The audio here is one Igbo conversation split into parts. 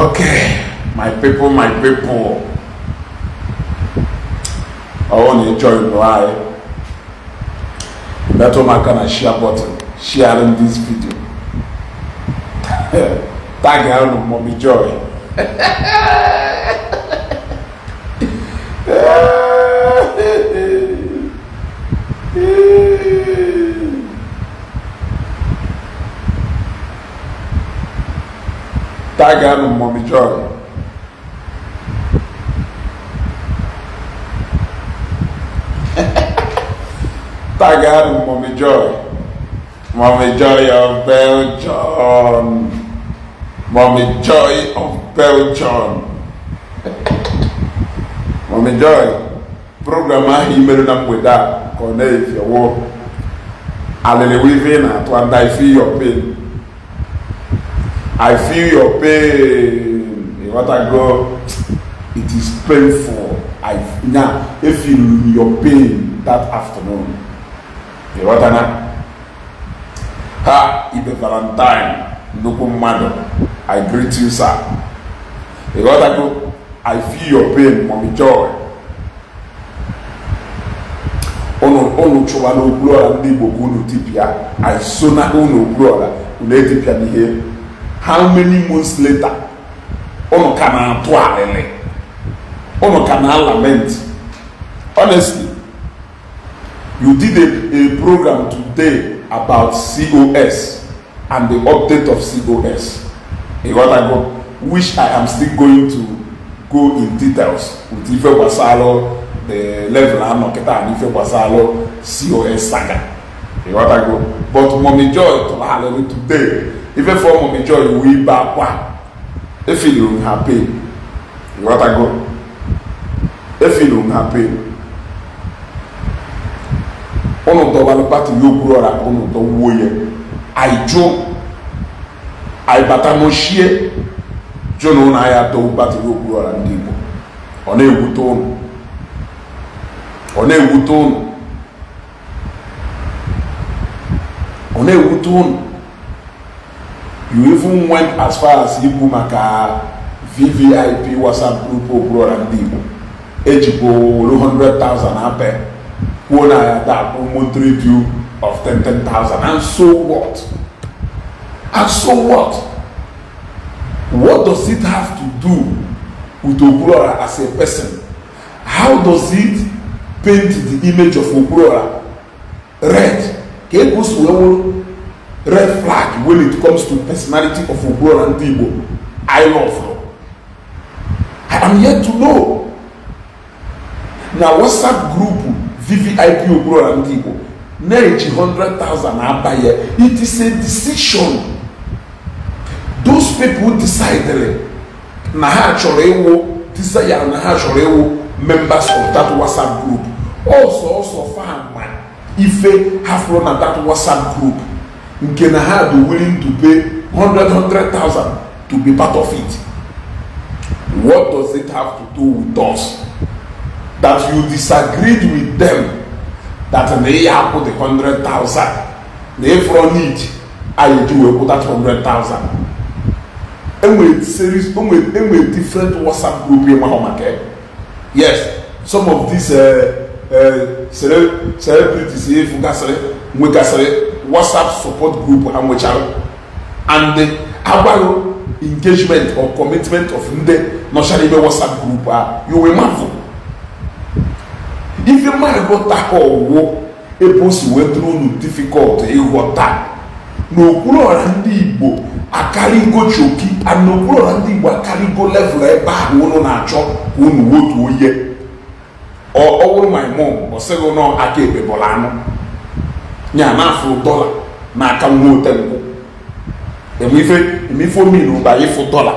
Okay, my people, my people. I want to join live. Metụ m aka na share button, sharing this video. Tag ahụ Mommy Joy. Tag ahụ Mommy Joy. Tag ahụ Mommy Joy. Mommy Joy of Belgium. Mommy Joy of Belgium. Mommy Joy, program ahụ i mere na mgbede a ka ọ na-efiewo alịlị ife ị na-atụ, and I feel your pain. I feel your pain. Ịghọtago? It is painful. I nya feel your pain that afternoon. Ịghọtana? Ha Ibe Valentine, nnukwu mmadụ. I greet you, sir. Ịghọtago? I feel your pain, Mommy Joy. Unu chụwa n'Okwuluọra ndị Igbo ka unu tipịa. I so na unu Okwuluọra unu etipịa n'ihe. How many months later unu ka na-atụ alịlị, unu ka na-lament? Honestly, you did a program today about COS and the update of COS. Ịghọtago? Which I am still going to go in details with ife gbasalụ the level anọ kịta na ife gbasalụ COS saga. Ịghọtago? But Mommy Joy tụrụ alịlị today. Ife for Mommy Joy wee ibe akwa, efeelu ha pain. Ịghọtago? Efeelu ha pain. Unu dọwara battery Okwuluọra ka unu dọwuo ya. Anyị jụ, anyị bata n'ochie jụ na ụnụ agha dọwu battery Okwuluọra ndị Igbo. Ọ na-ewute ụnụ, ọ na-ewute ụnụ, ọ na-ewute ụnụ. You even went as far as ikwu maka VVIP WhatsApp group Okwuluọra ndị Igbo ejikwa olu 100,000 ape kwuo na ya da monthly due of 10,000. And so what? And so what? What does it have to do with Okwuluọra as a person? How does it paint the image of Okwuluọra red? Ka ego si wee wụrụ red flag when it comes to personality of Okwuluọra ndị Igbo I love? I am yet to know. Na WhatsApp group VVIP Okwuluọra ndị Igbo na-eji 100,000 abanye, it is a decision those people decided na ha chọrọ ịwụ, desire na ha chọrọ ịwụ members of that WhatsApp group. Ọsọ ọsọ fama ife ha fụrụ na that WhatsApp group nke na ha dị willing to pay 100 100,000 to be part of it. What does it have to do with us that you disagreed with them, that na ihe akwụ the 100,000 na ịfụrọ need anyị eji wee kwụ that 100,000? Enwere series, enwere different WhatsApp group ịma maka. Yes, some of these celebrities efu gasịrị nwegasịrị WhatsApp support group ha nwechara, and agwaghị engagement or commitment of ndị nọchara ime WhatsApp group a. You will marvel. Ife mmadụ ghọta ọwụwụ ebe o si wee dụrụ unu difficult ịghọta na Okwuluọra ndị Igbo akarịgo choki, and Okwuluọra ndị Igbo akarịgo level ebe ahụ unu na-achọ ka unu wotuo ihe. Ọ bụrụ my mom, ọ sịghị nọ aka ekpe bọrọ anụ nya na-afụ dọla n'aka nwa otenkwụ. Eme ife omi na ụba ịfụ dọla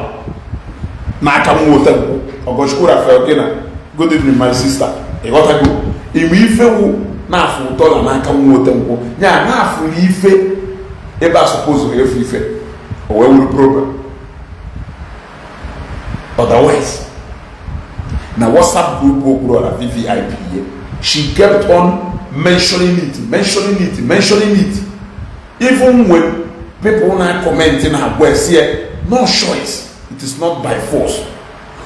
n'aka nwa otenkwụ. Ọgọchukwu Rafael Gina, good evening, my sister. Ịghọtago? Ime ife wụ na-afụ dọla n'aka nwa otenkwụ ya na-afụ ife ebe a suppose efu ife o wee wuru problem. Otherwise, na WhatsApp group Okwuluọra VVIP, she kept on mentioning it, mentioning it, mentioning it, even when people na comment na agwa esi no choice. It is not by force.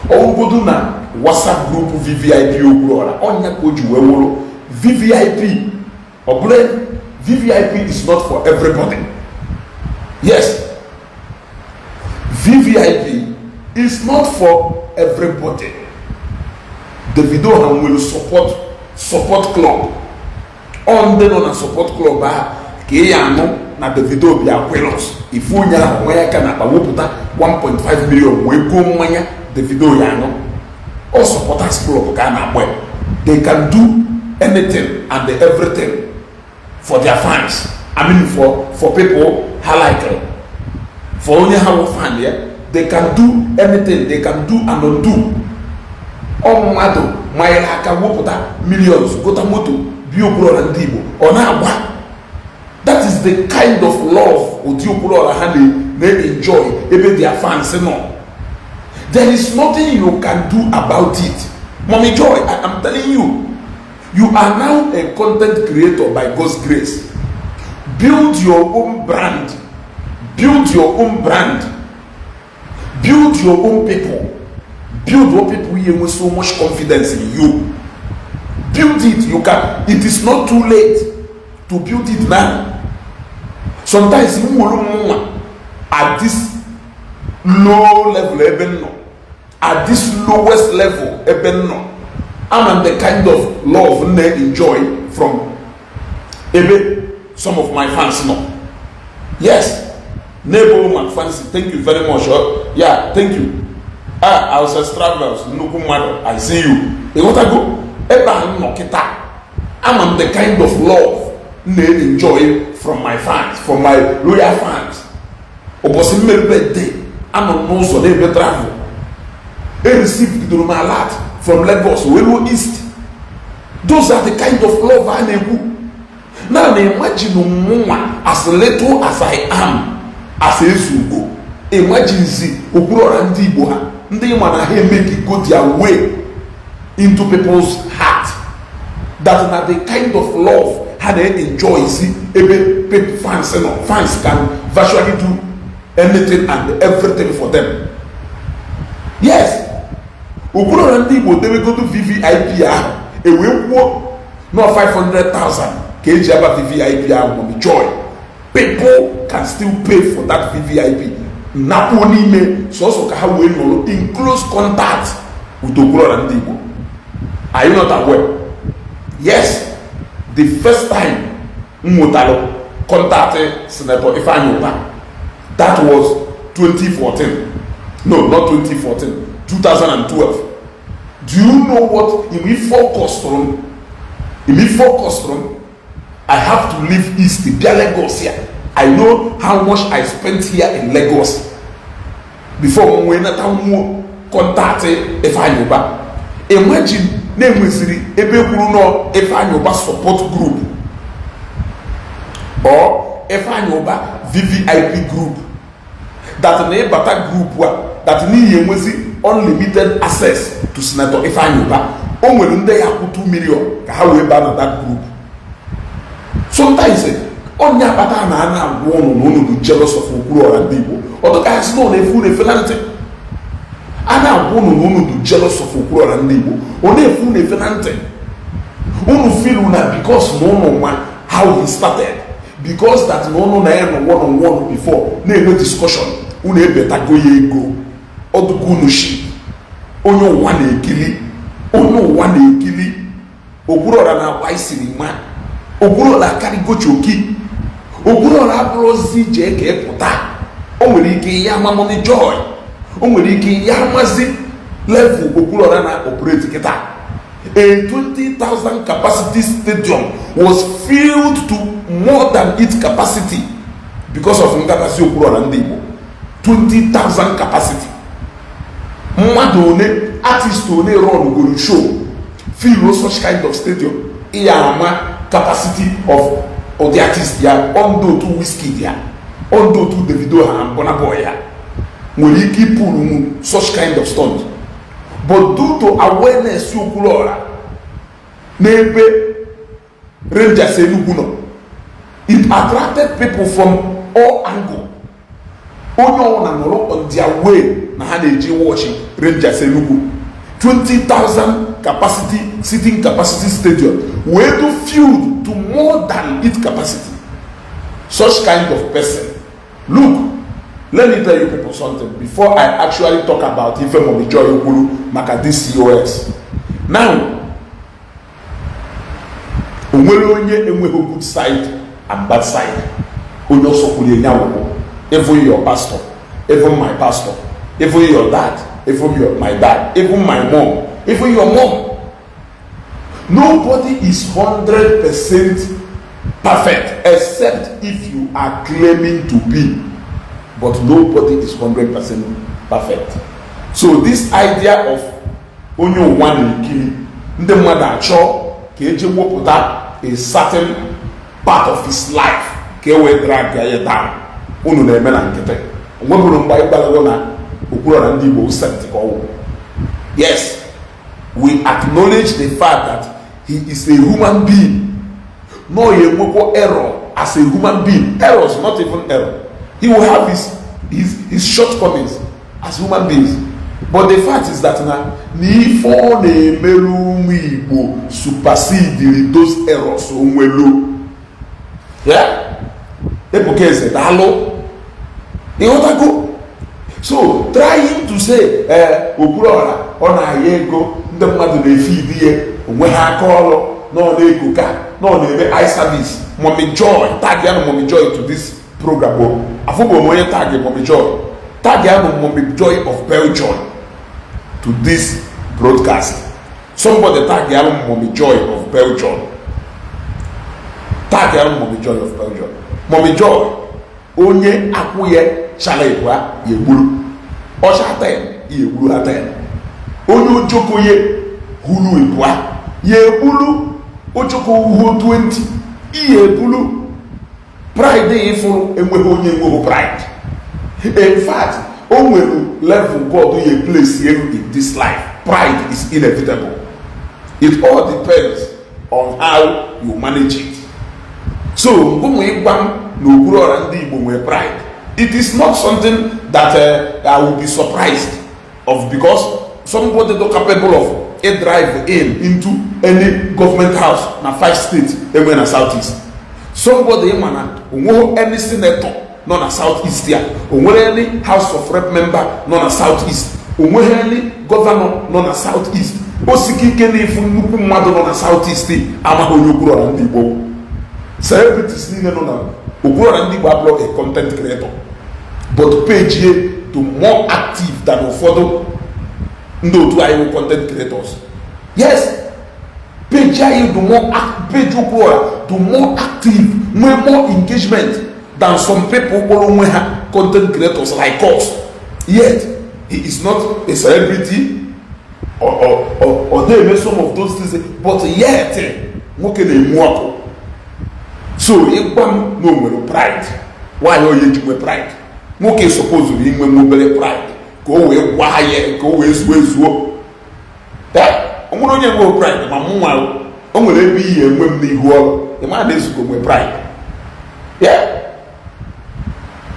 Ọgwụgodu na WhatsApp group VVIP Okwuluọra, ọnya ka o ji wee wụrụ VVIP. Ọ bụrụ VVIP is not for everybody. Yes, VVIP is not for everybody. Davido ha nwere support club. Ọ ndị nọ na support club ahụ ka ị ya anụ na Davido bịa Quelos, ifu onye ahụ nwa ya ka na akpa wepụta 1.5 million wee goo mmanya Davido ya anụ. Ọ supporters club ka a na-akpọ ya. They can do anything and everything for their fans, I mean, for people ha like, for onye ha wụ fan ya. They can do anything, they can do and undo. Ọ mmadụ manyere aka wepụta millions gota moto bi Okwuluọra ndị Igbo ọ na-agba. That is the kind of love ụdị Okwuluọra ha na-enjoy ebe their fans nọ. There is nothing you can do about it. Mommy Joy, I am telling you, you are now a content creator by God's grace. Build your own brand, build your own brand, build your own people, build what people here with so much confidence in you. Build it. You can. It is not too late to build it now. Sometimes m nwere nwa at this low level ebe m nọ, at this lowest level ebe m nọ, I'm the kind of love m na-enjoy from ebe some of my fans nọ. Yes, Nebo McFancy, thank you very much. Oh, yeah, thank you. Ah, Alces Travels, nnukwu mmadụ, I see you. Ịghọtago ebe a m nọ kịta, ama m the kind of love m na-enjoy from my fans, from my loyal fans. Ụbọchị mmeri birthday, anọ m n'ụzọ na-ebe travel, e receive bidoro m alert from Lagos wee ruo East. Those are the kind of love a na-ekwu. Now na imagine mụnwa, as little as I am, as Ezugo, imagine Okwuluọra ndị Igbo ha, ndị ma na ha emeke go their way into people's heart, that na the kind of love ha na-enjoy si ebe people fans nọ. Fans can virtually do anything and everything for them. Yes, Okwuluọra ndị Igbo debegodo VVIP ahụ, ewee kwuo nọ 500,000 ka eji aba VVIP ahụ. Mommy Joy, people can still pay for that VVIP nakpuo n'ime sọsọ ka ha wee nọrọ in close contact with Okwuluọra ndị Igbo. Are you not aware? Yes, the first time m nwetara contact Senator Ifeanyi Ubah, that was 2014. No, not 2014, 2012. Do you know what imi focus m? Imi focus m, I have to leave East bịa Lagos here. I know how much I spent here in Lagos before m wee nata nwuo contact Ifeanyi Ubah. Imagine na-enweziri ebe kwuru nọ Ifeanyi Ubah support group or Ifeanyi Ubah VVIP group, that na ịbata group a, that n'ihi enwezi unlimited access to Senator Ifeanyi Ubah. O nwere ndị ya akwụ 2 million ka ha wee baa na that group. Sometimes onye akpata na a na-agwa ụnụ na ụnụ dị jealous of Okwuluọra ndị Igbo, ọdụkasị na ọ na-efu unu efe na ntị. A na-agwa ụnụ na ụnụ dị jealous of Okwuluọra ndị Igbo, ọ na-efu unu efe na ntị. Unu feel na because na ụnụ ma how he started, because that na ụnụ na ya nọ one on one before na-enwe discussion, unu ebetago ya ego ọdụgo unu shi onye ụwa na-ekili, onye ụwa na-ekili. Okwuluọra na-agba isiri ma Okwuluọra akarịgo choki. Okwuluọra abụrụzi jee ka ịpụta. O nwere ike ya ama Mommy Joy, o nwere ike ya amazi level Okwuluọra na operate kịta. A 20,000 capacity stadium was filled to more than its capacity because of ngabasị Okwuluọra ndị Igbo. 20,000 capacity, mmadụ one, artist one run goro show fill such kind of stadium? Iya ama capacity of ụdị artist ya, ọndụ otu Wizkid ya, ọndụ otu Davido ha na Burna Boy ya nwere ike ịpụrụ such kind of stunt. But due to awareness Okwuluọra n'ebe Rangers Enugu nọ, it attracted people from all angle. Onye ọbụla nọrọ on their way na Ha na-eji watch Rangers Enugu, 20,000 capacity, sitting capacity stadium wee do filled to more than its capacity. Such kind of person, look, let me tell you people something before I actually talk about ife Mommy Joy kwuru maka this cos now. O nwere onye enweghị good side and bad side. Onye ọsọ kwuru enye awụkwụ, even your pastor, even my pastor, even your dad, even my dad, even my mom, even your mom. Nobody is 100% perfect except if you are claiming to be, but nobody is 100% perfect. So this idea of onye ụwa na-ekiri, ndị mmadụ achọ ka eji wepụta a certain part of his life ka e wee drag ya down, unu na-eme na nkịtị. Onwebụrụ mgbe anyị gbarago na Okwuluọra Ndị Igbo saint ka ọwụ. Yes, we acknowledge the fact that he is a human being, no ya enwekwa error as a human being, errors, not even error, he will have his shortcomings as human beings. But the fact is that na ife ọ na-emerụ ụmụ Igbo supersede those errors. Onwelu ya Ebuka Eze, daalụ. Ịghọtago? So trying to say, ee, Okwuluọra ọ na-aya ego, ndị mmadụ na-efe idi ya, onwe ha aka ọrụ na ọ na-ego ka na ọ na-eme eye service. Mommy Joy, tag ya na Mommy Joy to this program o. Afụbụ m onye tag Mommy Joy, tag ya na Mommy Joy of Belgium to this broadcast. Somebody tag ya Mommy Joy of Belgium, tag ya Mommy Joy of Belgium. Mommy Joy, onye akwụghị chara ịbụa ya egburu ọcha 10 ya egburu ha 10. Onye ojokoye huru ịbụa ya egburu ojoko uhuo 20 ihe ebulu. Pride ịfụrụ, enweghị onye enweghị pride. In fact, o nwere level God ya place you in this life, pride is inevitable. It all depends on how you manage it. So ngụnwa ịgwa m na Okwuluọra Ndị Igbo nwere pride, it is not something that I will be surprised of, because somebody do capable of a drive in into any government house na five states enwe na South East. Somebody ma na onweghị any senator nọ na South East ya, onwere any House of Rep member nọ na South East, onweghị any governor nọ na South East, o sike ike n'ifu nnukwu mmadụ nọ na South East amaghị onye Okwuluọra Ndị Igbo. Celebrities niile nọ na Okwuluọra Ndị Igbo abụrụ a content creator, but page ye to more active than ụfọdụ ndị otu anyị wụ content creators. Yes, page anyị do more, page Okwuluọra do more active, nwee more engagement than some people kpọrọ onwe ha content creators like us. Yet he is not a celebrity or na-eme some of those things, but yet nwoke na-enwu ọkụ. So ịgwa m na o nwere pride, nwaanyị onye ji nwe pride, nwoke supposed inwe nwe obere pride ka o wee gwa ya, ka o wee zuo ezuo. O nwere onye nwe pride, ma mụ nwa o nwere ebe iyi enwe m n'ihu ọrụ. Ị mara na ezugo nwe pride ya.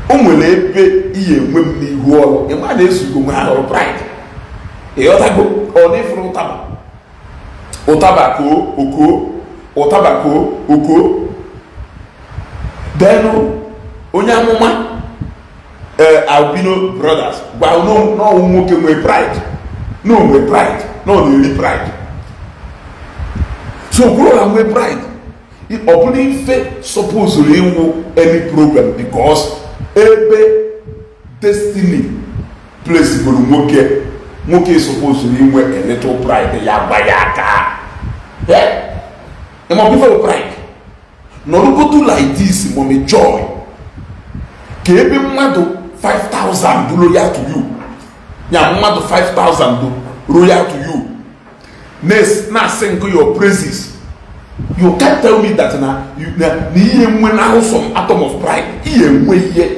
O nwere ebe iyi enwe m n'ihu ọrụ. Ị mara na ezugo nwe ahụrụ pride. Ịghọtago? Ọ na ịfụrụ ụtaba, ụtaba koo okoo, ụtaba koo okoo. Denụ onye amụma, ee, Albino Brothers gwa n'ọnwụ nwoke nwee pride, na onwe pride, na ọ na-eri pride. So kwuru na nwee pride, ọ bụrụ ife supposed ịwụ any problem, because ebe destiny place goro nwoke, nwoke supposed inwe a little pride ya gba ya aka. Ịma ife bụ pride nọrụgotu like this, Mommy Joy, ka ebe mmadụ 5000 do loyal to you, ya mmadụ 5000 do loyal to you, na-asị nkụ your praises, you can't tell me that na ihe nwe na some atom of pride. Ihe enwe ihe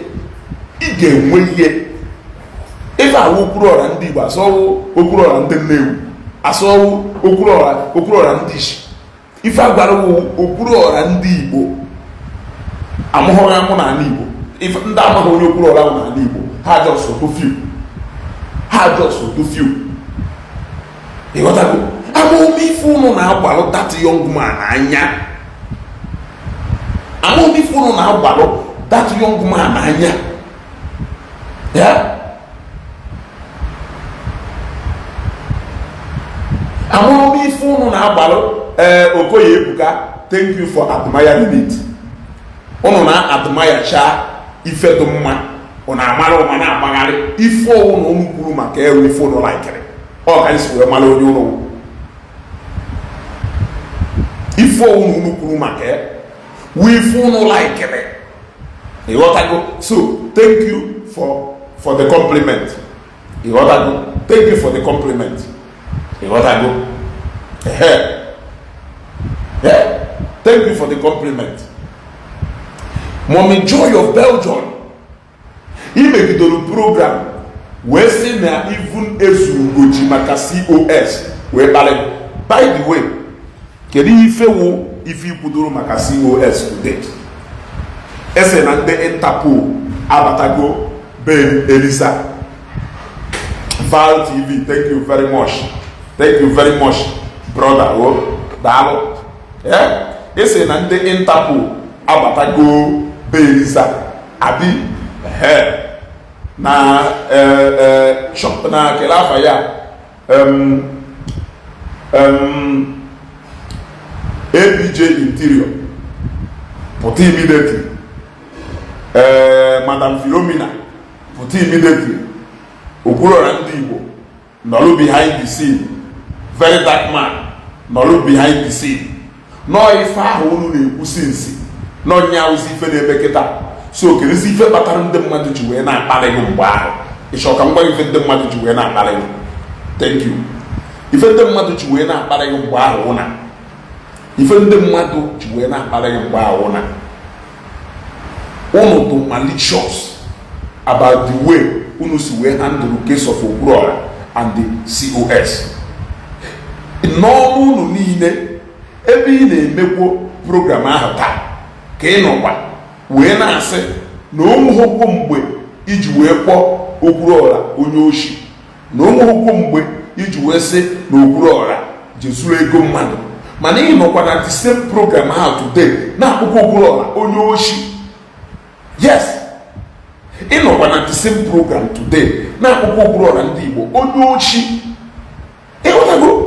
ị ga-enwe ihe ife awụ Okwuluọra Ndị Igbo asọwụ, Okwuluọra ndị Nnewi asọwụ, Okwuluọra, Okwuluọra ndị Ishi. Ife agwara wụ Okwuluọra Ndị Igbo amụghị amụ n'ala Igbo. Ife ndị amaghị onye Okwuluọra ahụ n'ala Igbo, ha just so few. Ha just do few. Ịghọtago? Amaghị ife unu na-agbalụ that young man anya. Amaghị ife unu na-agbalụ that young man anya ya. Amaghị ife unu na-agbalụ. Ee, Okoye Ebuka, thank you for admiring it. Unu na-admire cha ife dị mma. Unu amara ụma na-agbagharị ife ọwụ na unu kwuru maka ewu ife unu laikiri. Ọ ka anyị si wee mara onye unu. Ife ọwụ na unu kwuru maka wu ife unu laikiri. Ịghọtago? So thank you for the compliment. Ịghọtago? Thank you for the compliment. Ịghọtago? Ehe, thank you for the compliment. Mommy Joy of Belgium, imegidoro program wee sị na even ezurugoji maka COS wee kparị. By the way, kedu ife wụ ife ikwudoro maka COS today? Ese na ndị Interpol abatago be Elisa. Val TV, thank you very much, thank you very much, brother. O daalụ. Ese na ndị Interpol abatago be Elisa abi na shop na kele afa ya ABJ Interior pụta immediately. Madam Philomena pụta immediately. Okwuluọra ndị Igbo nọrụ behind the scene. Very Dark Man nọrụ behind the scene. Nọọ ife ahụ unu na-ekwu since nọọ nya awụzi ife na-eme kịta. So kedụzi ife kpatara ndị mmadụ ji wee na-akparị gị mgbe ahụ? Ịchọ ka m gwa ife ndị mmadụ ji wee na-akparị gị? Thank you. Ife ndị mmadụ ji wee na-akparị gị mgbe ahụ na ife ndị mmadụ ji wee na-akparị gị mgbe ahụ na unu dị malicious about the way unu si wee handle case of Okwuluọra and the COS n'ọnụ unu niile. Ebe ị na-emekwo program ahụ taa ka ị nọkwa wee na-asị na onweghokwo mgbe iji wee kpọọ Okwuluọra onye oshi, na onweghokwo mgbe iji wee sị na Okwuluọra jezuru ego mmadụ, mana ị nọkwa na the same program ahụ today na-akpụkwa Okwuluọra onye oshi. Yes, ị nọkwa na the same program today na-akpụkwa Okwuluọra ndị Igbo onye oshi. Ịghọtago?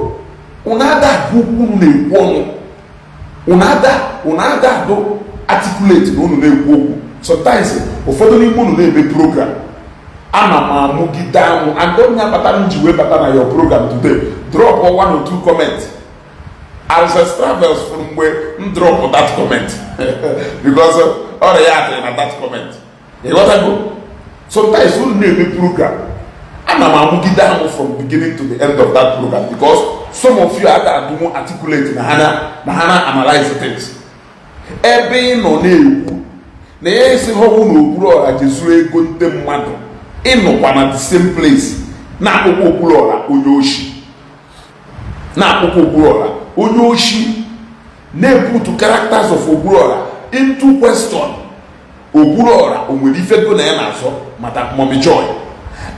Unu ada agụ okwu unu na-ekwu ọnụ. Unu ada adụ articulate na unu na-ekwu okwu. Sometimes ụfọdụ n'ime unu na-eme program, ana m amụgide amụ and onye akpatara m ji wee bata na your program today, drop one or two comment. Alces Travels fụrụ mgbe m drop that comment because ọrịa ya adịrị na that comment. Ịghọtago? Sometimes unu na-eme program, ana m amụgide amụ from beginning to the end of that program because some of you ada adụnwu articulate na ha na analyze things. Ebe ị nọ na-ekwu na ya esi họwụ na Okwuluọra jezuru ego ndị mmadụ, ịnọkwa na the same place na-akpụkpọ Okwuluọra onye oshi, na-akpụkpọ Okwuluọra onye oshi, na-eputu characters of Okwuluọra into question. Okwuluọra o nwere ife go na ya na-azọ maka Mommy Joy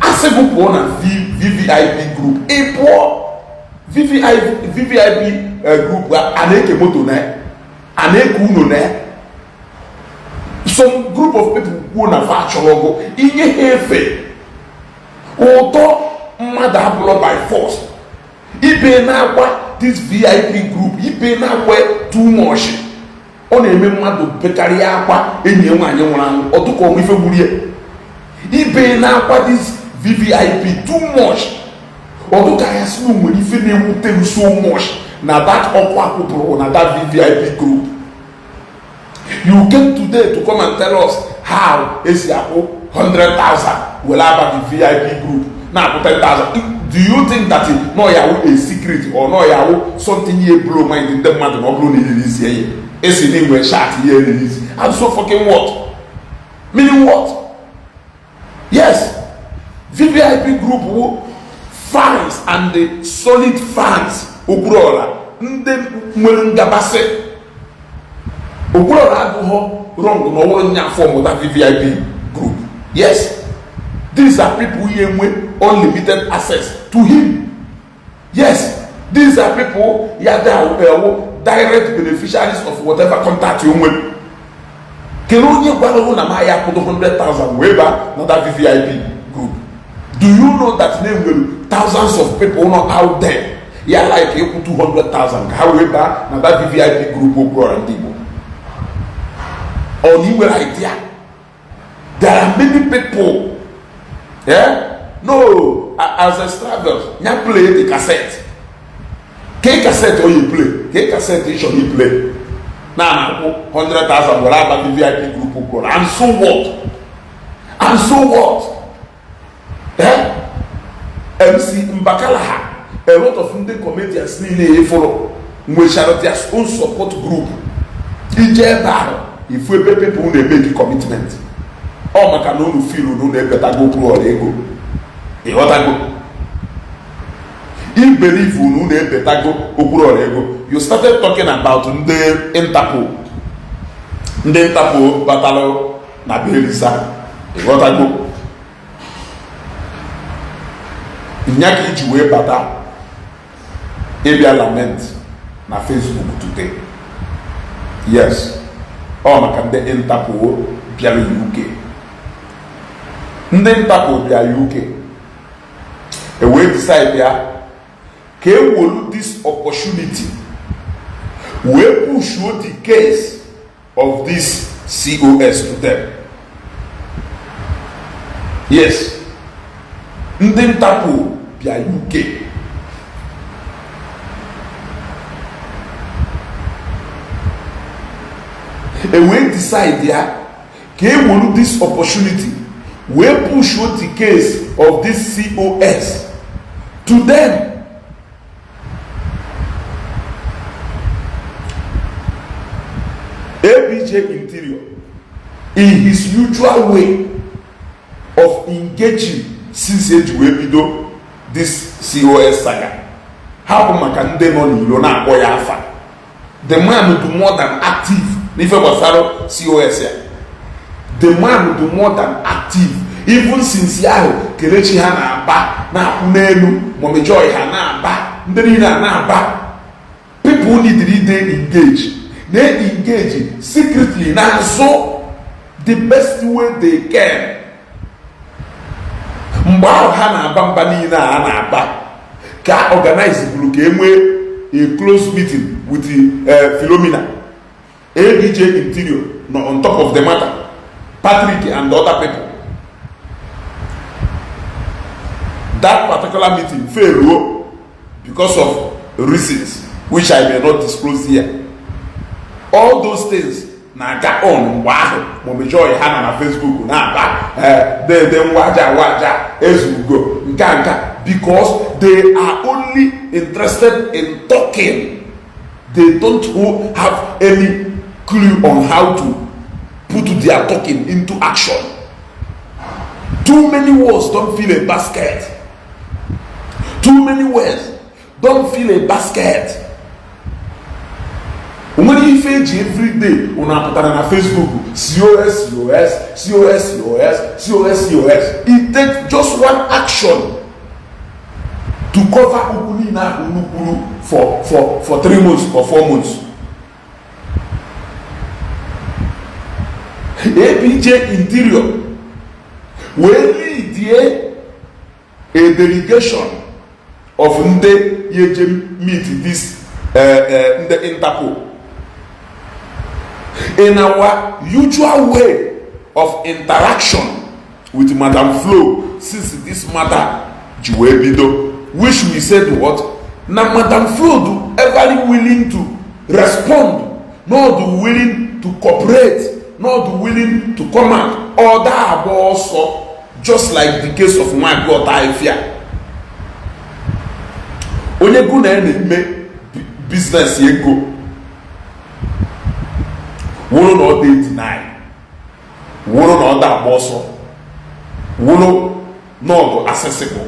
asị gị pụọ na VVIP group. Ị pụọ VVIP group, a na-eke moto na ya, a na-eke unu na ya. Some group of people kwuo na fa chọrọ ọgụ inye ha efe ụtọ mmadụ abụlọ by force. Ibe na-agba this VIP group, ibe na-agba too much, ọ na-eme mmadụ bekarịa akwa enyi ya nwaanyị nwụrụ anwụ ọtụkọ ọnwa ife gburu ya. Ibe na-akwa this VVIP too much, ọdụka ya sị na nwere ife na-ewute m so much na that ọkwa akwụpụrụ na that VVIP group. You came today to come and tell us how esi akwụ 100,000 were aba the VIP group, na-akwụ 10,000. Do you think that no ya wụ a secret or no ya wụ something ye blow mind ndị mmadụ na ọ bụrụ na irelease ya esi na inwe chat ihe release? And so fucking what? Meaning what? Yes, VVIP group wụ fans and the solid fans Okwuluọra, ndị nwere ngabasị. Okwuluọra adụghọ wrong na ọwụrụ nya form that VVIP group. Yes, These are people who enwe unlimited access to him. Yes, these are people ya ewu direct beneficiaries of whatever contact you nwere. Kedu onye gwara hụ na ma ya akwụdo 100,000 wee baa na that VVIP group? Do you know that na enwere thousands of people nọ out there ya like ịkwụ 200,000 ka ha wee baa na that VVIP group Okwuluora ndị Igbo? Ọ na ị nwere idea? There are many people. Yeah? No, as a travels ya play the cassette. Ke cassette oyi play? Ke cassette ị chọrọ i play na na-akwụ 100,000 were aba VVIP group Okwuluora? And so what? And so what? Eh? MC Mbakala ha, a lot of ndị comedians niile efuru nwechara their own support group. Ije ebe ahụ, ifu ebe people na-emeki commitment. Ọ maka na unu feel unu na-ebetago Okwuluora ego. Ịghọtago? I believe unu na-ebetago Okwuluora ego. You started talking about ndị Interpol, ndị Interpol batalụ na Belisa. Ịghọtago? Nya ka iji wee bata ịbịa lament na Facebook today. Yes, ọ maka ndị Interpol bịara UK. Ndị Interpol bịa UK, e wee decide ya ka e wolu this opportunity wee pushuo the case of this COS to them. Yes, ndị Interpol bịa UK, e wee decide ya ka e wolu this opportunity wee pushuo the case of this COS to them. ABJ Interior, in his usual way of engaging since eji wee bido this COS saga, hapụ maka ndị nọ n'ilo na-akpọ ya afa, the man do more than active n'ife gbasara COS ya. The man do more than active even since ahụ. Kelechi ha na-aba na-akwụ n'elu, Mommy Joy ha na-aba, ndị niile a na-aba. People need to engage, na-engage secretly na-azụ the best way they can. Mgbe ahụ ha na-aba mba niile a na-aba ka organize bụrụ ka e nwee a close meeting with Philomena. ABJ Interior nọ on top of the matter, Patrick and other people. That particular meeting failed because of reasons which I may not disclose here. All those things na-aga on mgbe ahụ. Mommy Joy ha nọ na Facebook na-aba dede nwaja waja ezugo nka nka, because they are only interested in talking. They don't have any clue on how to put their talking into action. Too many words don't fill a basket. Too many words don't fill a basket. Onwere ife eji everyday unu apụtara na Facebook, COS, COS, COS, COS, COS, COS. It takes just one action to cover okwu niile ahụ unu kwuru for 3 months or 4 months. ABJ Interior wee leadie a delegation of ndị yeje meet this ndị Interpol. In our usual way of interaction with Madam Flo since this matter ji wee bido, which we said what na Madam Flo do ever willing to respond, not willing to cooperate, not willing to come out, ọ da agba ọsọ, just like the case of Nwagị Ọtaifia. Onye gụ na ya na-eme business ego wụrụ na ọ dị deny, wụrụ na ọ da agba ọsọ, wụrụ na ọ accessible.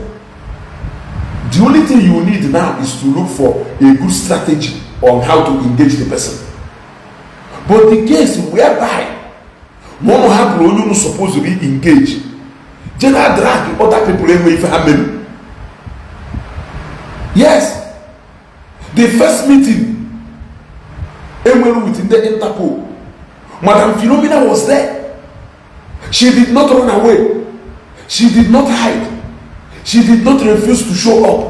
The only thing you need now is to look for a good strategy on how to engage the person. But the case whereby na ụnụ hapụrụ onye unu suppose to be engage General drag other people enwe ife ha mere. Yes, the first meeting enwere with ndị Interpol, Madam Philomena was there. She did not run away, she did not hide, she did not refuse to show up.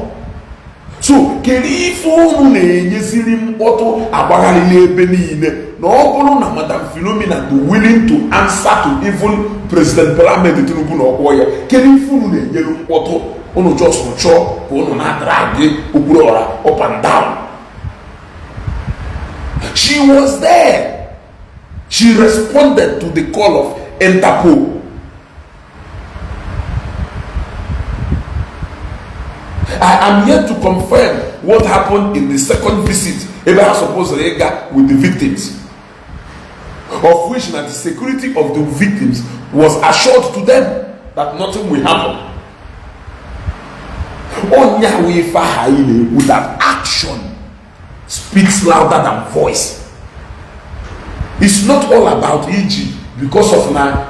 So kedu ife unu na-enyeziri mkpọtụ agbagharị n'ebe niile na ọ bụrụ na Madam Philomena dị willing to answer to even President Bola Ahmed Tinubu na ọkpọ ya? Kedu ife unu na-enyere mkpọtụ? Unu just chọọ ka unu na-adrag Okwuluora up and down. She was there. She responded to the call of Interpol. I am yet to confirm what happened in the second visit ebe ha supposed ịga with the victims, of which na the security of the victims was assured to them that nothing will happen. Onya wee ife aha anyị na-ekwu that action speaks louder than voice. It's not all about iji because of na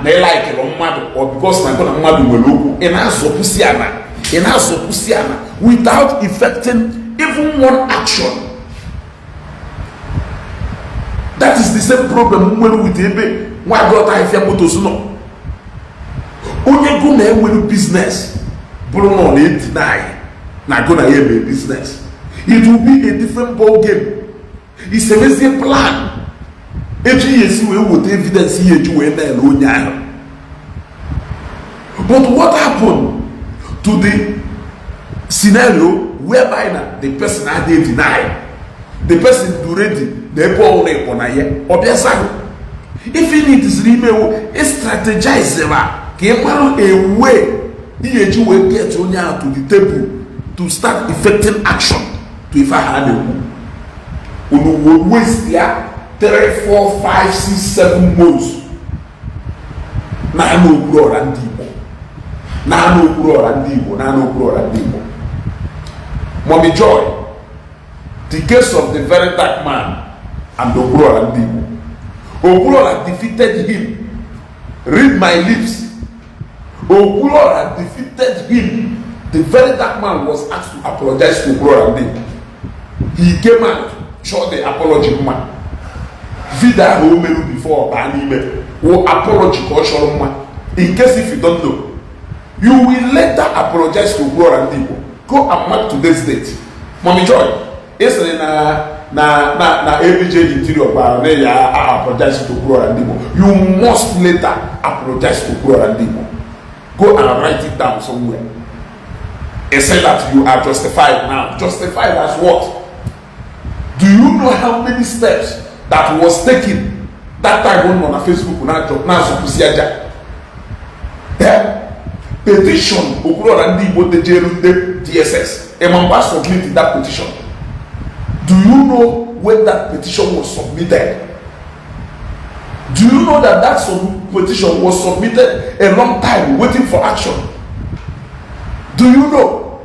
ị likeịrị mmadụ or because na na mmadụ nwere okwu, ị na-azọpụsi ana, ị na-azọpụsi ana without effecting even one action. That is the same problem nwere with ebe nwa agụta ahịfịa motos nọ. Onye go na enwere business bụrụ na ọ na-edeny na go na ya eme business, it will be a different ball game. Isemezie plan etu ihe esi wee weta evidence ihe eji wee nail onye ahụ. But what happened to the scenario whereby na the person adịghị deny, the person do ready na ebe ọbụla ịkpọ na ya ọ bịa zaghị? Ife need ziri imewu strategize ma ka ị mara a way ihe eji wee get onye ahụ to the table to start effecting action to ife ahụ a na-ekwu. Unu will waste ya 3 4 5 6 7 months na-anụ Okwuluora ndị Igbo, na-anụ Okwuluora ndị Igbo, na-anụ Okwuluora ndị Igbo. Mommy Joy, the case of the Very Dark Man and Okwuluora ndị Igbo, Okwuluora defeated him. Read my lips, Okwuluora defeated him. The Very Dark Man was asked to apologize to Okwuluora ndị Igbo. He came out, chọọ the apology mma. Video ahụ o meru before ọ baa n'ime wụ apology ka ọ chọrọ mma. In case if you don't know, you will later apologize to Okwuluora ndị Igbo. Go and mark today's date. Mommy Joy, ị sịrị na ABJ Interior gwara na ya apologize to Okwuluora ndị Igbo. You must later apologize to Okwuluora ndị Igbo. Go and write it down somewhere. He said that you are justified now. Justified as what? Do you know how many steps that was taken that time nọ na Facebook na-azọpụsi aja? Petition Okwuluora ndị Igbo dejelu ndị DSS, ịma mgbe a submit that petition? Do you know when that petition was submitted? Do you know that that petition was submitted a long time, waiting for action? Do you know?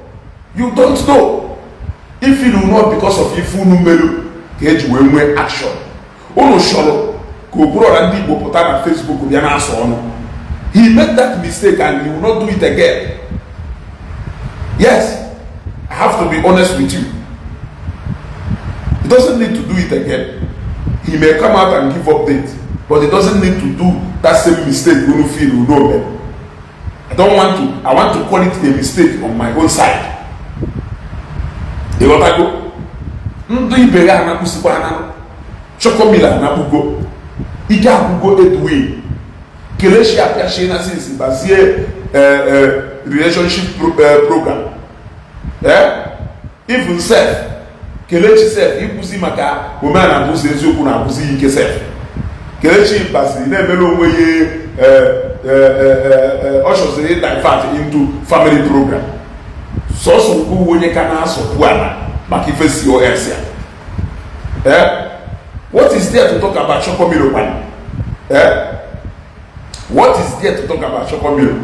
You don't know. If you do not, because of ife unu melu ka eji wee nwee action. Unu chọrọ ka Okwuluora ndị Igbo pụta na Facebook bịa na-asọ ọnụ. He made that mistake and he will not do it again. Yes, I have to be honest with you, he doesn't need to do it again. He may come out and give update, but he doesn't need to do that same mistake unu feel unu ome. I don't want to, I want to call it a mistake on my own side. Ịghọtago? Ndị ibe ya anakpụsikwa ananụ chokomila anakpugo ike agwụgo. Edwin Kelechi apịachie na since bazie relationship program. Even sef, Kelechi sef, ikwuzi maka omenala bụ ụzọ eziokwu na-akwụzi ike sef. Kelechi baziri na-emere onwe ya, ọ chọziri divert into family program. Sọsọ ukwu onye ka na-asọpụ ala maka ife COS ya. What is there to talk about Chokomilo kwan? What is there to talk about Chokomilo?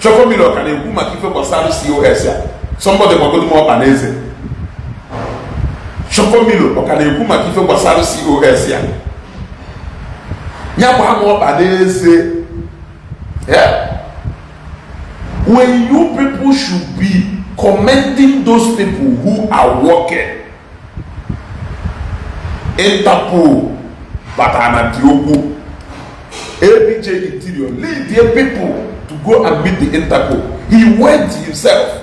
Chokomilo ka na-ekwu maka ife gbasara COS ya. Somebody gbagodo m ọkpa n'eze. Chokomilo ọ ka na-ekwu maka ife gbasara COS ya? Ya gba m ọkpa n'eze. When you people should be commending those people who are working. Interpol batara na dị okwu. ABJ Interior lead their people to go and meet the Interpol. He went himself.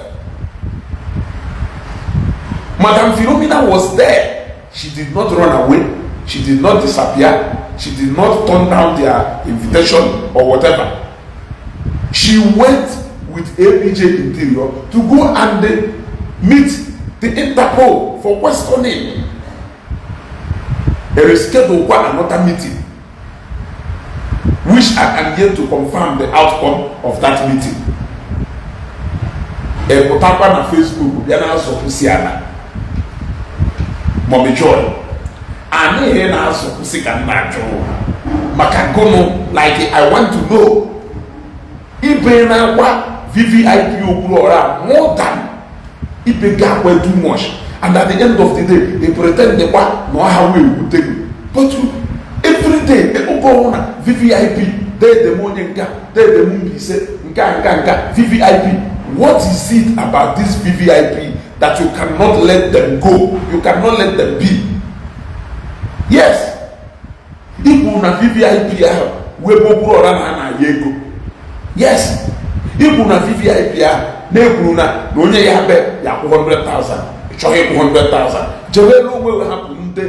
Madam Philomena was there. She did not run away, she did not disappear, she did not turn down their invitation or whatever. She went with ABJ Interior to go and meet the Interpol for questioning. There is scheduled kwa another meeting, which I am yet to confirm the outcome of that meeting. Epụtakwa na Facebook bịa na-azọpụsi ala. Mommy Joy, anaghị na-azọpụsị ka m na-ajụ maka gụnụ. Like, I want to know, ibe na-agwa VVIP Okwuluora more than ibe ga akwa too much, and at the end of the day they pretend kwa na ọha wee wute gị. But you, every day, oge ọbụla VVIP dede m, onye nka dede m, Mbaise nka nka nka VVIP. What is it about this VVIP that you cannot let them go? You cannot let them be. Yes, ikwu na VVIP ahụ wee bụ Okwuluora na ana ya ego. Yes, ikwu na VVIP ahụ na-ekwuru na onye ya be ya akwụ 100,000. Ị chọghị ịkwụ 100,000, jewelu onwe, hapụ ndị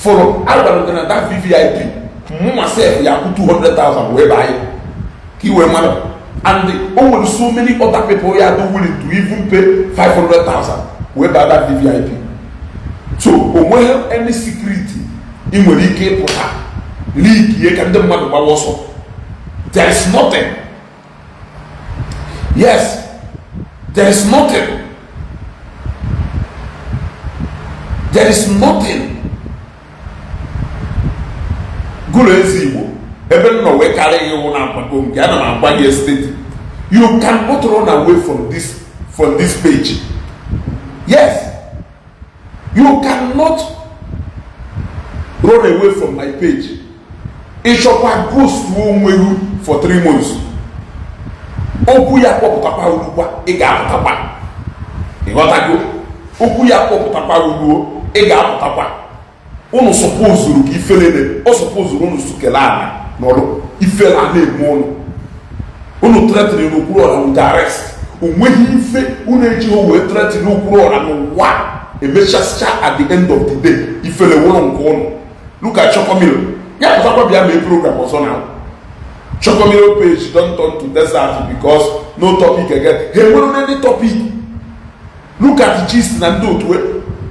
fụrụ. Agwara gị na that VVIP, mụnwa sef ya akwụ 200,000 wee baa ya ka i wee mara. And o nwere so many other people ya do willing to even pay 500,000 wee baa that VVIP. So o nweghị any security ị nwere ike ịpụta leak ka ndị mmadụ gbawa ọsọ. There is nothing. Yes, there is nothing, there is nothing. Gụrụ ezi Igbo ebe m nọ wee karịa iwu na akwago nke ana m agwa gị steady. You cannot run away from this page. Yes, you cannot run away from my page. Ịchọkwa ghost onwe gị for 3 months, okwu ya kpọpụtakwa urukwa, ị ga-apụtakwa. Ịghọtago? Okwu ya kpọpụtakwa uruo, ị ga-apụtakwa. Unu sọpozuru ka ifele ọ sọpozuru unu sukele ala n'ọrụ ifele a na-eme unu. Unu threatening Okwuluora with arrest. O nweghị ife unu ejighị wee threatening Okwuluora n'ụwa. Emechasịcha, at the end of the day, ifele wụrụ nke unu. Look at Chokomilo. Ya pụtakwa bịa mee program ọzọ na Chokomilo page don turn to desert because no topic again. Ha enwere any topic? Look at gist na ndị otu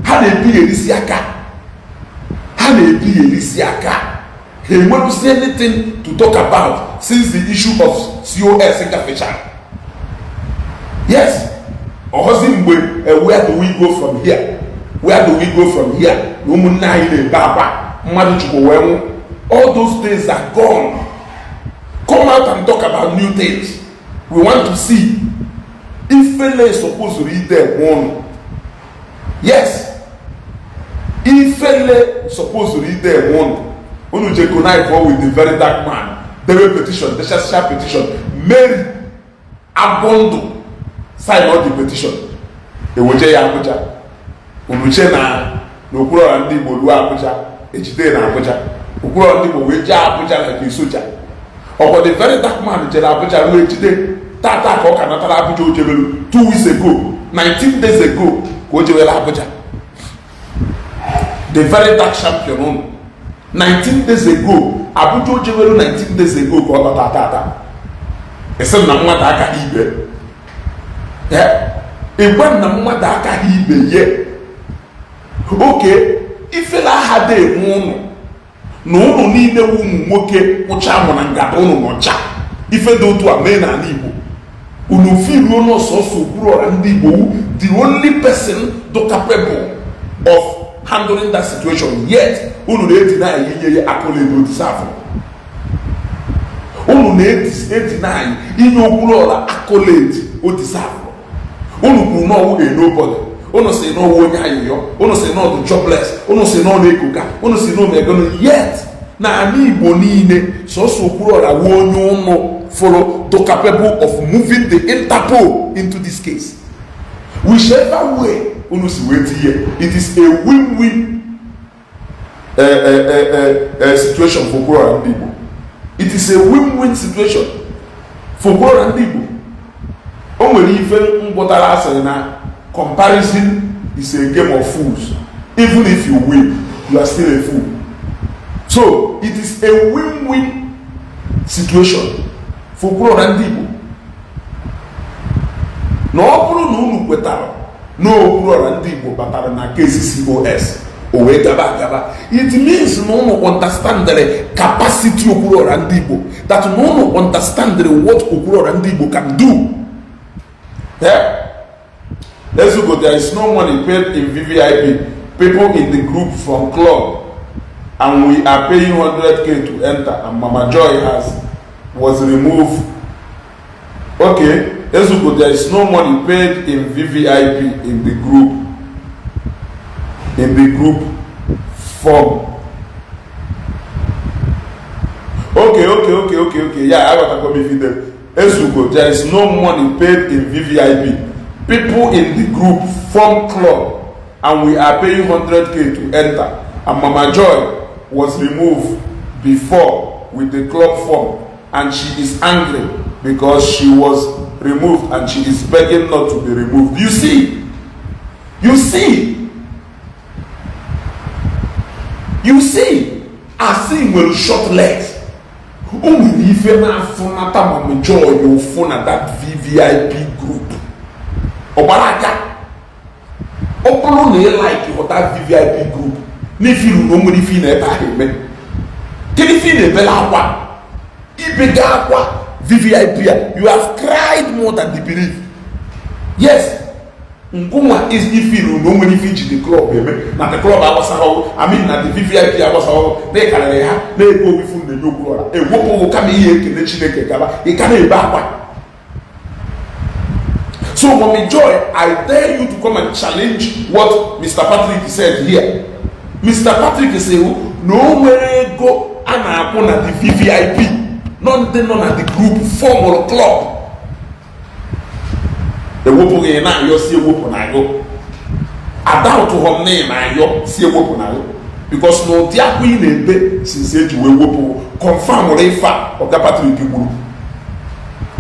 ha na-ebigherisi aka, ha na-ebigherisi aka. Ha enwerụsi anything to talk about since the issue of COS gafechara? Yes, ọhọzi mgbe, where do we go from here? Where do we go from here? Na ụmụnne anyị na-ebe akwa, mmadụ chukwu wee nwụ. All those days are gone. Come out and talk about new things. We want to see. Ifele supposed ide enwe ụnụ. Yes, ifele supposed ide enwe ụnụ. Unu je connive with the Very Dark Man, debe petition, dechasịcha petition. Mary Abọndụ sign all the petition, eweje ya Abuja. Unu che na n'Okwuluora ndị Igbo ruo Abuja, ejide na Abuja. Okwuluora ndị Igbo wee jee Abuja like soja. Ọkwa the Very Dark Man jere Abuja ruo ejide tata ka ọ ka natara Abuja. O jebelu 2 weeks ago, 19 days ago ka o jewere Abuja. The Very Dark Champion unu, 19 days ago, Abuja o jewelu 19 days ago ka ọ bata tata. Esi na mmadụ aka ibe ịgwa na mmadụ aka ibe ye oke ifele aha dị enwe ụnụ na ụnụ niile wu ụmụ nwoke kwụcha mụ na ngada ụnụ nọcha. Ife dị otu a mee n'ala Igbo, unu firuo n'ọsọsọ Okwuluora ndị Igbo wu the only person do capable of handling that situation. Yet unu na-edina anyị inye ya accolade o deserve. Unu na-edina anyị inye Okwuluora accolade o deserve. Unu kwuru na ọwụ a nobody. Unu si na ọwụ onye ayịyọ, unu si na ọdụ jobless, unu si na ọ na-ekoka, unu si na omegonu. Yet na ala Igbo niile, sọsọ Okwuluora wu onye ụnụ fụrụ. to capable of moving the Interpol into this case. Whichever way unu si wee tinye, it is a win-win situation for Okwuluora Ndị Igbo. It is a win-win situation for Okwuluora Ndị Igbo. O nwere ife ngwọtara, asịrị na comparison is a game of fools. Even if you win, you are still a fool. So it is a win-win situation for Okwuluora Ndị Igbo na ọ bụrụ na unu kwetara na Okwuluora Ndị Igbo batara na case COS, o wee gaba agaba, it means na unu understand the capacity Okwuluora Ndị Igbo, that na unu understand what Okwuluora Ndị Igbo can do. Yeah? Ezugo, there is no money paid in VVIP. People in the group from club, and we are paying 100K to enter, and Mama Joy has was removed. Okay, Ezugo, there is no money paid in VVIP in the group form. Okay. Yeah, I got to come. Ezugo, there is no money paid in VVIP. People in the group form club, and we are paying 100K to enter. And Mama Joy was removed before with the club form, and she is angry because she was removed and she is begging not to be removed. You see, you see, you see, asị nwere short legs. O nwere ife na-afụnata Mama Joy ụfụ na that VVIP group. Ọgbara aka, ọ bụrụ na ị like ghọta VVIP group n'ifiru na o nwere ife ị na-ebe ahụ eme, kedu ife ị na-ebela akwa ibega akwa VVIP a? You have cried more than the belief. Yes, ngụnwa ifiru na o nwere ife iji the club eme, na the club agbasaghị, I mean, na the VVIP agbasaghị, na ịkarịrị ha na-ego owifu na-enye Okwuluora ewepụghị, kama ihe ekele Chineke gaba, ị ka na-ebe akwa. So Mommy Joy, I dare you to come and challenge what Mr. Patrick said here. Mr. Patrick say na o nwere ego a na-akwụ na the VVIP, nọ ndị nọ na the group formụrụ club, ewepụghị na-ayọ si ewepụ na ayọ adaụtụghọm na ị na-ayọ si ewepụ na ayọ, because na ụdị akwa ị na-ebe since eji wee wepụ confirm ife a Ọga Patrick gburu,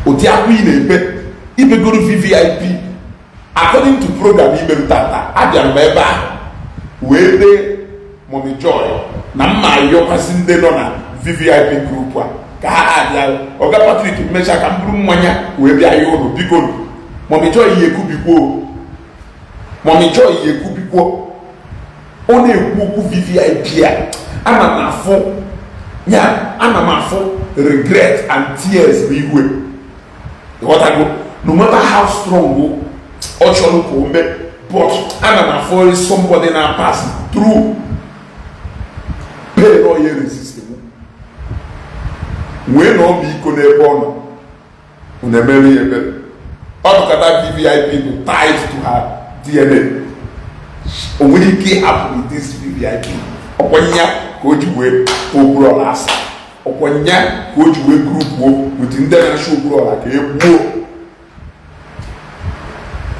ụdị akwa ị na-ebe ibegoro VVIP according to program imerụ tata. Abịara m ebe ahụ wee dee Mommy Joy na mma ayọkwasị ndị nọ na VVIP group a ka ha abịa. Ọga Patrick mechaa ka m buru mmanya wee bịa ya ụlọ. Biko, Mommy Joy ya ekwubikwo, Mommy Joy ya ekwubikwo. Ọ na-ekwu okwu VVIP a, ana m afụ ya, ana m afụ regret and tears n'ihu. Ịghọtago? No matter how strong ọ chọrọ ka o mee, but ana m afụ somebody na pass through pain. Ọ ya resist nwee na ọmịiko n'ebe ọ nọ. Unu emere ya ebere. Ọ dụkata VVIP bụ tied to her DNA. O nwere ike ịhapụ this VVIP. Ọkwanya ka o ji wee Okwuluọra asị, ọkwanya ka o ji wee groupuo with ndị na-achọ Okwuluọra ka e gbuo.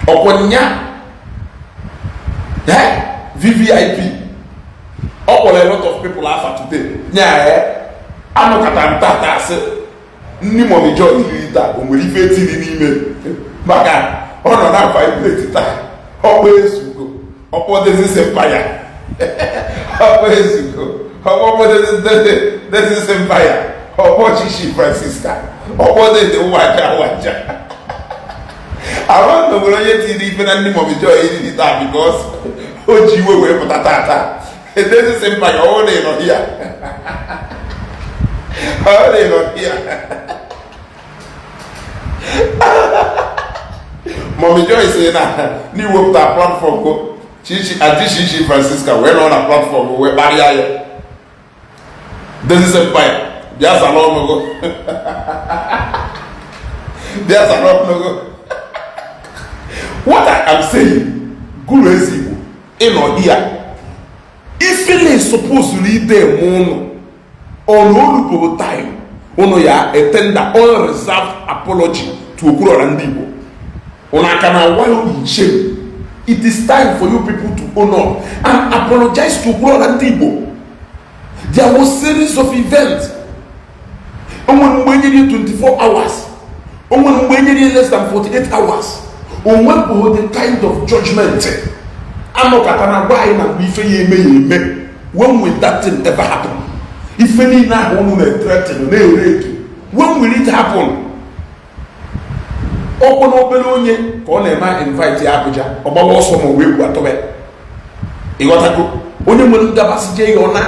Ọkwanya VVIP ọ kpọrọ a lot of people afa today nya ya anụkọta ntata asị nni Mommy Joy riri taa, o nwere ife etiri n'ime, maka ọ nọ na vibrate taa. Ọkpọ Ezugo, ọkpọ Dezisi Mpaya, ọkpọ Ezugo, ọkpọ Dezisi Mpaya, ọkpọ Chichi Francisca, ọkpọ Dede Waja Waja. Ama na nwere onye tiri ife na ndị Mommy Joy riri taa, because o ji iwe wee pụta tata. Dezisi Mpaya, ọ na ịnọ ya, ọ na ịnọ ya. Mommy Joy sị na n'iwepụta platform ko Chichi Aunty Chichi Francisca wee nọ na platform wee kparịa ya. Dezisi Mpaya, bịa zara ọnụgụ, bịa zara ọnụgụ. What I am saying, gụrụ ezigbo ịnọ here, ifele suppose ide eme ụnụ ọnụ olugbo time ụnụ ya tender unreserved apology. apology to Okwuluora Ndị Igbo. Unu aka na wallow in shame. It is time for you people to own up and apologize to Okwuluora Ndị Igbo. There was series of events. O nwere mgbe enyere 24 hours, o nwere mgbe enyere less than 48 hours. O nwepụghị the kind of judgment anọkọta na gwa anyị na mgbe ife ya eme ya eme. When will that thing ever happen? Ife niile ahụ unu na-threaten, na-ere etu, when will it happen? Ọkwa na obere onye ka ọ na-eme invite ya Abuja, ọgbawa ọsọ ma ọ wee egwu atọba. Ịghọtago? Onye nwere ngabasị jee ya, ọ na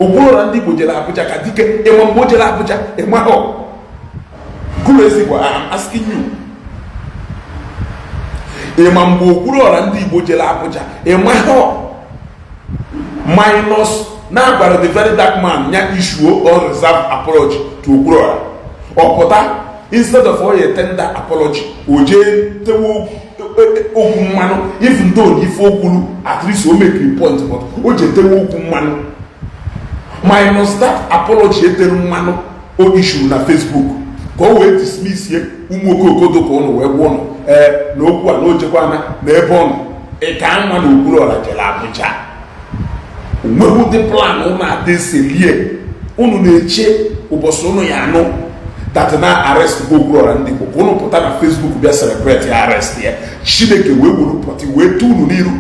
Okwuluora Ndị Igbo jere Abuja ka dike. Ịma mgbe o jere Abuja? Ịmahọ gụrụ ezigbo. I am asking you, ịma mgbe Okwuluora Ndị Igbo jere Abuja? Ịmahọ minus na-agwara the Very Dark Man ya issue unreserved apology to Okwuluora. Ọ pụta, instead of oye tender apology, o jee tewe okwu mmanụ. Even though ife okwulu, at least o make point, but o jee tewe okwu mmanụ. Minus that apology etere mmanụ o issue na Facebook ka o wee dismiss ye ụmụ okooko ka ụnụ wee gwa ụnụ ee na okwu a na o jekwana na ebe ọ nọ. Ị ka mma na Okwuluora jere Abuja. Onweghị ụdị plan ụnụ adịselie. Ụnụ na-eche ụbọchị ụnụ ya anụ that na arrest bụ Okwuluora Ndị Igbo, ka ụnụ pụta na Facebook bịa celebrate ya, arrest ya. Chineke wee wuru pọtị wee tụ unu n'iru.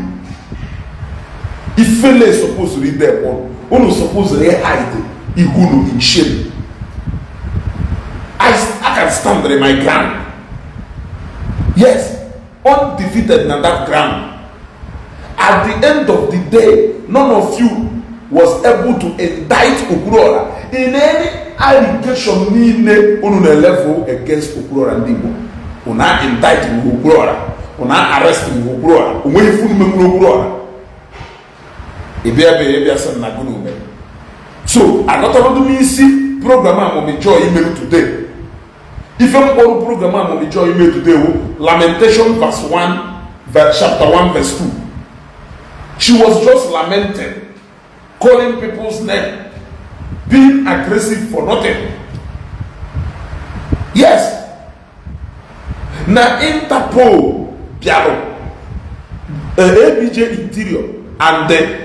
Ifele supposed ide ụnụ, unu supposed hide ihu unu in shame. I can stand in my ground, yes, undefeated na that ground. At the end of the day, none of you was able to indict Okwuluora in any allegation niile unu na-elevel against Okwuluora Ndị Igbo. Unu indict Okwuluora, unu arrest Okwuluora, onweghị ife unu menwuru Okwuluora. Ịbịa ebe ịbịa sị na gụnụ mere so agọtagodu m isi program Amami Joy meru today. Ife mkpọrọ program Amami Joy meru today wu Lamentation verse 1, chapter 1 verse 2. She was just lamenting, calling people's name, being aggressive for nothing. Yes, na Interpol bịarụ, ABJ Interior and the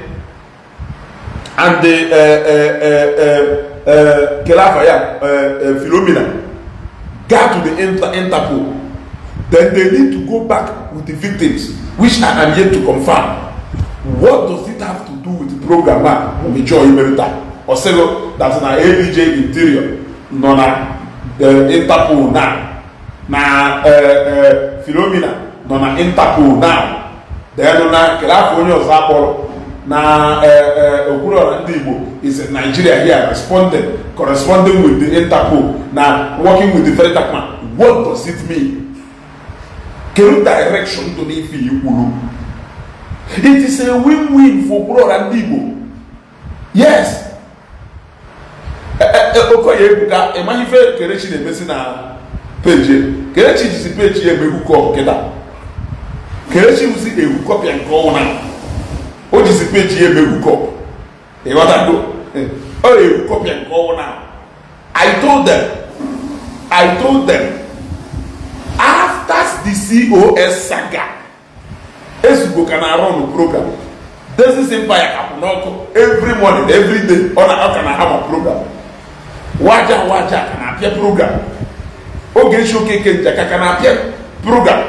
kelafa ya, Philomena got to the Interpol, then they need to go back with the victims, which I am yet to confirm. What does it have to do with the program a Mummy Joy merita? Osego that na ABJ Interior nọ na Interpol now, na Philomena nọ na Interpol now, then na kelafa onye ọzọ akpọrọ na Okwuluora Ndị Igbo is in Nigeria here, responding, corresponding with the Interpol, na working with the Very Dark Man. What does it mean? Kedu direction dị n'ife ikwuru? It is a win-win for Okwuluora Ndị Igbo. Yes, Okoye Ebuka, ịmaghị ife Kerechi na-emesi na page. Kerechi jizi page ya eme hookup kịta. Kerechi wuzi ehukọpịa nke ọnwụ na o jizi page ya eme hookup. Ịghọtago? Ọ ehukọpịa nke ọnwụ na I told them, I told them after the COS saga, Ezugo ka na-arụ ọnụ program. Dezis Empire ka kwụ n'ọkụ every morning, every day. Ọ na ọ ka na-hama program. Waja waja ka na-apịa program. Ogechi Okeke Njaka ka na-apịa program.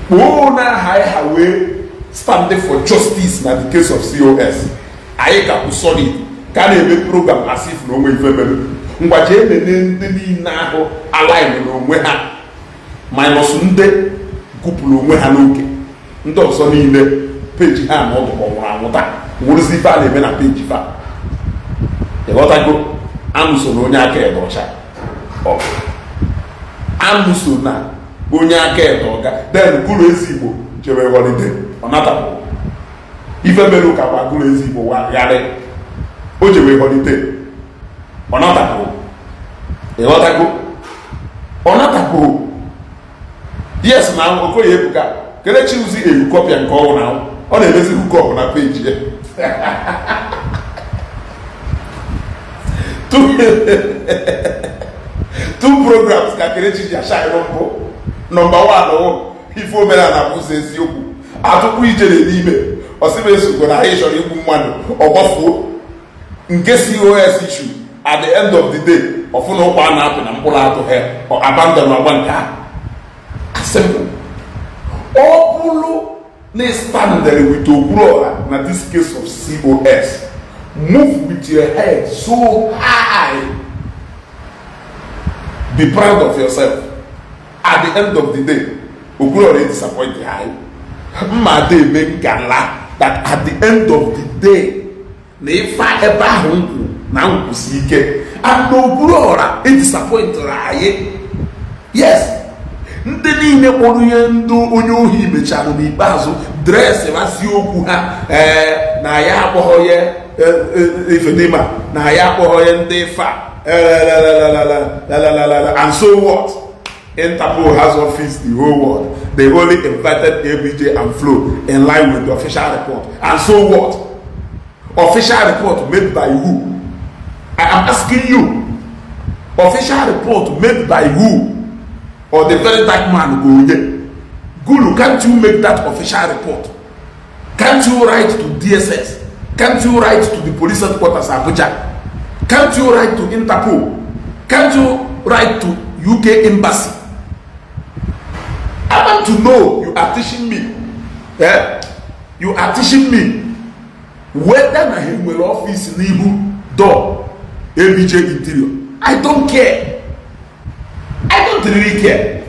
Kpoo na aha ha wee stand for justice na the case of COS. Anyị ka kwụ solid, ka a na-eme program as if na onwe ife mere. Ngwa, jee nene ndị niile ahụ align n'onwe ha, minus ndị gụpụrụ onwe ha n'oge. Ndị ọzọ niile, page ha na ọdụ nwụrụ anwụ taa, nwụrụzi ife a na-eme na page fa. Ịghọtago? Anụso na onye aka ede ọcha ọgụ, anụso na onye aka ede ọga. Then gụrụ ezi Igbo jebe holiday, ọ natapụ ife mere ụka kwa. Gụrụ ezi Igbo gharị, o jebe holiday, ọ natapụ. Ịghọtago? Ọ natapụ. Yes, na Okoye Ebuka, Kelechi uzi ehukọpịa nke ọnwụ na ọ na-emezi hookup na page ya. Two programs ka Kelechi ji ashine mbụ. Number one wụ ife omenala bụ ụzọ eziokwu. Atụpụ ijere n'ime ọsịba na anyị chọrọ igbu mmadụ, ọ gbafuo nke COS issue. At the end of the day, ọfụna ụkwa a na-apị na mkpụrụ atụ ha abandon agba nke a. Simple. Ọ bụrụ na standard with Okwuluora na this case of COS, move with your head so high, be proud of yourself. At the end of the day, Okwuluora disappoint anyị. Mma ada eme ngala that at the end of the day na ife ebe ahụ nkwụ na nkwụsi ike and Okwuluora edisappointịrị anyị. Yes, ndị niile kpọrọ ihe ndị onye ohi mechara n'ikpeazụ dress masị okwu ha, ee, na ya akpọghọ ya ifedima, na ya akpọghọ ya ndị fa, and so what? Interpol has office the whole world. They only invited ABJ and Flo in line with the official report. And so what? Official report made by who? I am asking you. Official report made by who? Or the very dark man go here? Gulu, can't you make that official report? Can't you write to DSS? Can't you write to the police headquarters, Abuja? Can't you write to Interpol? Can't you write to UK Embassy? I want to know. You are teaching me. Eh? You are teaching me whether na ha nwere office n'ihu door ABJ Interior. I don't care. I don't really care.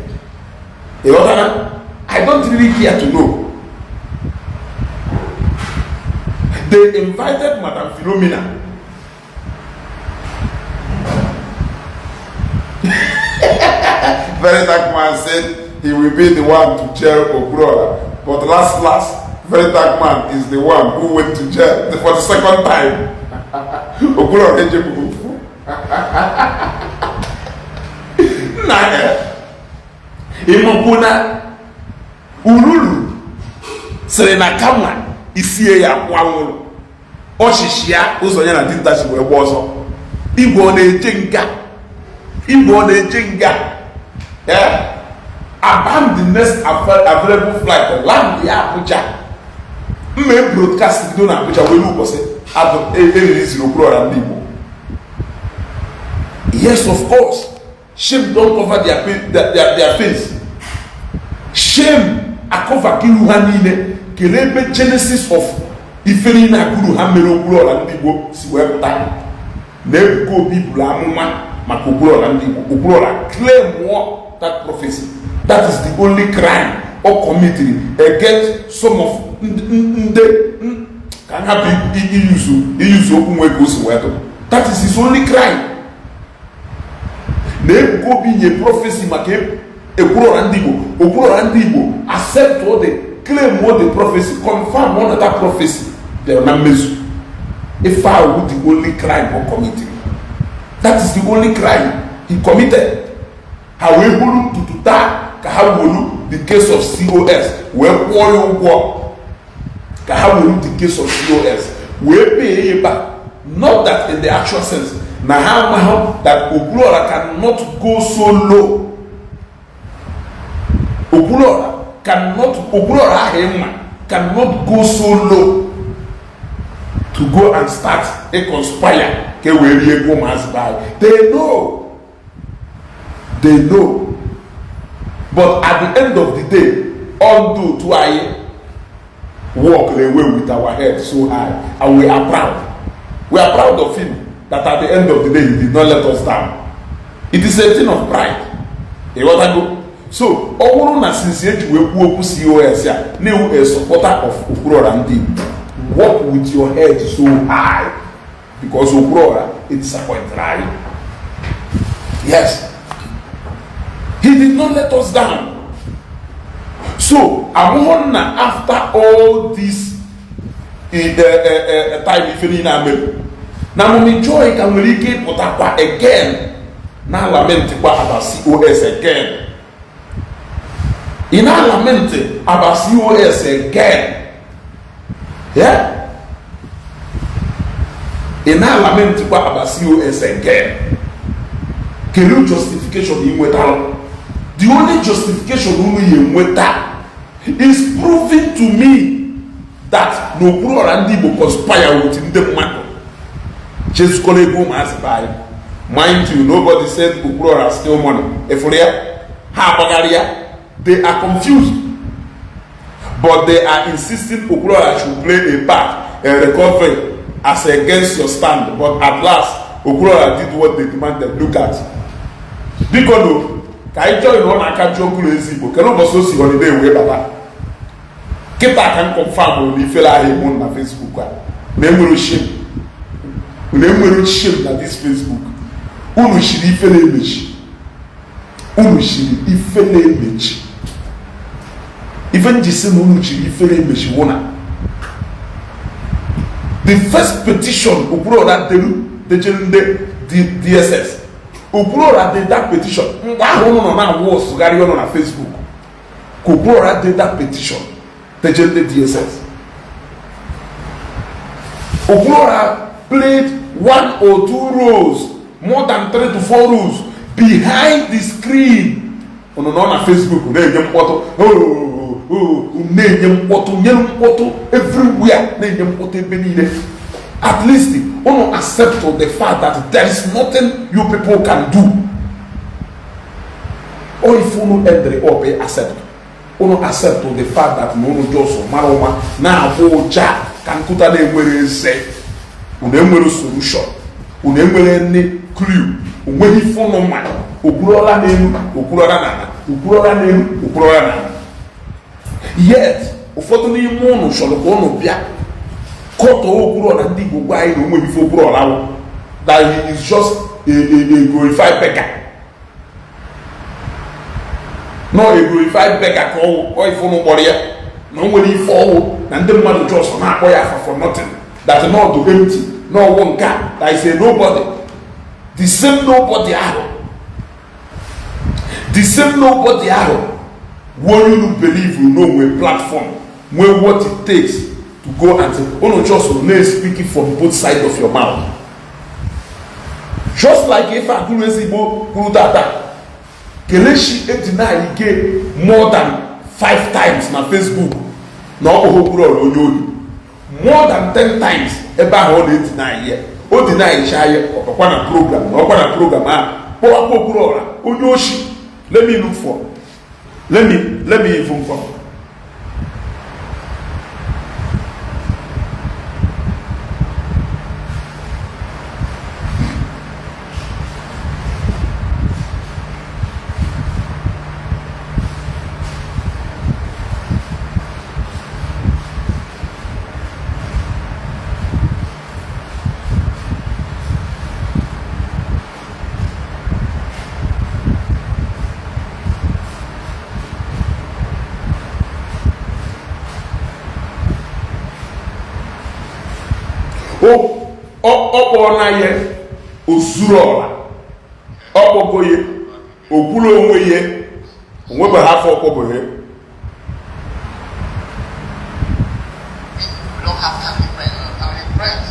Ịghọtara? I don't really care to know. They invited Madam Philomena. Very Dark Man said he will be the one to jail Okwuluora. But last, last, Very Dark Man is the one who went to jail for the second time. Okwuluora ejebughị. Nna ya, ịmakwu na ururu sịrị na kama isie ya kwụ anwụrụ ọchịchị ya ụzọ ya na dinta si wee gba ọsọ. Igwe ọ na-eje nga, igwe ọ na-eje nga. Abam the next available flight land ya Abuja. Mme broadcast bido na Abuja wee ụbọchị eriri Okwuluora ndị Igbo. Yes, of course, shame don cover their face. Shame acover iru ha niile. Kelee ebe genesis of ife niile akụrụ ha mere Okwuluora ndị Igbo si wee pụta na Ebuka Obi buru amụma maka Okwuluora ndị Igbo. Okwuluora claim that prophecy. That is the only crime o committed against some of ndị ka hapụ iyuzu okwu nwe ka o si wee dụ. That is his only crime. Na Ebuka Obi nye prophecy maka Okwuluora ndị Igbo, Okwuluora ndị Igbo accept all the claim, all the prophecy, confirm all that prophecy bịara na mmezu. Ife ahụ the only crime o committed. That is the only crime he committed. Ha wee buru ntutu taa ka ha wolu the case of COS wee kwụọ ya ụgwọ, ka ha wolu the case of COS wee pay ya back. Not that in the actual sense na ha amaghị that Okwuluora cannot go so low. Okwuluora cannot, Okwuluora ahụ ịma cannot go so low to go and start a conspire ka e wee rie ego ụmụazị be anyị. They know, they know. But at the end of the day, all ndị otu anyị walk away with our head so high, and we are proud. We are proud of him that at the end of the day he did not let us down. It is a thing of pride. Ịghọtago? So ọ bụrụ na since eji wee kwuo okwu COS a na-ewu a supporter of Okwuluora ndị Igbo, walk with your head so high, because Okwuluora disappointed anyị. Yes, he did not let us down. So amụhụ na after all this time ife niile a mere na Mummy Joy ka nwere ike ịpụtakwa again na lament kwa about COS again. Ị na-lament about COS again. Yeah? Ị na-lament kwa about COS again. Kedu justification ị nwetara? The only justification unu ya enweta is proving to me that na Okwuluọra ndị Igbo conspire with ndị mmadụ jezukọrọ ego ụmụazị be anyị. Mind you, nobody said Okwuluọra steal money. Efuru ya, ha agbagharị ya. They are confused, but they are insisting Okwuluọra should play a part in recovery as against your stand. But at last, Okwuluọra did what they demanded. Look at, biko no, ka anyị join ọ na-aka ji okwu ezi Igbo. Kedu ụbọchị o si holiday wee bata kịta ka m confirm na ifere ahụ emu na Facebook a na enwere shame, na enwere shame na this Facebook. Unu shiri ife na-emechi, unu shiri ife na-emechi. Ife njisi na unu chiri ife na-emechi wụ na the first petition Okwuluọra delu dejere ndị DSS. Okwuluọra did that petition mgbe ahụ unu nọ na-awụ osugharị ọnụ na Facebook ka Okwuluọra did that petition dejere ndị DSS. Okwuluọra played one or two roles, more than three to four roles behind the screen. Unu nọ na Facebook na-enye mkpọtụ, na-enye mkpọtụ, nye mkpọtụ everywhere, na-enye mkpọtụ ebe niile. At least unu accept the fact that there is nothing you people can do. Or if unu end up accept, unu accept the fact that na unu just mara ụma na-agba ụja ka nkụta na-enwere eze. Unu enwere solution, unu enwere any clue, onweghị ife unu ma. Okwuluọra n'elu, Okwuluọra n'ala, Okwuluọra n'elu, Okwuluọra n'ala. Yet ụfọdụ n'ime unu chọrọ ka unu bịa kọtọọ Okwuluọra ndị Igbo, gwa anyị na onweghị ife Okwuluọra wụ, that he is just a glorified beggar. No, a glorified beggar ka ọwụ ọ ife unu kpọrọ ya, na o nwere ife ọwụ, na ndị mmadụ just na-akpọ ya afa for nothing, that not empty, na ọwụ nke a, that is a nobody. The same nobody ahụ, the same nobody ahụ wụ unu believe no nwee platform, nwee what it takes to go and say unu just na speak from both sides of your mouth, just like ife akụrụ ezigbo kwuru tata. Kelechi edeny ike more than five times na Facebook na ọ kpọghị Okwuluọra onye ohi, more than 10 times. Ebe ahụ ọ na-edeny ya, o denycha ya, ọkwa na program na ọkwa na program ahụ kpọwakwa Okwuluọra onye oshi. Let me look for, let me even come. Ọ kpọọ ya ozuru ọra, ọ kpọgo ya okwuru onwe ya, onwebeghị afọ ọkpọbụghị. We don't have family friends. Family friends.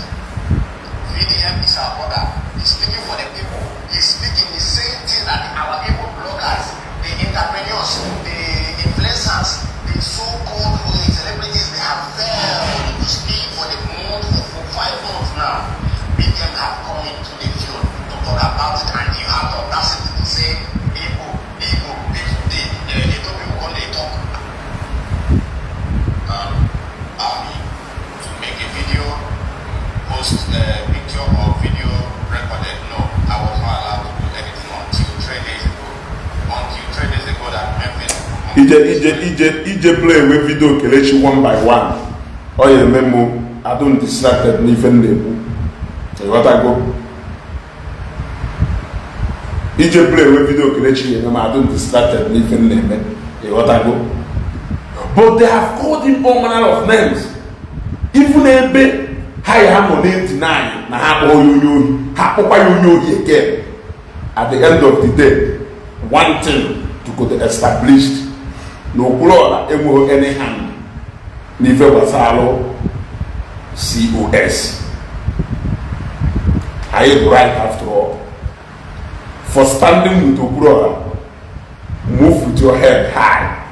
VDM is our brother. He's speaking for the people. He's speaking the same thing that our able bloggers, the entrepreneurs, the influencers, the so-called celebrities, they have failed to speak for the month for 5 months now. VDM have come into the field to talk about it, and you have the audacity to say, Igbo, Igbo, people, the two people come, they talk. Army to make a video, post a picture or video recorded. No, I was not allowed to do anything until 3 days ago. Until 3 days ago that Memphis. Ije ije ije ije play we video Kelechi one by one, ọ ya eme mụ adụ distracted n'ife m na-ekwu. Ịghọtago? Ije play we video Kelechi ya eme m adụ distracted n'ife m na-eme. Ịghọtago? But they have called him all manner of names, even ebe ha ya nọ na-edeny na ha akpọghị ya onye ohi, ha akpọkwa ya onye ohi again. At the end of the day, one thing to go to established na Okwuluọra enweghị any hand n'ife gbasara COS. Anyị bụ right after all. For standing with Okwuluora, move with your head high.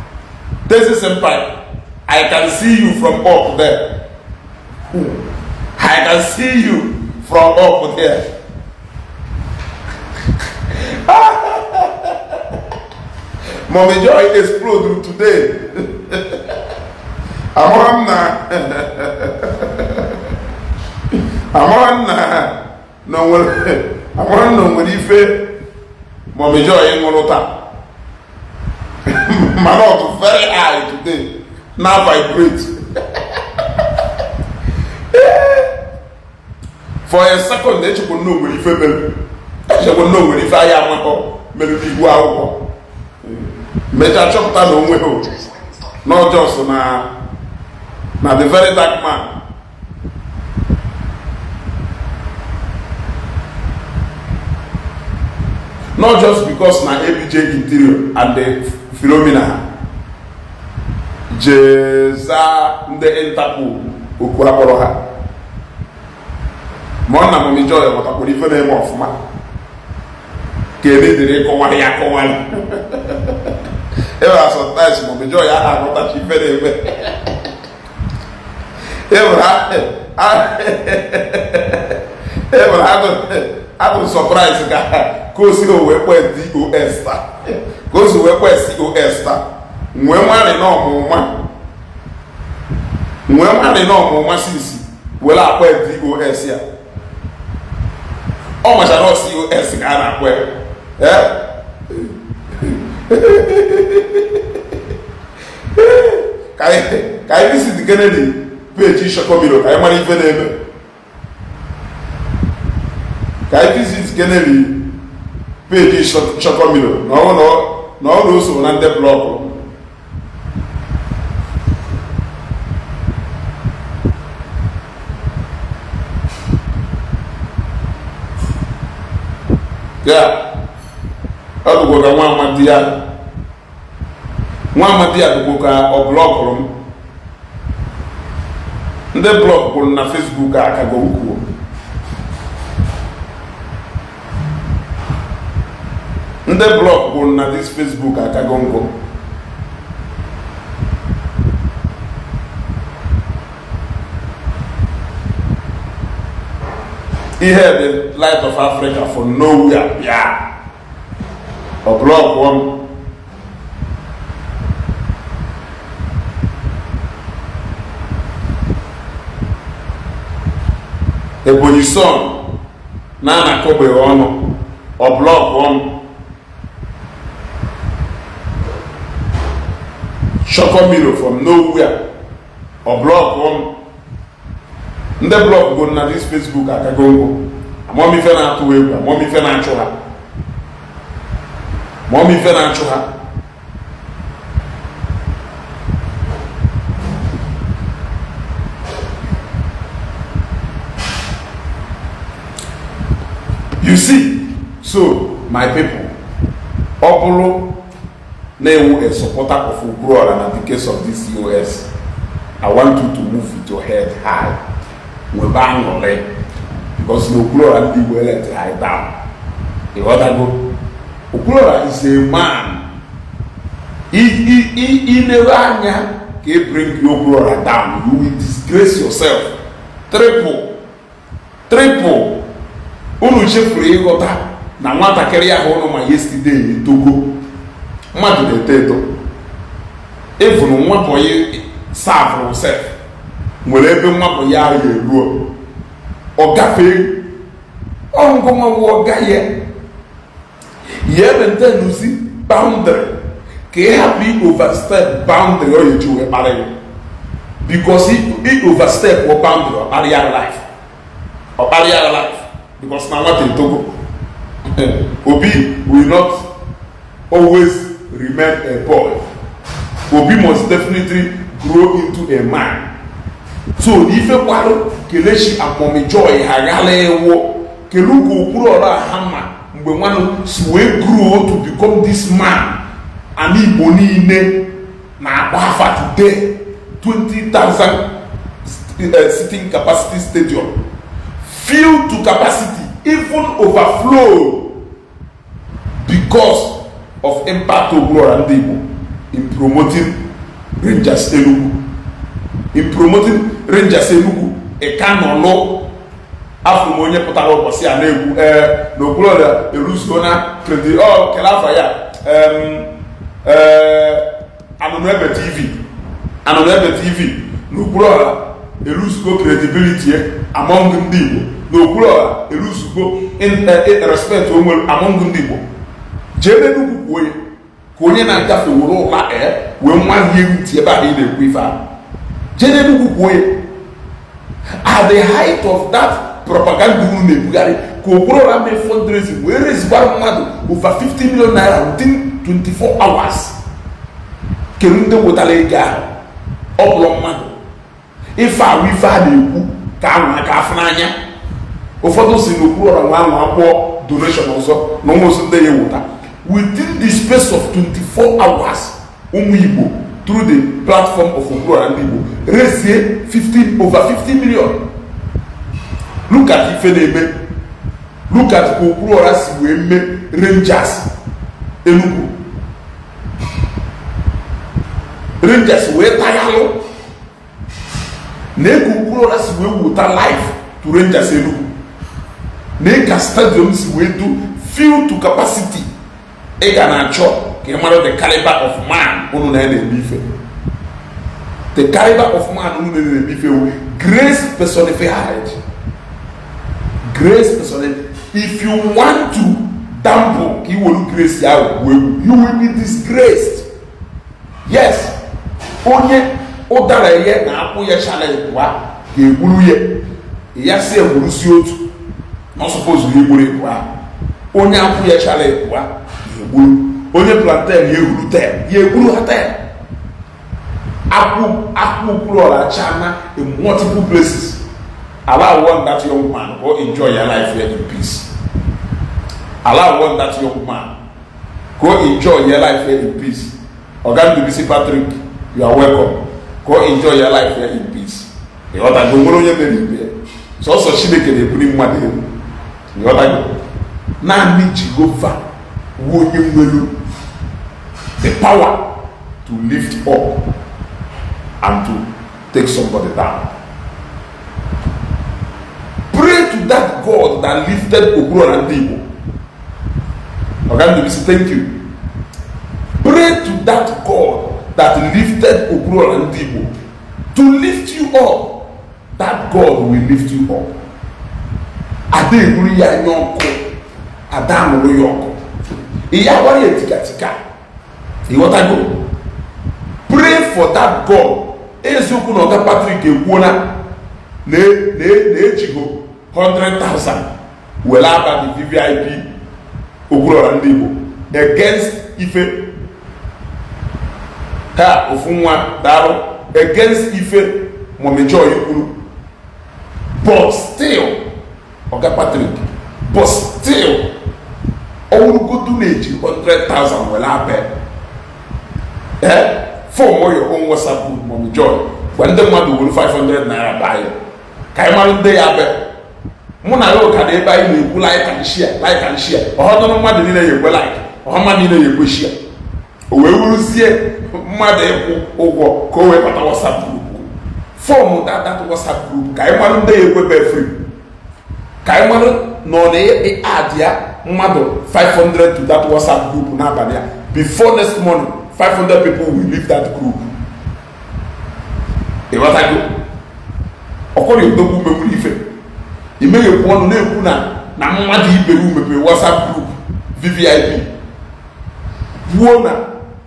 This Empire, I can see you from up there. I can see you from up there. Mommy Joy explode today. Amara m na amara m na o nwere, amara m na o nwere ife Mommy Joy ṅụrụ taa, mana ọ dị very high today na vibrate. For a second, echekwa na o nwere ife mere, echekwa na o nwere ife anyị amakọ mere n'ihu akwụkwọ, mechaa chọpụta na onwe ha not just na the very dark man. Not just because na ABJ Interior and the Philomena jeza ndị Interpol okwu akpọrọ ha, ma ọ na Mommy Joy ghọtakwara ife na-eme ọfụma ka eme dịrị ịkọwara ya akọwara. Ebe sometimes Mommy Joy a na-aghọtachi ife na-eme, ewere adụ surprise ka o si wee kpee DOS taa, ka o si wee kpee COS taa, nwee nwarị na ọmụma, nwee nwarị na ọmụma sisi were akpọ DOS ya. Ọ machara COS ka a na-akpọ ya. Ka anyị visit Kennedy page Shokomiro ka anyị mara ife na-eme. Ka anyị visit Kennedy page Shokomiro na ọ na ọ so na ndị block. Ya ọ dụkwa ka nwa amadi ya, nwa amadi ya dụkwa ka ọ blockụrụ m. Ndị block kwuru na Facebook akago ukwuu. Ndị block kwuru na this Facebook akago nkụ. Ihe the Light of Africa for nowhere bịa ọ block m. Ebonyi Son na-anakọbeghị ọnụ, ọ block m. Shokomiro from nowhere, ọ block m. Ndị block go na this Facebook akago nkụ. Amamife na-atụ egwu, amamife na-achụ ha, amamife na-achụ ha. You see, so my people, ọ bụrụ na-ewu a supporter of Okwuluora na the case of this COS, I want you to move with your head high. Nwebe aṅụrị, because na Okwuluora ndị Igbo let high down. Ịghọtago? Okwuluora is a man. Ilewe anya ka e bring Okwuluora down, you will disgrace yourself. Triple, triple. Unu chefuru ịghọta na nwatakịrị ahụ ụnụ ma yesterday etogo. Mmadụ na-eto eto. Ịfụrụ nwa boy savụrụ sef nwere ebe nwa boy ahụ ya eruo, ọ gafee ọngụnwanwe ọga ya ya maintainzi boundary ka ị hapụ overstep boundary ọ ya eji wee kparị ya, because i overstep ọ boundary, ọ kparị ya life, ọ kparị ya life, because na nwata etogo. Obi will not always remain a boy. Obi must definitely grow into a man. So ife kwarụ Kelechi and Mommy Joy ha ghala ewu Kelugo Okwuluora ha ma mgbe nwanụ si wee grow to become this man. Ana Igbo niile na-agba afa today, 20,000 sitting capacity stadium filled to capacity, even overflow. Because of impact Okwuluora Ndị Igbo in promoting Rangers Enugu, in promoting Rangers Enugu. Ị ka nọ lụ afọ m onye pụtara ụbọchị a na-egwu ee na Okwuluora eruzuo na credit ọ kele afa ya ee Anụnụ Ebe TV, Anụnụ Ebe TV, na Okwuluora eruzugo credibility among ndị Igbo, na Okwuluora eruzugo respect o nwere among ndị Igbo. Jee n'Enugwu kwuo ya ka onye na-agafe were ụla ee wee nwa ihe ntị ebe ahụ ị na-ekwu ife ahụ. Jee n'Enugwu kwuo ya. At the height of that propaganda unu na-ebugharị ka Okwuluora mee fundraising wee rezigbara mmadụ over 50 million naira within 24 hours. Kedu ndị wetara ego ahụ? Ọ bụrụ mmadụ ife ahụ, ife a na-ekwu ka anwa aka afụ n'anya. Ụfọdụ si na Okwuluora nwa anwa akpọọ donation ọzọ na ụmụ ndị ya eweta within the space of 24 hours. Ụmụ Igbo, through the platform of Okwuluora Ndị Igbo, rezie 15 over 50 million. Look at ife na-eme. Look at ka Okwuluora si wee mee Rangers Enugu, Rangers wee tayalụ na ego. Okwuluora si wee wụta life to Rangers Enugu na ka stadium si wee do fill to capacity. Ị ga na-achọ ka ị mara the caliber of man unu na na-eme ife. The caliber of man unu na-eme ife wu grace personified, grace personified. If you want to dample ka i welu grace ahụ gwuo egwu, you will be disgraced. Yes, onye ụdara ihe na akwụ ya challenge pụa ga-egburu ya. Ya si egburusi otu na suppose ya egburu ịpụa. Onye akwụ ya challenge pụa ya egburu onye plantain, ya ehuru ten, ya egburu ha 10. Akwụ akwụ Okwuluora chana in multiple places. Allow one that young man go enjoy your life here in peace. Allow one that young man go enjoy your life here in peace. Oga Ndubisi Patrick, you are welcome. Go enjoy your life here in peace. Ịghọtago? Nwere onye mere ibe sọsọ Chineke na-ebuli mmadụ elu. Ịghọtago? Naanị Jehova wu onye nwere the power to lift up and to take somebody down. Pray to that God that lifted Okwuluora Ndị Igbo. Oga Ndubisi, thank you. Pray to that God that lifted Okwuluora Ndị Igbo to lift you up. That God will lift you up. Ada egburu ya anya ọkụ, ada anụrụ ya ọkụ, ihe agbara ya tikatika. Ịghọtago? Pray for that God. Eziokwu na Ọga Patrick ekwuola na na-ejigo 100,000 were aba the VVIP Okwuluora Ndị Igbo against ife ha ofu nwa darụ, against ife Mommy Joy kwuru. But still, Oga Patrick, but still, ọwụrụgodu na-eji 100,000 were abịa ee form your own WhatsApp group, Mommy Joy, gwa ndị mmadụ were 500 naira baa ya ka anyị mara ndị ya abịa. Mụ na ya ụka na ebe anyị na-ekwu like and share, like and share. Ọhọdụrụ mmadụ niile ya ekwe like, ọha mmadụ niile ya ekwe share, o wee wuruzie mmadụ ịkwụ ụgwọ ka o wee bata WhatsApp group. Form that WhatsApp group ka anyị mara ndị ya ekwebe free, ka anyị mara na ọ na-add ya mmadụ 500 to that WhatsApp group n'abalị a. Before next morning, 500 people will leave that group. Ịghọtago? Ọkọrọ odogwu megburu ife imeghepụ ọnụ na-ekwu na mmadụ ibe gị mepere WhatsApp group VVIP, kwuo na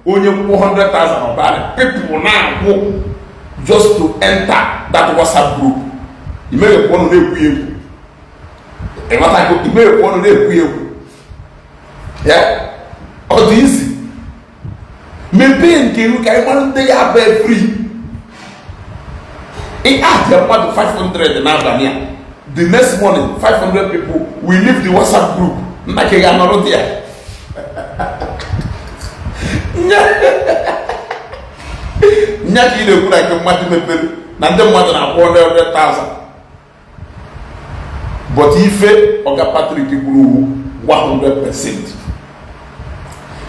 onye kwụọ 100,000 ọbara, people na-akwụ just to enter that WhatsApp group. Imeghepụ ọnụ na-ekwu ya ekwu. Ịghọtago? Imeghepụ ọnụ na-ekwu ya ekwu ya. Ọ dị isi mepee nke iru ka anyị mara ndị ya bụ free. Ị add ya mmadụ 500 n'abalị a, the next morning 500 people will leave the WhatsApp group. Nna ka ị ga-anọrọ dị ya nya nya ka ị na-ekwu na nke mmadụ mepere na ndị mmadụ na-akwụ 100,000. But ife Oga Patrick kwuru wu 100%.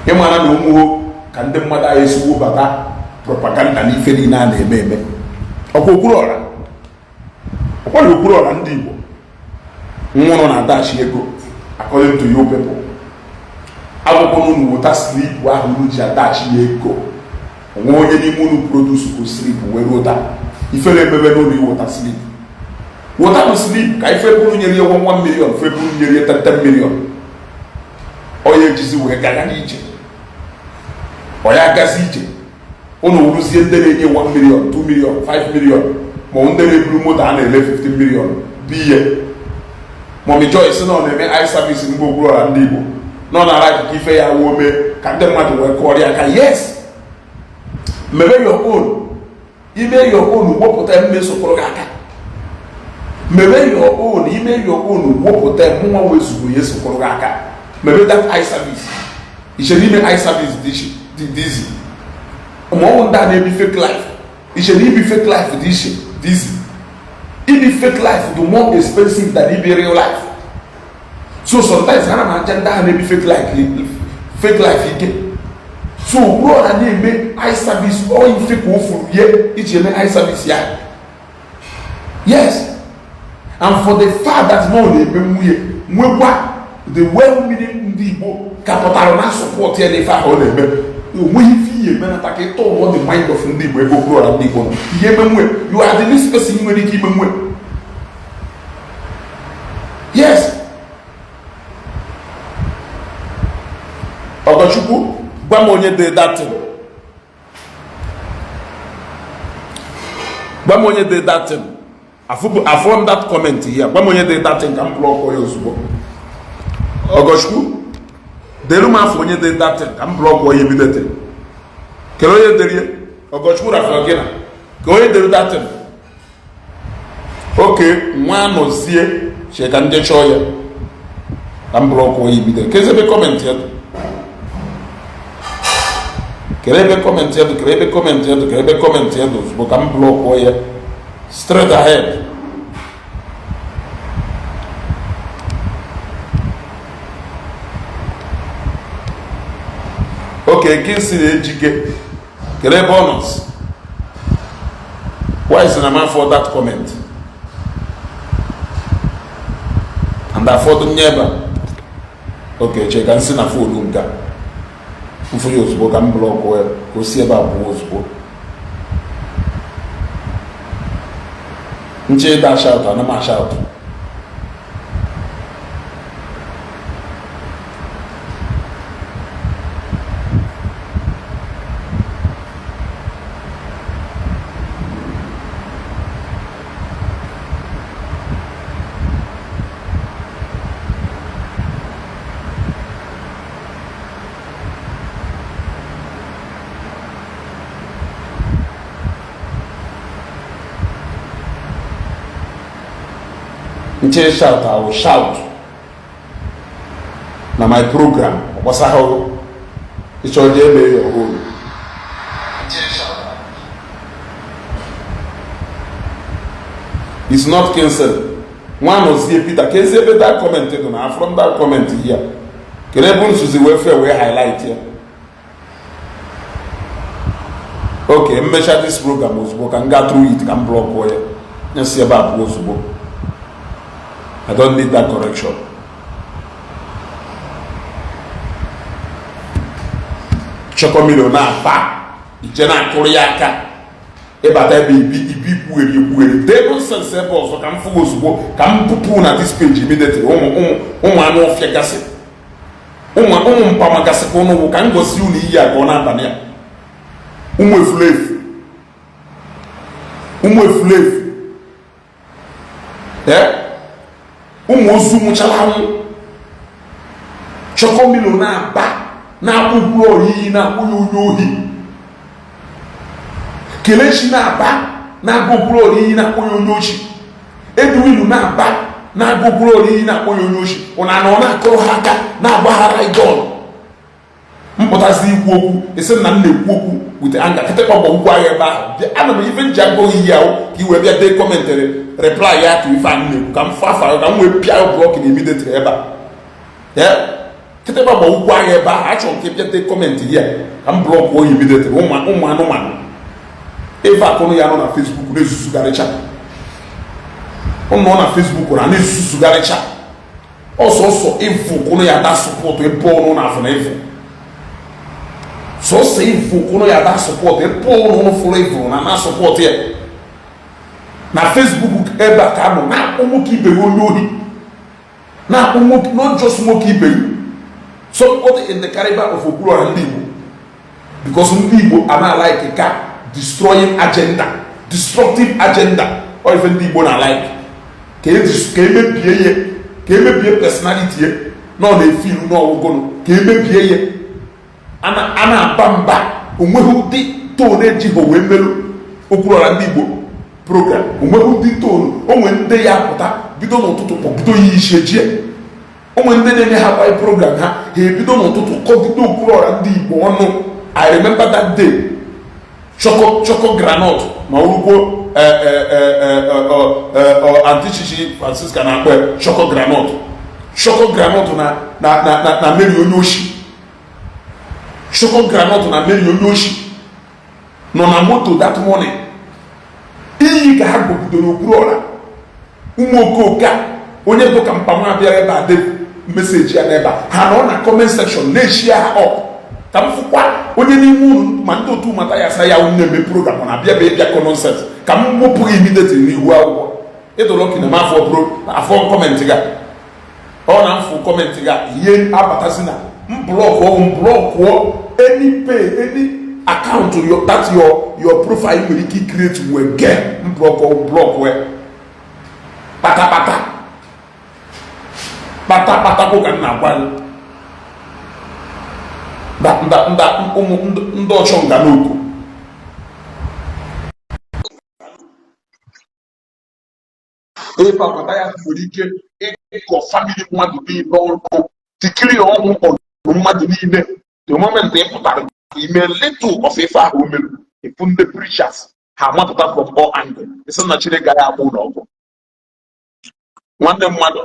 Ịmara na ụmụho ka ndị mmadụ anyị esiwo bata propaganda n'ife niile a na-eme eme. Ọkwa Okwuluọra, ọkwa Okwuluọra ndị Igbo nwụrụ na dash ego, according to you people. Akwụkwọ n'unu wota slip ahụ unu ji adachi ya ego. Onwe onye n'ime unu produce ko slip wee ruo taa. Ifere emebe n'ụlọ iwota slip, wota bụ slip ka ife bụrụ nyere ya 1 million, fe bụrụ nyere ya 10 million. Onye ejizi wee gaga n'ije, ọ ya agazi ije. Unu wụrụzie ndị na-enye 1 million, 2 million, 5 million, ma ndị na-eburu moto a na-ele 15 million bụ ihe. Mommy Joyce nọ na-eme eye service mgbe Okwuluọra ndị Igbo nọ na ara akụkọ ife ya wuo mee ka ndị mmadụ wee kụọrọ ya aka. Yes, mebe your own, ime your own, wepụta mmesokọrọ gị aka. Mebe your own, ime your own, wepụta mụnwa wezugbo ya esokọrọ gị aka. Mebe that eye service. Iche n'ime eye service dị easy, ma ọ bụ ndị a na-ebi fake life. Iche na ibi fake life dị iche dị easy. Ibi fake life dị more expensive than ibi real life. So sometimes ana m aja ndị ahụ na-ebi fake life ike. So Okwuluọra na-eme eye service, ọ ife ka o furu ye iji eme eye service ya. Yes, and for the fact that na ọ na-eme nwunye nwekwa the well-meaning ndị Igbo ka pụtara na support ya n'ife ahụ ọ na-eme, onweghị ife ihe emenata ka ịtọ ụmụ the mind of ndị Igbo ebe Okwuluọra ndị Igbo nọ ihe eme nwe. You are the least person nwere ike ime nwe. Yes, Ọgọchukwu, gwa m onye dị datin, gwa m onye dị datin. Afọ m that comment here. Gwa m onye dị datin ka m block ya ozugbo. Ọgọchukwu, delu m afọ onye dị datin ka m block ya immediately. Kere onye dere? Ọgọchukwu rafere gị na ka onye dere datin. Oke nwa anọzie che ka ndị chọọ ya ka m block ya immediately. Kezi ebe comment ya dị? Kere ebe comment ya dị? Kere ebe comment ya dị? Kere ebe comment ya dị ozugbo ka m block ya straight ahead. Okay, Kingsley Ejike, kere ebe ọ nọ? Why is na for that comment and afọdụ nye ebe a? Okay, che ka m si na phone nka mfụ ya ozugbo ka m block ya ka o si ebe a pụọ ozugbo. Nche ịda shout, ana m shout. Nche shout, I will shout na my program. Ọ gbasaghị ịchọ je eme your own. It's not Kingston nwa nọzie Peter. Kezi ebe that comment dị na from that comment here? Kedu ebe nsuzi wee fe wee highlight ya? Okay, mmecha this program ozugbo ka m gaa through it ka m block ya nyesi ebe a pụọ ozugbo. I don't need that correction. Chọkọmilo na-aba ije na-akụrụ ya aka ịbata ebe ibi ibi kwugheri ekwugheri dee nonsense ebe ọzọ ka m fụgo ozugbo ka m pụpụ na this page immediately. Ụmụ ụmụ ụmụ anụ ọfịa gasị, ụmụ ụmụ mpama gasị ka ụnụ wụ ka m gosi unu iyi a ka ọ na-abalị a. Ụmụ efulefu, ụmụ efulefu, ee, ụmụ ozu nwụchara anwụ. Chọkọmilo na-aba na-akpụ oyiyi na-akpụ ya onye ohi. Kelechi na-aba na-agụ okpuru oyiyi na-akpọ ya onye ochi. Edwinu na-aba na-agụ okpuru oyiyi na-akpọ ya onye ochi. Ụna na ọ na-akụrụ ha aka na-agbaghara idol mpụtazi ikwu okwu esi na m na-ekwu okwu with anger. Kịtịkpa gbagwukwu agha ebe ahụ. Bịa, ana m ife nji agụghị iyi ahụ ka i wee bịa dee comment reply ya to ife a m na-ekwu ka m fafa ka m wee pịa block na immediately ebe a. Kịtịkpa gba ụkwụ agha ebe a. Achọrọ m ka ị bịa comment ya ka m block oyi immediately. Ụmụ anụmanụ ife akụnụ ya nọ na Facebook na-ezuzugharịcha, ụnụ nọ na Facebook na na-ezuzugharịcha ọsọsọ ịfụ kụnụ ya da support ebe ọnụ na afụ na ịfụ sọsọ ịfụ kụnụ ya da support ebe ọnụ fụrụ ịfụ na na support ya na Facebook. Ebe a ka nọ na-akpọ nwoke ibe ya onye ohi, na-akpọ nwoke, not just nwoke ibe ya, somebody in the caliber of Okwuluọra ndị Igbo, because ndị Igbo a na-like ka destroying agenda, destructive agenda. Ọ ife ndị Igbo na-like ka emebie ihe, ka emebie personality ya nọ na-efe ilu n'ọgwụgụnụ, ka emebie ihe a na-aba mba. Onweghị ụdị tone ejighị wee melu Okwuluọra ndị Igbo program, onweghị ụdị tone. Onwe ndị ya pụta bido n'ụtụtụ kpọgido ya isi ejie. Onwe ndị na-enye ha kwa program ha, ha ebido n'ụtụtụ kọgide Okwuluọra ndị Igbo ọnụ. I remember that day, Choco Choco Granot ma orukwo Antichichi Francisca na-akpọ Choco Granot, Choco Granot na na na na Mary onye oshi, Choco Granot na Mary onye oshi nọ na moto that morning. Iyi ka ha gbogidoro Okwuluọra. Ụmụ okooko a, onye bụ ka mpanwa bịara ebe a de message ya n'ebe a, ha nọ na comment section na-eshi ha up. Ka m fụkwa onye n'ime unu ma ndị otu mata ya sa ya na-eme program na-abịa bụ ịbịa kọ nonsense, ka m wepụghị immediately n'ihu akwụkwọ. Ịdụlọ na m afọ bụrụ afọ comment ga ọ na mfụ comment ga ihe abatazi na m block ọ, m blockụọ any pay, any account your, that your profile nwere ike create wee ge m block ọ, block wee kpatakpata kpatakpata kwụ ka m na-agwa gị. Nda nda ụmụ ndị ọchọ nga n'oku. Ife akpata ya nwere ike ịkọ family mmadụ niile ọnụ, tikiri ọnwụ ọnụ mmadụ niile. The moment ị pụtara ime little of ife ahụ o mere, ịfụ ndị preachers ha amapụta from all angle. Isi na Chineke ya agba ụlọ ọgụ nwanne mmadụ.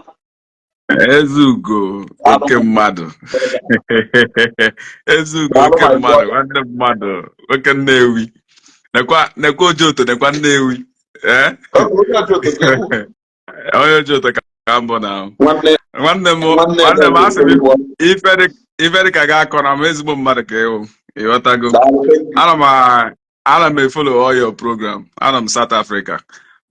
Ezugo oke mmadụ, Ezugo oke mmadụ, nwanne mmadụ, oke Nnewi, nekwa nekwa Ojoto, nekwa Nnewi. Ee, onye Ojoto ka mbụ na nwanne m, nwanne m, asị m ife dị ka ga-akọ na m ezigbo mmadụ ka ịhụ, ịghọtago. Ana m efollow all your program. Ana m South Africa,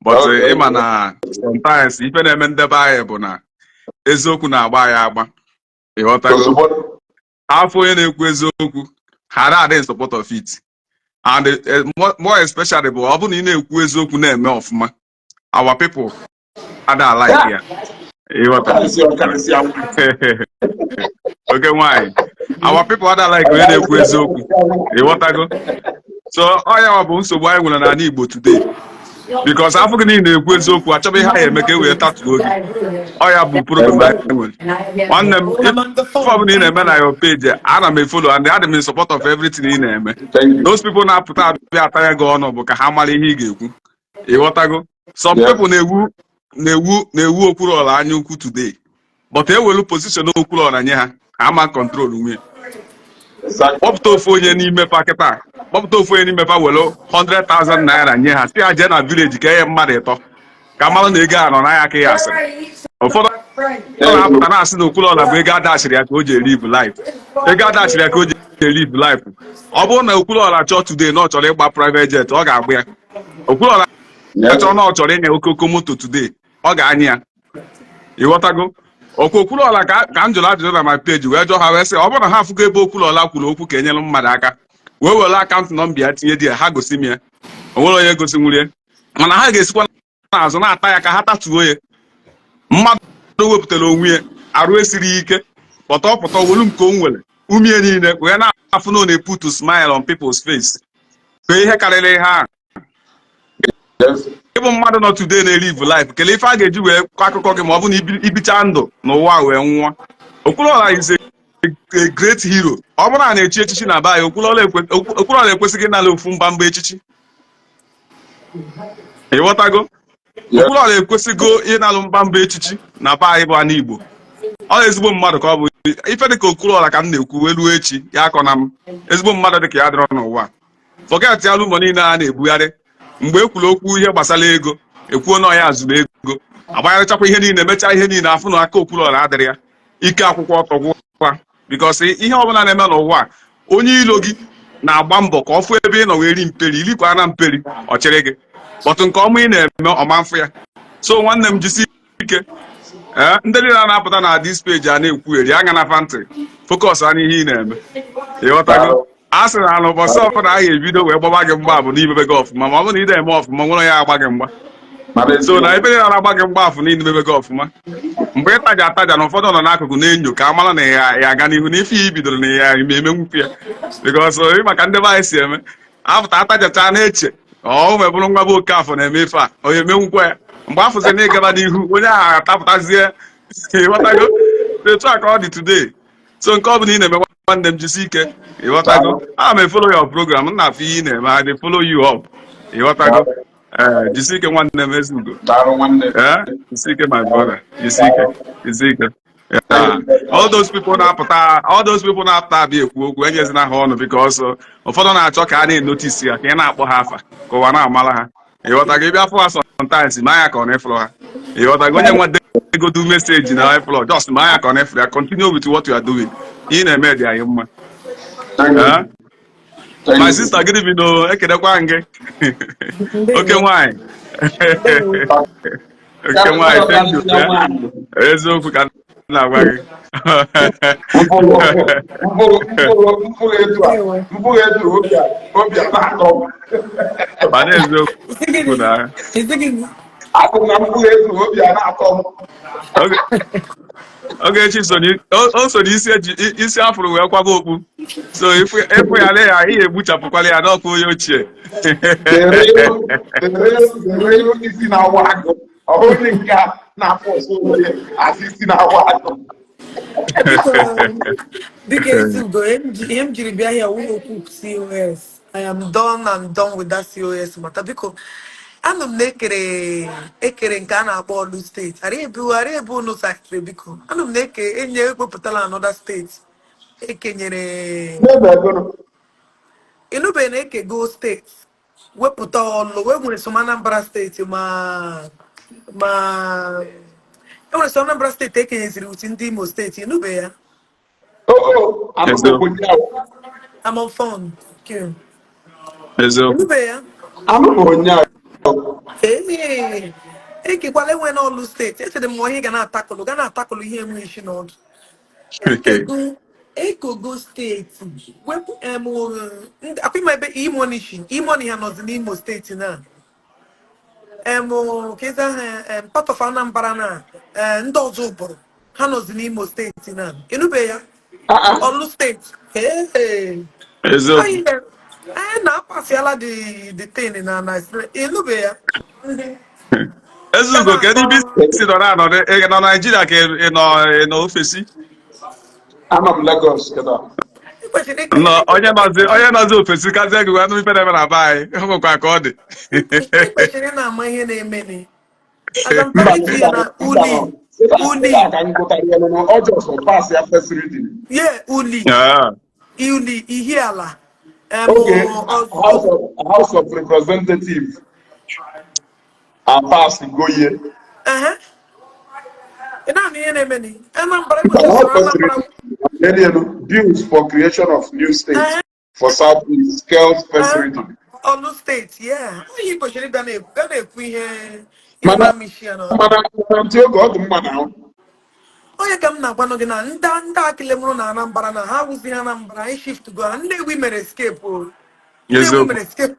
but ịma na sometimes ife na-eme ndebe anyị bụ na eziokwu na-agba anyị agba, ịghọtago. Afọ onye na-ekwu eziokwu, ha na-adị in support of it, and more especially bụ ọ bụrụ na ị na-ekwu eziokwu na-eme ọfụma, our people ada like ya, ịghọta. Oke nwanyị, our people ada like onye na-ekwu eziokwu, ịghọtago. So ọ ya bụ nsogbu anyị nwere n'ala Igbo today, because afọ gị niile na-ekwu eziokwu, achọba ihe anyị eme ka e wee tatuo gị. Ọ ya bụ problem anyị nwere. Nwanne m, ife ọbụla ị na-eme na your page, ana m efollow and adị m in support of everything ị na-eme. Those people na-apụta abịa atanya gị ọnụ bụ ka ha mara ihe ị ga-ekwu, ịghọtago. Some people na-ewu na-ewu na-ewu Okwuluọra anya ukwu today, but ewelu position Okwuluọra nye ha, ha ama control nwunye. Kpọpụta ofu onye n'ime fa kịta, kpọpụta ofu onye n'ime fa, were 100,000 naira nye ha, si ha jee na village ka enye mmadụ ịtọ ka mmadụ na ego a nọ n'anya ka ya asịrị. Ụfọdụ na-apụta na-asị na Okwuluọra bụ ego adachiri ya ka o ji elive life, ego adachiri ya ka o ji elive life. Ọ bụrụ na Okwuluọra chọọ today na ọ chọrọ ịgba private jet, ọ ga-agba ya. Okwuluọra chọọ na ọ chọrọ ịnya okoko moto today, ọ ga-anya ya, ịghọtago. Okwu Okwuluọra ka m jụrụ ajụjụ na my page wee jụọ ha, wee sị ọ bụrụ na ha afụgo ebe Okwuluọra kwuru okwu ka enyere mmadụ aka, wee were account number ya tinye di ya, ha gosi m ya. O nwere onye gosi nwurie, mana ha ga-esikwa n'azụ na-ata ya ka ha tatuo ya. Mmadụ wepụtara onwe ya, arụ esiri ike, pọta ọpụta welu nke o nwere umie niile wee na-afụ na ọ na-eput smile on people's face ka ihe karịrị ihe ahụ. Ịbụ mmadụ nọ today na-elive life, kelee ife a ga-eji wee kọọ akụkọ gị ma ọ bụ na ibicha ndụ n'ụwa wee nwụọ. Okwuluọra is a great hero. Ọ bụrụ na na-echi echichi na be anyị, Okwuluọra ekwesịghị ịnala ofu mgbamgba echichi, ịghọtago. Okwuluọra ekwesịgo ịnalụ mgbamgba echichi na be anyị bụ ana Igbo. Ọ ezigbo mmadụ ka ọ bụ. Ife dịka Okwuluọra ka m na-ekwu wee ruo echi ya akọ na m, ezigbo mmadụ dịka ya dịrọ n'ụwa. Forget ya, rumour niile a na-ebugharị. Mgbe e kwuru okwu ihe gbasara ego, ekwuo na ya zụrụ ego, agbagharịchakwa ihe niile, mechaa ihe niile, afụ na aka Okwuluọra adịrị ya. Ike akwụkwọ ọtọ gwụkwa, because ihe ọbụla na-eme n'ụwa, onye ilo gị na-agba mbọ ka ọ fụ ebe ị nọ wee ri mperi, ilikwa na mperi ọ chịrị gị, but nke ọma ị na-eme, ọma mfụ ya. So nwanne m, jisi ike. Ee, ndị niile a na-apụta na this page a na-ekwugheri anya na ntị, focus anya ihe ị na-eme, ịghọtago? A sị na n'ụbọchị ọbụla a ga-ebido wee gbaba gị mgba bụ n'imebe gị ọfụma. Ma ọ bụrụ na ị na-eme ọfụma, nwere ya agba gị mgba. So na ebe niile na-agba gị mgba afụ niile, mebe gị ọfụma. Mgbe ị taja ataja na ụfọdụ nọ n'akụkụ na-enyo ka a mara na ya ya aga n'ihu na ife ya ibidoro na ya ime emenwukwu ya, because maka ndị be anyị si eme, apụta atajacha na-eche ọ mebụrụ nwa bụ oke afọ na-eme ife a, onye emenwukwa ya. Mgbe afụzi na ịgaba n'ihu, onye ahụ atapụtazie, ịghọtago? Etu a ka ọ dị today. So nke ọ bụla ị na-eme, nwanne m, jisi ike, ịghọtago? Ana m efollow your program, m na-afụ ihe ị na-eme. I dey follow you up, ịghọtago? Ee, jisi ike, nwanne m, Ezugo. Daalụ, nwanne. Ee, jisi ike, my brother, jisi ike, jisi ike. Yeah. All those people na-apụta, all those people na-apụta abịa ekwu okwu, enyezina ha ọnụ, because ụfọdụ na-achọ ka a na-enotice ya, ka ị na-akpọ ha afa, ka ụwa na-amara ha, ịghọtago? Ịbịa fụ ha sometimes, ma anya ka ọ na-efụrụ ha, ịghọtago? Onye nwa degodu message na efụrụ, just ma anya ka ọ na-efụrụ ya. Continue with what you are doing. Ihe ị na-eme dị anyị mma. Thank you. Eh? Thank My you. sister, gịnị bido ekelekwa gị. Oke nwanyị, oke nwanyị, thank you. Eh? Eziokwu ka m na-agwa gị. Mkpụrụ mkpụrụ mkpụrụ mkpụrụ etu a, mkpụrụ etu obi a na-atọ m. Mana eziokwu na Asị m na mkpụrụ etu obi a na-atọ m. Ogechi so o so n'isi eji isi afụrụ wee kwaba okpu. So ịfụ ya lee ya, ihe egbuchapụkwala ya n'ọkụ onye ochie. Dere ihu isi na-awa agụ, ọ bụghị nke a na-afọ ọsọ onwe ya asị isi na-awa agụ. Dịka Ezugo, ihe m jiri bịa here wụ okwu COS. I am done and done with that COS matter. Biko, anụ m na ekere ekere nke a na-akpọ Olu Steeti. Ara ebu unu sakịrị, biko. Anụ m na eke enye ewepụtala another steeti. Ekenyere N'ebe egoro. ịnụbeghị na ekego steeti, wepụta Ọlụ, wee nwere some Anambra Steeti, ma enwere some Anambra Steeti ekenyeziri uti ndị Imo Steeti, ịnụbe ya? Oo, anụbụkwu ya. I'm on phone. Thank you. Eziokwu. Ịnụbe ya? Anụbụ ya. Ee, ekekwala enwe n'Ọlụ Steeti. Echere m ihe ga na-atakụlụ ihe enwe isi n'ọdụ. Ekogo steeti wepụ em akwa ịma ebe E-Money shi, E-Money ha nọzi n'Imo Steeti na keza ha part of Anambra na ndị ọzọ ụbụrụ ha nọzi n'Imo Steeti na ịnụbe ya? Ọlụ Steeti. Hey. Eziokwu. Anyị na-apasịala the thing na ịnụbe ya? Ezugo, kedu ebe isi nọ na-anọ? Ị nọ Naijiria ka ị nọ overseas? Anọ m Lagos kịta. Ị kwesịrị ịka Nọ onye nọzi overseas kazie gị wee nụ ife na-eme na be anyị. Ọ nwekwa ka ọ dị. Ị kwesịrị ị na-ama ihe na-emeni. Aga m Mba. tarịtị ya na uli uli. Kịta ka m gụtara ya nụ ọjọọ sọ pass ya first reading. Ye uli. Ah. Uli Ihiala Okay, House of Representatives a pass go ye. Ehe, ị na-anụ ihe na-emeni Anambra Mba, ekwesịrị first Anambra reading. Then bills for creation of new states for Southeast scales first reading. Ọlụ Steeti, yeah, onye kwesịrị ịbịa na-ekwu ihe ihe Mana na-amị isi ya n'ọnụ. Mana ntị oge ọ dị mma na Onye ka m na-agwanụ gị na ndị akịle mụrụ na Anambra na ha awụzi Anambra, anyị shift go ha. Nnewi mere escape o. Nnewi Eziokwu. mere escape.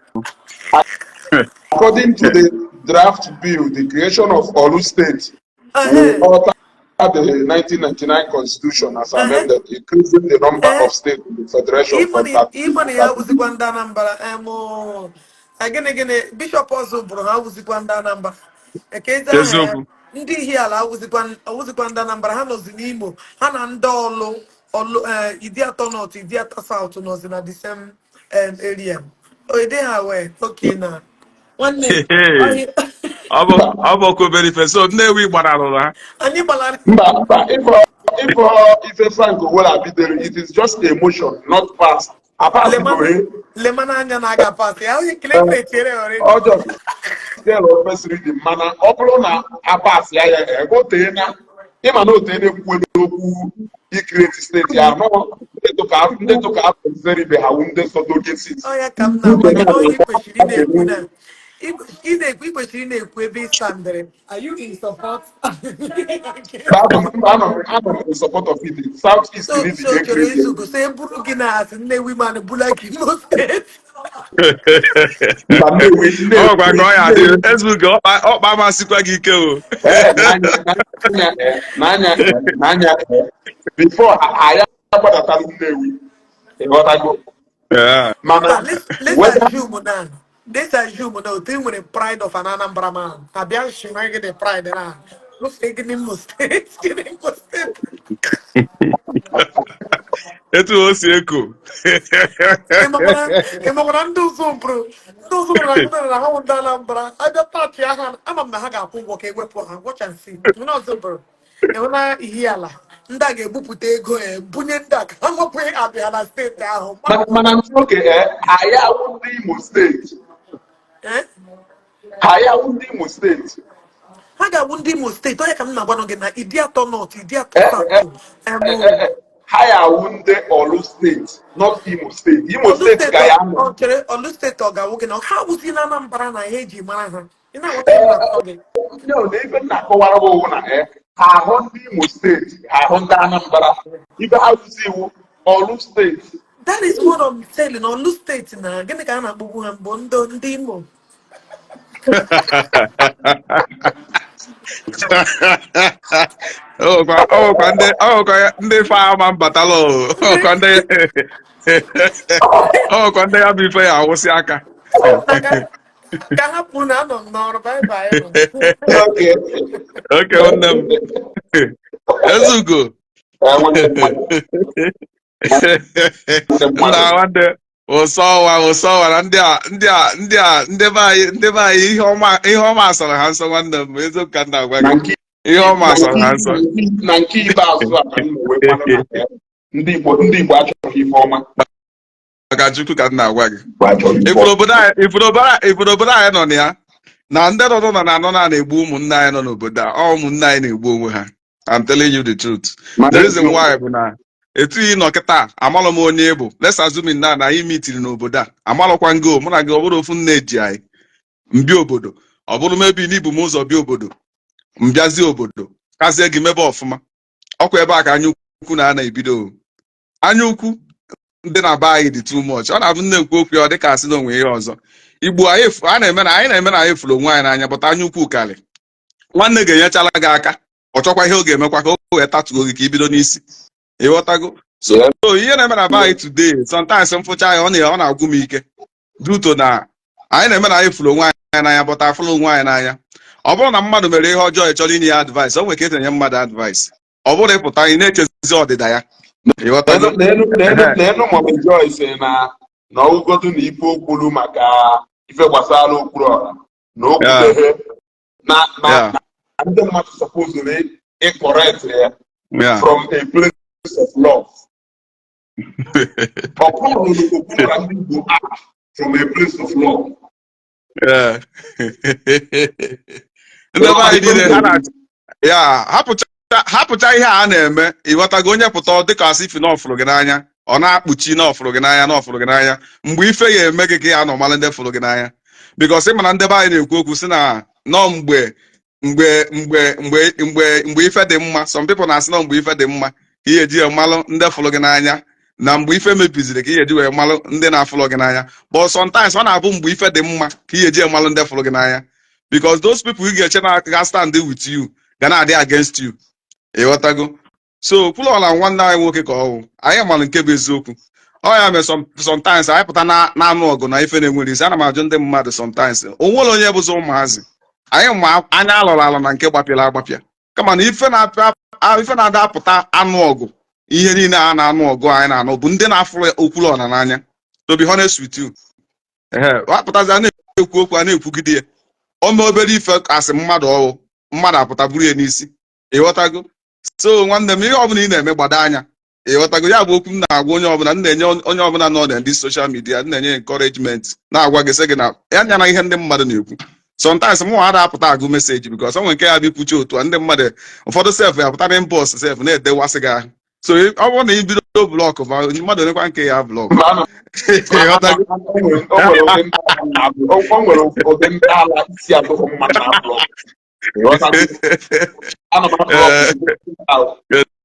According to the draft bill, the creation of Olu State will alter the 1999 Constitution as amended, increasing the number of states in the federation from 32 Ịmana to ya 32. awụzikwa ndị Anambra. Gịnị gịnị, Bishọp ọzọ bụrụ ha awụzikwa ndị Anambra. Ekezi aha ya. Eziokwu. Ndị Ihiala awụzikwa ndị Anambra, ha nọzi n'Imo. Ha na ndị Ọlụ Ideato North, Ideato South nọzi na the same area. Ede ha wee oke na nwanne. Ọ bụ ọkụ obere ife, so Nnewi gbararụrụ ha. Anyị gbalara. Mba, mba, ife Ifo ife Frank Owolabi dere, it is just a motion, not pass. Apass Lemana go. lemana anya na-aga pass ya onye kele tiere already. Ọ just still first reading, mana ọ bụrụ na apass ya ya otee na ịma na otee na-ekwuwe n'okwu icreate steeti ya nọ, ndị tụka afọ ibe ha wu ndị sodo cases. Ọ ya ka m na-agwa gị na onye kwesịrị ị na-ekwu na ị na-ekwu, ị kwesịrị ị na-ekwu ebe ị standịrị. Are you in support? Anọ m in support of it. South East So need so chọrọ ga-ecreate. Izugo so eburu gị na asị Nnewi man bula gị Imo Steeti. Mba, Nnewi. Ọ gwakwa ka ọ ya adị. Nnewi. Ezugo, ọkpa amasịkwa gị ike o. Ee, n'anya before anyị agbadatalụ Nnewi, ịghọtago? Yeah. Mana Mba, let's whether assume na let's assume na otu ị nwere pride of an Anambra man, abịa shima gị the pride na rụfee gị n'Imo Steeti, gị n'Imo Steeti. Etu o si eko. Ị makwara ndị ụzụ bụrụ na ndị na ha wụ ndị Anambra abịa pati ha, ama m na ha ga-akwụ ụgwọ ka ewepụ ha. Watch and see. Ndị ọzọ bụrụ ịhụ na ihe ala ndị a ga-ebupụta ego ya bunye ndị a ka ha nwepụ abịa na steeti ahụ. Mana ntụ oke, anyị awụ ndị Imo Steeti. Eh? Anyị awụ ndị Imo Steeti. Ha ga-awụ ndị Imo Steeti. Onye ka m na-agwanụ gị na Ideato North, Ideato Eh, eh, South eh, ha ya awụ ndị Orlu Steeti, not Imo Steeti. Imo Orlu Steeti Steeti. ka ya nọ. Ọ chere, Orlu Steeti ọ ga-awụ gị na ha awụzi na Anambra na ihe eji mara ha. Ị na-aghọta ihe m na-akọ gị? No, na ife m na-akọwara bụ na ha ahụ ndị Imo Steeti, ha ahụ ndị Anambra, ife ha wụzi iwu Orlu Steeti. That is what I'm telling. Orlu Steeti na gịnị ka a na-akpọgbu ha mbụ, ndị Imo. Ọkwa ndị ife ama mbatala o. Ọkwa ndị ya bụ ife ya awụsị aka. Na ka hapụ na anọ m n'ọrụ. Bye bye. Okay. Oke nwanne m Ezugo. Nwanne mmadụ. Nwanne Nna mmadụ. nwanne, ụsọ ụwa, ụsọ ụwa na ndị a ndị be anyị ihe ọma asara ha nsọ. Nwanne m, eziokwu ka m na-agwa Na gị. nke Ihe ọma na asara nke ha nsọ. Na nke ikpeazụ a ka m wee mara na ndị Igbo achọghị ife ọma. Maka Chukwu ka m na-agwa gị. Igbo achọghị ife Ifuru ọma. obodo anyị, ifuru obodo anyị nọ na ya na ndị nọ n'ụlọ na-anọ na na-egbu ụmụnne anyị nọ n'obodo a. Ọ ụmụnne anyị na-egbu onwe ha. I'm telling you the truth. Mana The reason eziokwu. why bụ na etu ị nọ kịta, amalụ m onye ị bụ. Let's assume na anyị mitiri n'obodo a, amalụkwa ngo mụ na gị, ọ bụrụ ofu nne ji anyị mbịa obodo, ọ bụrụ mebi n'ibu m ụzọ bịa obodo, mbịazie obodo kazie gị mebe ọfụma. Ọkwa ebe a ka anya ukwu na ana ebido o. Anya ukwu ndị na be anyị dị too much. Ọ na-abụ nne ekwu okwu ya, ọ dịka asị na onwe ihe ọzọ Igbo anyị a na-eme na anyị na-eme na anyị fụrụ onwe anyị n'anya, bụta anya ukwu karị. Nwanne ga-enyechala gị aka, ọ chọkwa ihe ọ ga-emekwa ka o wee tatuo gị ka ibido n'isi, ịghọtago? So ihe na-eme na be anyị today, sometimes m fụcha ya, ọ na-agwụ m ike due to na anyị na-eme na anyị fụrụ onwe anyị n'anya, bụta afụrụ onwe anyị n'anya. Ọ bụrụ na mmadụ mere ihe ọjọọ, ị chọrọ inye ya advice, o nwere ka esi enye mmadụ advice. Ọ bụrụ ịpụta, ị na-echezi ọdịda ya, ịghọtago? N'enu Mummy Joy sị na ọgụgodu na ife okwulu maka ife gbasara Okwuluọra na okwudeghe na na ndị mmadụ supposed ịcorrect ya from a place of love. Ọ bụrụ na Okwuluọra ndị Igbo out from a place of love. Ndị be anyị niile ha na ya hapụcha hapụcha ihe a na-eme, ịghọtago? Onye pụta dịka asị ifi na ọfụrụ gị n'anya, ọ na-akpuchi na ọfụrụ gị n'anya, na ọfụrụ gị n'anya. Mgbe ife ya eme gị ka ya nọ mara ndị fụrụ gị n'anya, because ị ma na ndị be anyị na-ekwu okwu si na nọ mgbe ife dị mma. Some people na-asị nọ mgbe ife dị mma ka ihe eji ya malụ ndị fụrụ gị n'anya, na mgbe ife mebiziri ka ihe eji wee malụ ndị na-afụrụ gị n'anya. But sometimes ọ na-abụ mgbe ife dị mma ka ihe eji emalụ ndị fụrụ gị n'anya, because those people ị ga-eche na ga stand with you ga na-adị against you, ịghọtago? So Okwuluọla nwanne anyị nwoke ka ọ wụ, anyị mara nke bụ eziokwu. Ọ ya mere sometimes anyị pụta na na-anụ ọgụ na ife na-enwere isi. Ana m ajụ ndị mmadụ sometimes, o nwere onye bụzi ụmụazị anyị ma anya alọrọ alọ na nke gbapịara agbapịa, kama na ife na-apịa ife na-ada apụta anụ ọgụ, ihe niile a na-anụ ọgụ anyị na-anụ bụ ndị na-afụrụ Okwuluọla n'anya. To be honest with you, ehe, apụtazi a na-ekwu okwu, a na-ekwugide ya, o mee obere ife, asị mmadụ ọwụ mmadụ apụta buru ya n'isi, ịghọtago? So nwanne m, ihe ọbụla ị na-eme, gbado anya. Ịghọtago? Ya bụ okwu m na-agwa onye ọbụla m na-enye, onye ọbụla nọ na ndị social media m na-enye encouragement, na-agwa gị sị gị na ya nyana ihe ndị mmadụ na-ekwu. Sometimes mụ ada apụta agụ message because o nwere nke ya bụ ikwuchi otu a, ndị mmadụ ụfọdụ sef ya pụta na inbox sef na-edewasị gị ahụ. So ọ bụrụ na i bido block ma mmadụ onekwa nke ya block. Ịghọtago? O nwere ụdị ndị ala isi adịghị mma na block. Ana m block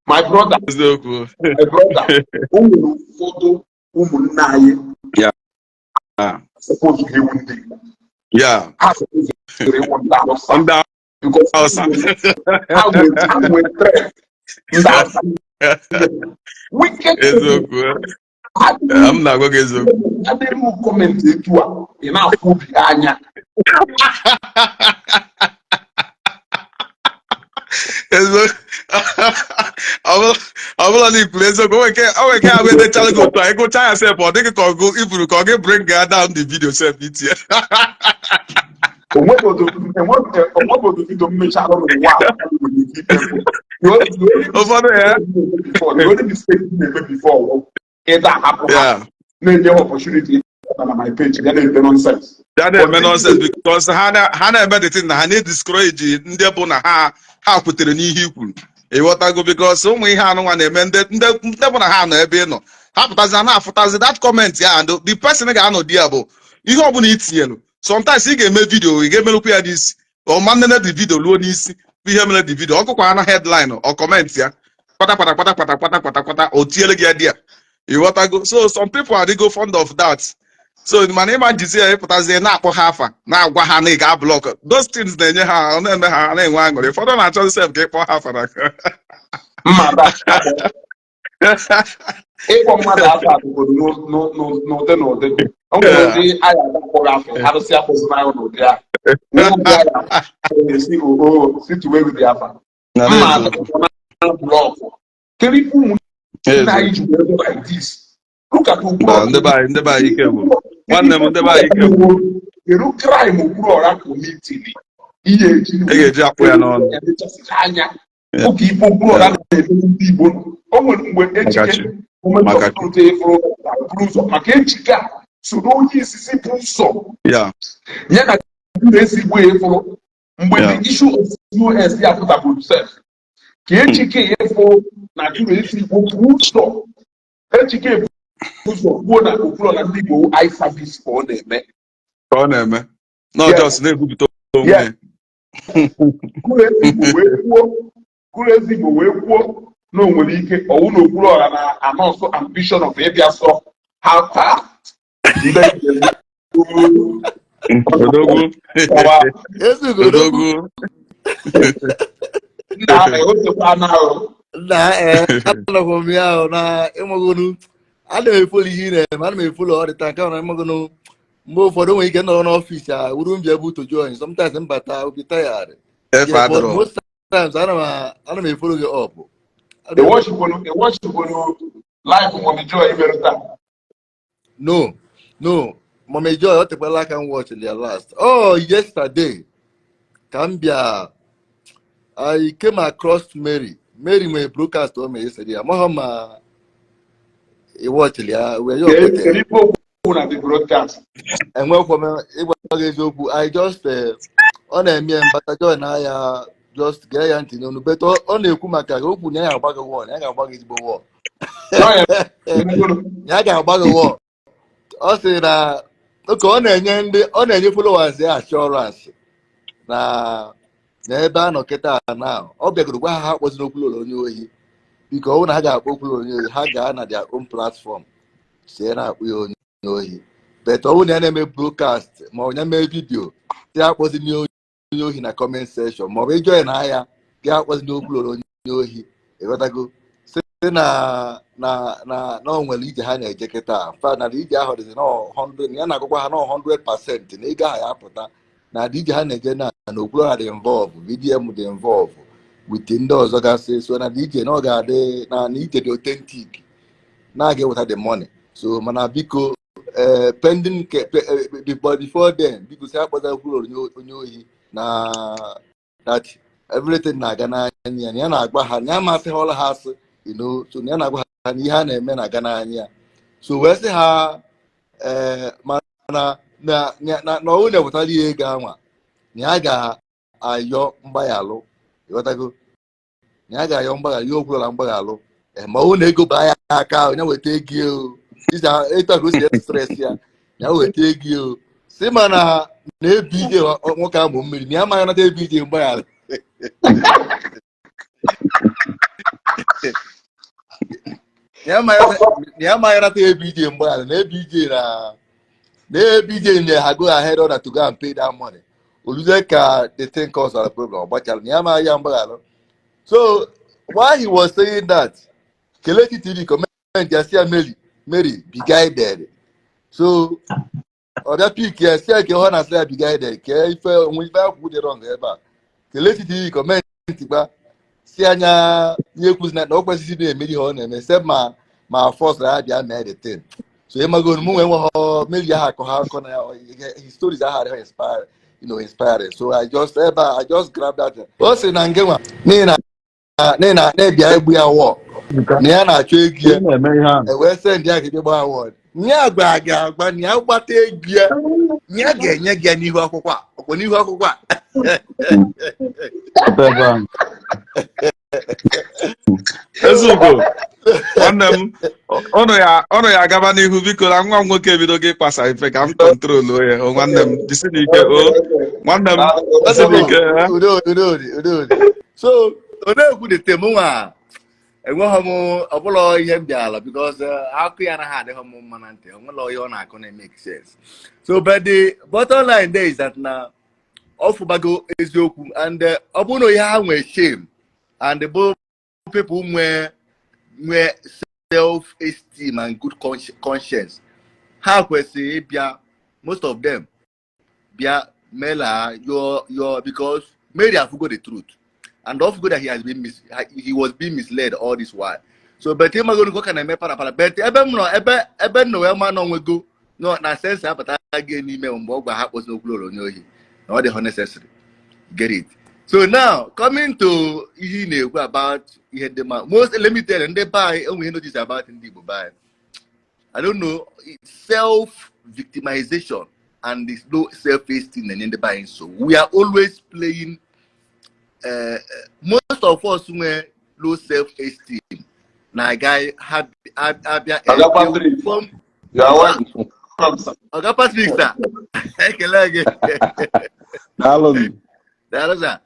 my brother. Eziokwu. My brother, o nwere ụfọdụ ụmụnne anyị suppose ga-ewu ndị Igbo. Ha suppose ịwụ ndị Hausa. Ndị because Hausa. Ha nwere threat ndị Hausa, wicked people. Eziokwu. M na-agwa gị eziokwu. Adịghị comment etu a ị na-afụ obi ha anya. Eziokwu, ọ bụla na ikwuru eziokwu, o nwere nke ahụ edechala gị otu a, ịgụcha ya sef, ọ dịghị ka ọgụ ifuru ka ọ gị bring ya down the video sef itinye. Onwebodo video mmechalụ n'ụwa a nwere ike ime. Ụfọdụ ya. The only mistake m na-eme before wụ ịda ahapụ ha na-enye ha opportunity na my page ya na-eme nonsense. Ya na-eme nonsense because ha na-eme the thing na ha na-ediscourage ndị bụ na ha kwetere n'ihe i kwuru. Ịghọtago? Because ụmụ ihe anụnwa na-eme ndị bụ na ha nọ ebe ị nọ, ha pụtazi na na-afụtazi that comment ya, and the person ga-anọ di ya bụ ihe ọbụla i tinyelu. Sometimes ị ga-eme video, ị ga-emerụkwa ya n'isi, ọ ma nnene the video ruo n'isi bụ ihe mere the video. Ọ gụkwa na headline, ọ comment ya kpata kpata kpata kpata kpata kpata kpata, o tiele gị ya di ya. Ịghọtago? So some people adịgo fond of that. So mana ịma njizi ya ịpụtazie na-akpọ ha afa, na-agwa ha na ị ga-ablock, those things na-enye ha, ọ na-eme ha na-enwe aṅụrị. Ụfọdụ na-achọzi sef ka ịkpọ ha afa na Mma da ịkpọ mmadụ afa adịgodo n'ụdị n'ụdị. O nwere ụdị aya ada akpọghị afọ arụsị akpọzi n'ahụ n'ụdị ahụ. Nwee ụdị aya na-esi oo si tuwe gị dị afa. Mma adịkwa na block. Kedu ife ụmụnne anyị ji wee do like this? Look at Mba, ndị be anyị ike gwụrụ. Nwanne m, ndị be anyị ike gwụrụ. Kedu crime Okwuluọra commitiri ihe eji Ị ga-eji akpụ ya n'ọnụ? Emechasịcha anya oge ife Okwuluọra na-eme ndị Igbo. O nwere mgbe Ejike Makachi. moment of Makachi. truth efuru buru ụzọ maka Ejike a soro onye izizi bụ ụzọ ya na ndị ezigbo efuru mgbe the issue of COS ya pụtabụrụ sef ka Ejike efuru na jụrụ ezigbo bụ ụzọ. Ejike bụ ụzọ kwuo na Okwuluọra ndị Igbo eye service ka ọ na-eme. Ka ọ na-eme na just na-ebupụta onwe ya. Kụrụ ezigbo wee kwuo na o nwere ike ọwụ na Okwuluọra na anọsụ ambition of ịbịa sọ ha taa ndị Odogwu. Ezugo, odogwu. Odogwu. Nna egosikwa na ahụ. Na ee, anọkwa m ya ahụ na ịmagonu ana m efollow ihe ị na-eme, ana m efollow ọ dịta nke na ịmagonu mgbe ụfọdụ nwere ike nọrọ n'ọfịs a wuru m bịa ebe to join. Sometimes m bata, obi tired. Efe Yeah, but adịrọ. most times ana m efollow gị up. Ana m Ewọchikwonu live Mommy Joy mere taa? No, Mommy Joy, ọ tekwala aka m watch their last. Oh, yesterday ka m bịa, I came across Mary. Mary nwere broadcast o mere yesterday. Amaghị ma ị watchili ya wee ya okwete. Kedu ife okwu na the broadcast? Enwekwa m ịgwa gị eziokwu, I just ọ na-eme ya mbata join na ya, just gee ya ntị n'onu, but ọ na-ekwu maka okwu na ya ga-agba gị wọl, ya ga-agba gị ezigbo wọl. Nọ ya emegoro. Ya ga-agba gị wọl. Ọ sị na oke ọ na-enye ndị ọ na-enye followers ya assurance na ebe a nọ kịta na ọ bịagoro gwa ha ha kpọziri Okwuluọra onye ohi, biko ọ bụrụ na ha ga-akpọ Okwuluọra onye ohi, ha gaa na their own platform sie na-akpụ ya onye ohi, but ọ bụrụ na ya na-eme broadcast ma ọ ya mee video, si akpọzi onye ohi na comment section, ma ọ bụ ịjọ na ya gị akpọzi Okwuluọra onye ohi. Ịghọtago? Sị na o nwere ije ha na-eje kịta fa na ije ahụ dịzi na 100 ya na-agụkwa ha na 100% na ego ahụ ya apụta na ije ha na-eje na Okwuluọra dị involve, VDM dị involve with ndị ọzọ gasị, so na ije na ọ ga-adị na ije dị authentic na a ga-eweta the money. So mana biko, pending ke but before then, biko si akpọza Okwuluọra onye ohi na that Everything na-aga n'anya ya, na ya na-agwa ha na ya amasịghọla ha asị, so na ya na-agwa ha na ihe a na-eme na-aga n'anya ya. So wee sị ha ee, mana na ọ na-ewetara ya ego anwa, na ya ga-ayọ mgbaghalụ, ịghọtago, na ya ga-ayọ mgbaghalụ ihe okwuola mgbaghalụ. Ma ọ na ego baa ya aka, onye weta ego o. Etu a ka o si stress ya, ya weta ego o, si mana na ebije nwoke amụ mmiri na ya amaghị nata ebije mgbaghalụ, na ya amaghị nata ebije mgbaghalụ, na ebije na ebije nye ha go ahead order to go and pay that money. Oluzie ka the thing cause a problem, ọ gbachara na ya amaghị ya mgbaghalụ. So while he was saying that, Kelechi TV comment ya, si ya, "Mary, Mary, be guided." So ọ bịa pick ya, si ya ka ọ na-asị ya be guided, ka ife onwe ife akwụ dị wrong ebe a. Kelechi TV comment gba si anya ihe kwuzi na o kwesịghị na-eme ihe ọ na-eme, sị ma force ya bịa mee the thing. So ịmago mụ nwee nweghọ Mary ahụ akọ ha akọ na ya, his stories ahụ adịghị inspire you know inspiring. So I just ebe a, I just grab that. O si na nge nwa n'ihi na na-ebịa egbu ya wọ na ya na-achọ ego ya. Na-eme ihe ahụ. E wee send ya ka ebe gbaa award ya gba ga-agba na ya gbata ego ya, ya ga-enye gị ya n'ihu akwụkwọ a, ọkwa n'ihu akwụkwọ a. Pụta ebe ahụ. Ezugo, nwanne m, ụnụ ya agaba n'ihu, biko, na nwa m nwoke ebidogo ịkpasa ife ka m control ya. O nwanne m, jisi n'ike. O nwanne m, jisi n'ike, eh. Udo, udo, udo. So ọ na-ekwu the tem nwa enweghị m ọbụla ihe m bịara, because akụ ya anaghị adịghị m mma na ntị. Onwere ihe ọ na-akụ na-make sense. So, but the bottom line there is that na ọ fụbago eziokwu, and ọ bụrụ na ihe ha nwee shame and bụ people nwee self esteem and good conscience, ha kwesịrị ịbịa, most of them bịa mela your, because Mary afugo the truth and afugo that he was being misled all this while. So, but ịmago nke ọ ka na-eme para para, but ebe m nọ, ebe m nọ wee ma na onwego no na sense apụta gị n'ime mgbe ọ gwa ha kpọzi Okwuluọra onye ohi na ọ dị necessary. Get it? So now, coming to ihe ị na-ekwu about ihe ndị ma most, let me tell you, ndị be anyị enweghị notice about ndị Igbo be anyị. I don't know, self victimization and this low self-esteem na-enye ndị be anyị. So we are always playing, most of us nwee low self-esteem na-aga ha abịa. Oga Patrick. You are welcome, sir. Oga Patrick, sir, ekele gị. Daalụ. Daalụ, sir.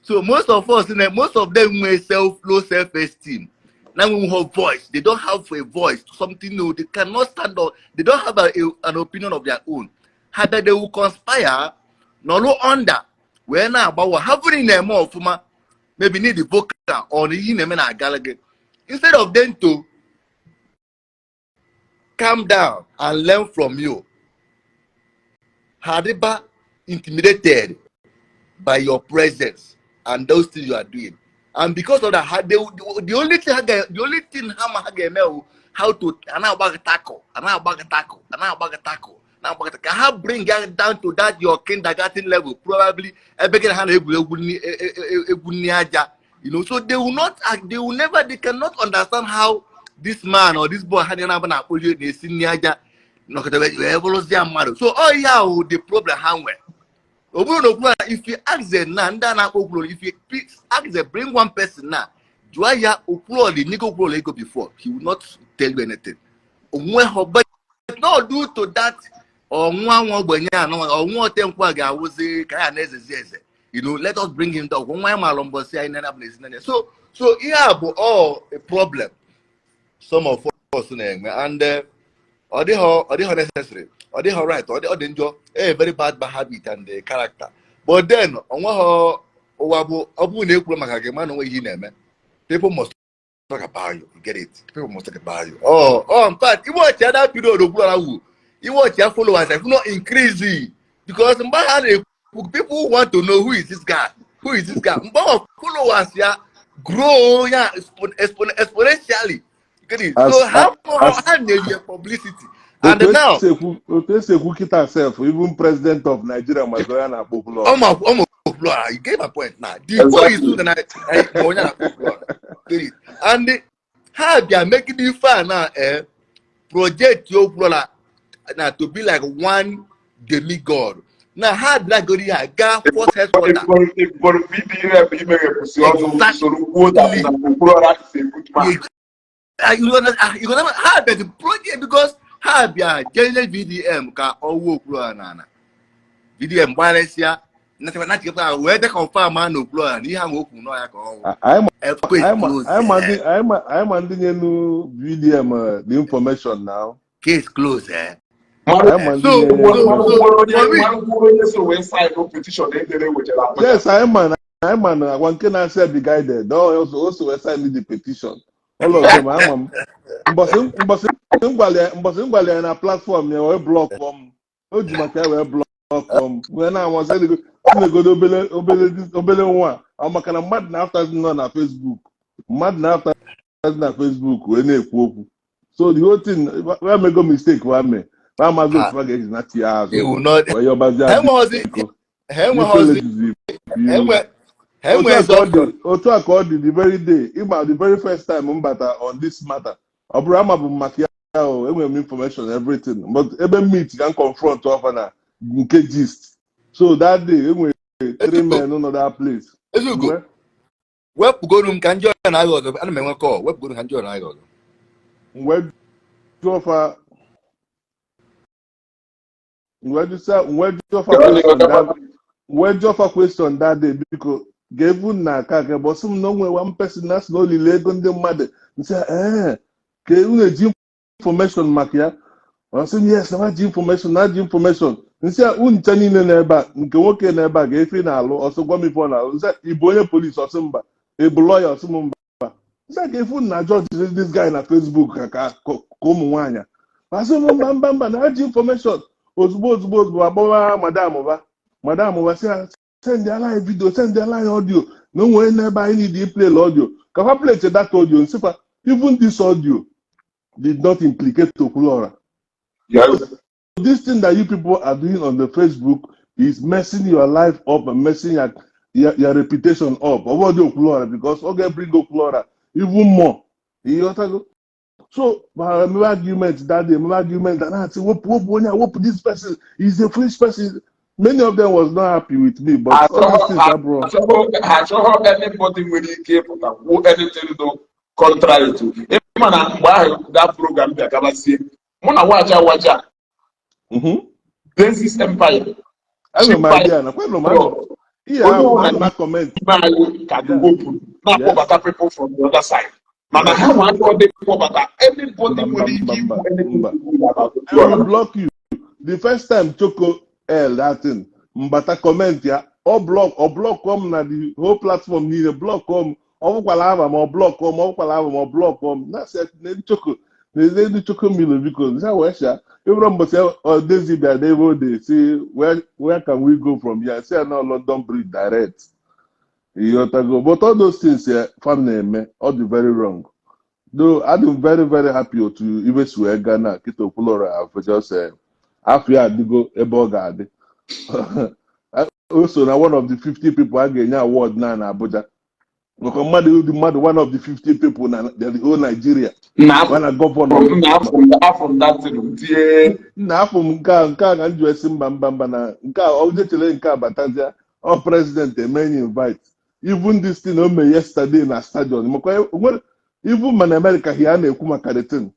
So most of us, most of them nwee low self-esteem na nwe voice. They don't have a voice, something. No, they cannot stand up. They don't have an opinion of their own. Ha bịa, they will conspire nọrụ under wee na-agbawa ha bụrụ na-eme ọfụma, maybe need the vocal or na ihe na-eme na-agala gị. Instead of them to calm down and learn from you, ha adịba intimidated by your presence and those things you are doing, and because of that, ha, they, the only thing ha ga, the only thing ha ma ha ga-eme wụ how to a na-agba gị tackle, a na-agba gị tackle, a na-agba gị tackle, na-agba gị tackle, ka ha bring ya down to that your kindergarten level, probably ebe gị na ha na-egwu egwu egwu nni aja. So they will not they will never, they cannot understand how this man or this boy ha na-aba na-akpọli na-esi nni aja nọkọta wee bụrụzie mmadụ. So ọ ihe ahụ the problem ha nwere. Ọ bụrụ na okwu a, if you ask them na ndị a na-akpọ Okwuluọra, if you ask them, bring one person na jụọ ya Okwuluọra nyego Okwuluọra ego before, he will not tell you anything. Onwe ha, but not due to that ọnwa nwa ogbenye anọ ọnwa otenkwu a ga-awụzi ka ya na-ezezi eze. Let us bring him down. Nwa ya malụ mbọsị anyị na-abụ na-esi n'anya. So ihe a bụ all a problem some of us na-enwe, and ọ dịghọ necessary, ọ dịghọ right, ọ dị njọ, a very bad habit and the character. But then onweghọ ụwa bụ ọ bụrụ na ekwuru maka gị, ma na onwe ihe ị na-eme, people must talk about you. You get it? People must talk about you. Oh, in fact, iwatch ya that period Okwuluọra wu, iwatch ya followers if not increase, because mgbe ha na-ekwu, people want to know who is this guy, who is this guy. Mgbe ahụ followers ya grow ya exponentially. You get it? As So how as ha na-enye publicity and otu now esi ekwu, otu esi ekwu kịta sef, even president of Nigeria maka onye a na-akpọ Okwuluọra. Ọma ọma. Okwuluọra. You get my point now? The boy is na ma onye na-akpọ Okwuluọra. Get it? And ha bịa megide ife a na project Okwuluọra na to be like one demigod. Na ha dragoro ya gaa force headquarter. Ịgụrụ VDM imeghepụsị ọnụ soro kwuo that na Okwuluọra is a good man. You understand? Ha bịa the project because ha bịa jenye VDM ka ọ wuo Okwuluọra n'ala. VDM gbalịsịa nachikọta wee dị confirm a na Okwuluọra na ihe ahụ o kwuru n'ọya ka ọ wụ. Anyị ma Earthquake anyị ma close. anyị ma ndị anyị ma ndị nyenu VDM the information now. Case close, eh? Anyị ma ndị So, nyere so, information. so, for me, Mara onye so wee sign petition edere wejere Abuja. Yes, anyị ma na agwa nke na-asị be guided. Also wee sign the petition. All of them, ama m. Mbọsị m gwara ya na platform ya wee block m. O ji maka ya wee block m. Wee na-amasị negodo obele obele obele nwa. Ọ maka na mmadụ na-aftazi nọ na Facebook. Mmadụ na-aftazi na Facebook wee na-ekwu okwu. So the whole thing, wee mego mistake wa mee. Wa amaghị otu a ga-eji nati ya they azụ. will not. Wee yọbazie Ha enweghịzi biko. ha enweghịzi Ifele ha enwe ha otu a enweghịzi ka ọ option. dị, otu a ka ọ dị. The very day ịma, the very first time m bata on this matter, ọ bụrụ ama bụ m maka ya o enwere m information, everything, but ebe m meet ka m confront ọfa na nke gist. So that day enwere three men nọ that place. Ezugo, mgbe wepụgoro m ka ndị ọrịa na-agha ọzọ. Ana m enwe call. Wepụgoro m ka ndị ọrịa na-agha ọzọ. Mgbe jụọ fa, mgbe jụọ fa question that day, biko ga-evu na aka ka bọsị m na o nwere one person na asị na olile ego ndị mmadụ. Nsị ee ka unu eji information maka ya. Ọ sị m yes, na ha ji information, na ji information. Nsị a unu ncha niile n'ebe a, nke nwoke n'ebe a ga-efe na-alụ ọsọ, gwa m ife ọ na-alụ. Nsị a, ị bụ onye polisi? Ọsị mba. Ị bụ lọya? Ọsị m mba. Nsị a ga-efu na judge this guy na Facebook ka ụmụ nwaanyị asị m mba, mba, mba, na ha ji information. Ozugbo ozugbo ozugbo akpọwa madam ba, madam ba sị ha send ala anyị video, send ala anyị audio, na o nwere n'ebe anyị need play audio, ka fa play that audio. Nsịfa even this audio did not implicate Okwuluora. This thing that you people are doing on the Facebook is messing your life up and messing your reputation up. Ọ bụrụ Okwuluora, because ọ ga-bring Okwuluora even more. Ịghọtago? So ma emebe argument that day, emebe argument and na-asị wepụ, wepụ onye a, wepụ this person, is a foolish person. Many of them was not happy with me, but all these things abụrụ Ha achọghọ anybody nwere ike ịpụta kwuo anything do contrary to. Ịma na mgbe ahụ that program bịa gabazie, mụ na waja waja Basis Empire. Enwere m idea na kwenụ m anọ ihe Onye ahụ ọbụla anọ na comment n'ime anyị ka dị open na-akpọbata people from the other side, mana ha nwa aka ọ dị kpọbata anybody Mba, mba, nwere mba, ike mba, ikwu anything mba. good about I will Okwuluora. block you. The first time Choco L that thing, mbata comment ya, ọ block, ọ block m na the whole platform niile, block m. Ọ bụkwala aba ma ọ block m, ọ bụkwala aba ma ọ block m. Na sị na Choco, na eze ndị Choco Milo, biko, nsa wee sha. Ịbụrụ mbọsị ọ Daisy bịa n'ebe o dey say where can we go from here? Say na London Bridge direct. Ịghọtago? But all those things fam na-eme, all the very wrong. Though I'm very very happy otu ibe si wee gaa na kịta Okwuluora afọ just afọ ya adịgo ebe ọ ga-adị. O so na one of the 50 people a ga-enye award na Abuja, maka mmadụ dị mmadụ one of the 50 people na the whole Nigeria Na wana governor. Na afọ that thing tie. Nna, afọ m nke a ka m ji wee sị mba, mba, mba, na nke a ọ jechere nke a batazia ọ president emenye invite. Even this thing o mee yesterday na stadium, maka nwere even ma na America hia a na-ekwu maka the thing,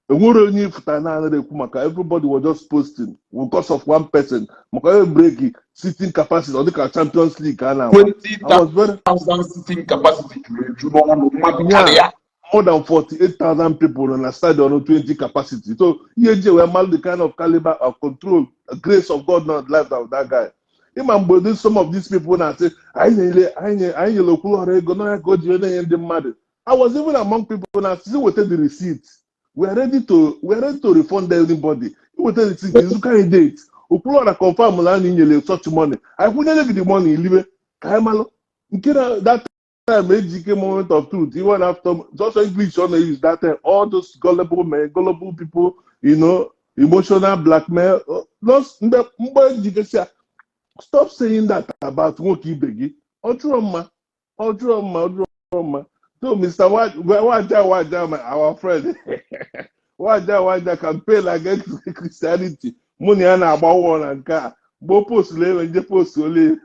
enwere onye ịfụta na anaghị ekwu maka. Everybody was just posting because of one person, maka onye break sitting capacity, ọ dịka Champions League ka a na-agba. I was very 20,000 sitting capacity juru eju n'ọnụ mmadụ Yeah. karịa. More than 48,000 people nọ na stadium 20 capacity. So ihe eji wee malụ the kind of caliber of control, grace of God na life of that guy. Ịma mgbe some of these people na-asị anyị nyere Okwuluora ego n'ọnya ka o ji wee na-enye ndị mmadụ. I was even among people na-asị weta the receipt. We are ready to refund anybody. Iweta the receipt, izuka anyị date. Okwuluora confirm na anyị nyere such money. Anyị kwụnyere gị the money ilibe ka anyị malụ. Nke na that time Ejike moment of truth, even after just English on use that time, all those gullible men, gullible people, emotional blackmail. Those mgbe Ejike si Stop saying that about nwoke ibe gị. Ọ jụrụ mma, ọ jụrụ mma, ọ jụrụ mma. So Mr. Waja Waja, our friend Waja Waja campaign against Christianity, mụ na ya na-agba wọ na nke a. Mgbe o postụrụ ebe nje post ole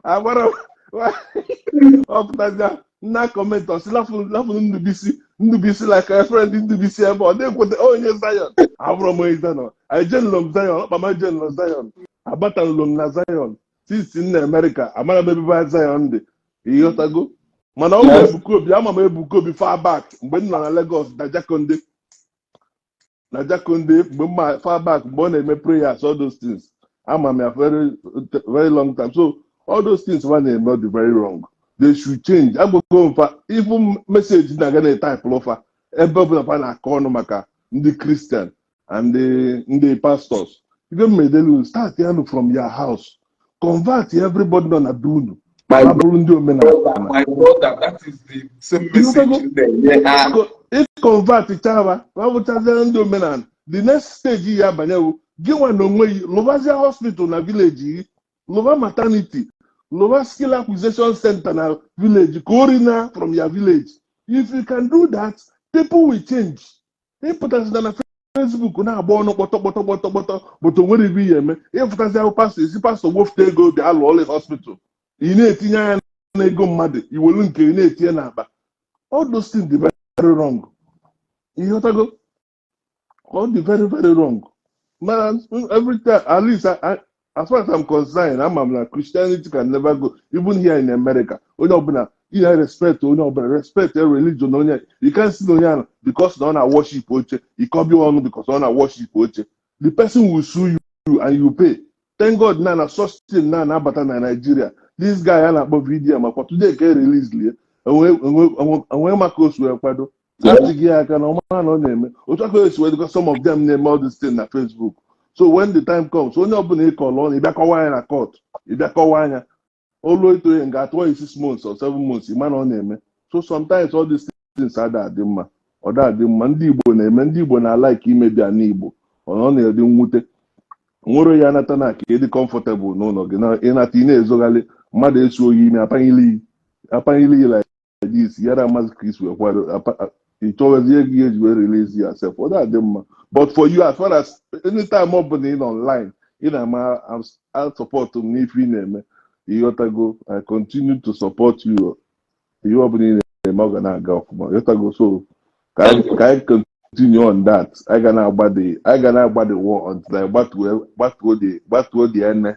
agbara ọ pụtazịa nna comment, ọsị lafụ Ndubisi, Ndubisi like a friend Ndubisi ebe ọ na-ekweta onye Zion. Abụrụ m onye Zion, ejenụlọ m Zion, ọkpa m ejenụlọ Zion, abatanụlọ m na Zion since m na Amerịka. Amara m ebe Zion dị, ịghọtago? Mana ọ bụ Ebuka Obi, ama m Ebuka Obi far back mgbe m nọ na Lagos na Jakonde, na Jakonde, mgbe m ma far back mgbe ọ na-eme prayers, all those things. Ama m ya very very long time. So all those things wa na-eme dị very wrong. They should change. Agwago m fa, even message na-aga na type fa ebe ọbụla fa na-akọ ọnụ maka ndị Christian and ndị pastors. Ife mmedelu, start ya from your house, convert everybody nọ na be unu My ha bụrụ ndị omenala. My brother, that is the same message na-enye ha. Ịconvert chaba ma bụchazie ndị omenala, the next stage ya abanyewo gị nwa na onwe gị lụbazie hospital na village gị, lụba maternity, lụba skill acquisition center na village, ka ori na from your village. If you can do that, people will change. Ịpụtazina na Facebook na-agba ọnụ kpọtọ kpọtọ kpọtọ kpọtọ, but o nwere ibe ihe eme. Ịfụtazi ahụ pastọ esi pastọ wefute ego bịa lụọ ọlụ hospital, ị na-etinye anya na ego mmadụ, iwelu nke ị na-etinye n'akpa. All those things dị very wrong, ịghọtago? All dị very very wrong. Man, every time, at least as far as I'm concerned, ama m na Christianity can never go. Even here in America, onye ọbụla ị na-respect, onye ọbụla respect a religion onye. You can't see onye ahụ because na ọ na worship oche, ịkọbi ọnụ because ọ na worship oche. The person will sue you and you pay. Thank God na such thing na na-abata na Nigeria. This guy a na-akpọ VDM akwa today ka e release lie enwe maka osu wee kwado atịghị ya aka na ọma na ọ na-eme otu aka esi wee dịkwa. Some of them na-eme all this thing na Facebook. So when the time comes, onye ọbụla ịkọlụ ọnụ, ịbịa kọwa anya na court, ịbịa kọwa anya olu eto ya nga atụọ ya 6 months or 7 months, ịma na ọ na-eme. So sometimes all these things ada adị mma, ọ da adị mma. Ndị Igbo na-eme, ndị Igbo na-alike imebi ana Igbo. Ọ na-edi mwute nwere ya nata na ka ịdị comfortable n'ụlọ gị na ịnata ị na-ezogharị mmadụ esu oyi ime apanyili apanyili like this yara amazi ka isi wee kwado ị chọwezie ego ihe eji wee release yourself. Ọ da-adị mma. But for you, as far as anytime ọ bụla ị nọ online, ị na-ama I support m n'ife ị na-eme, ịghọtago? I continue to support you. Ihe ọbụla ị na-eme, ọ ga na-aga ọfụma, ịghọtago? So ka anyị continue on that. Anyị ga na-agba the war until anyị gbatuo the ene.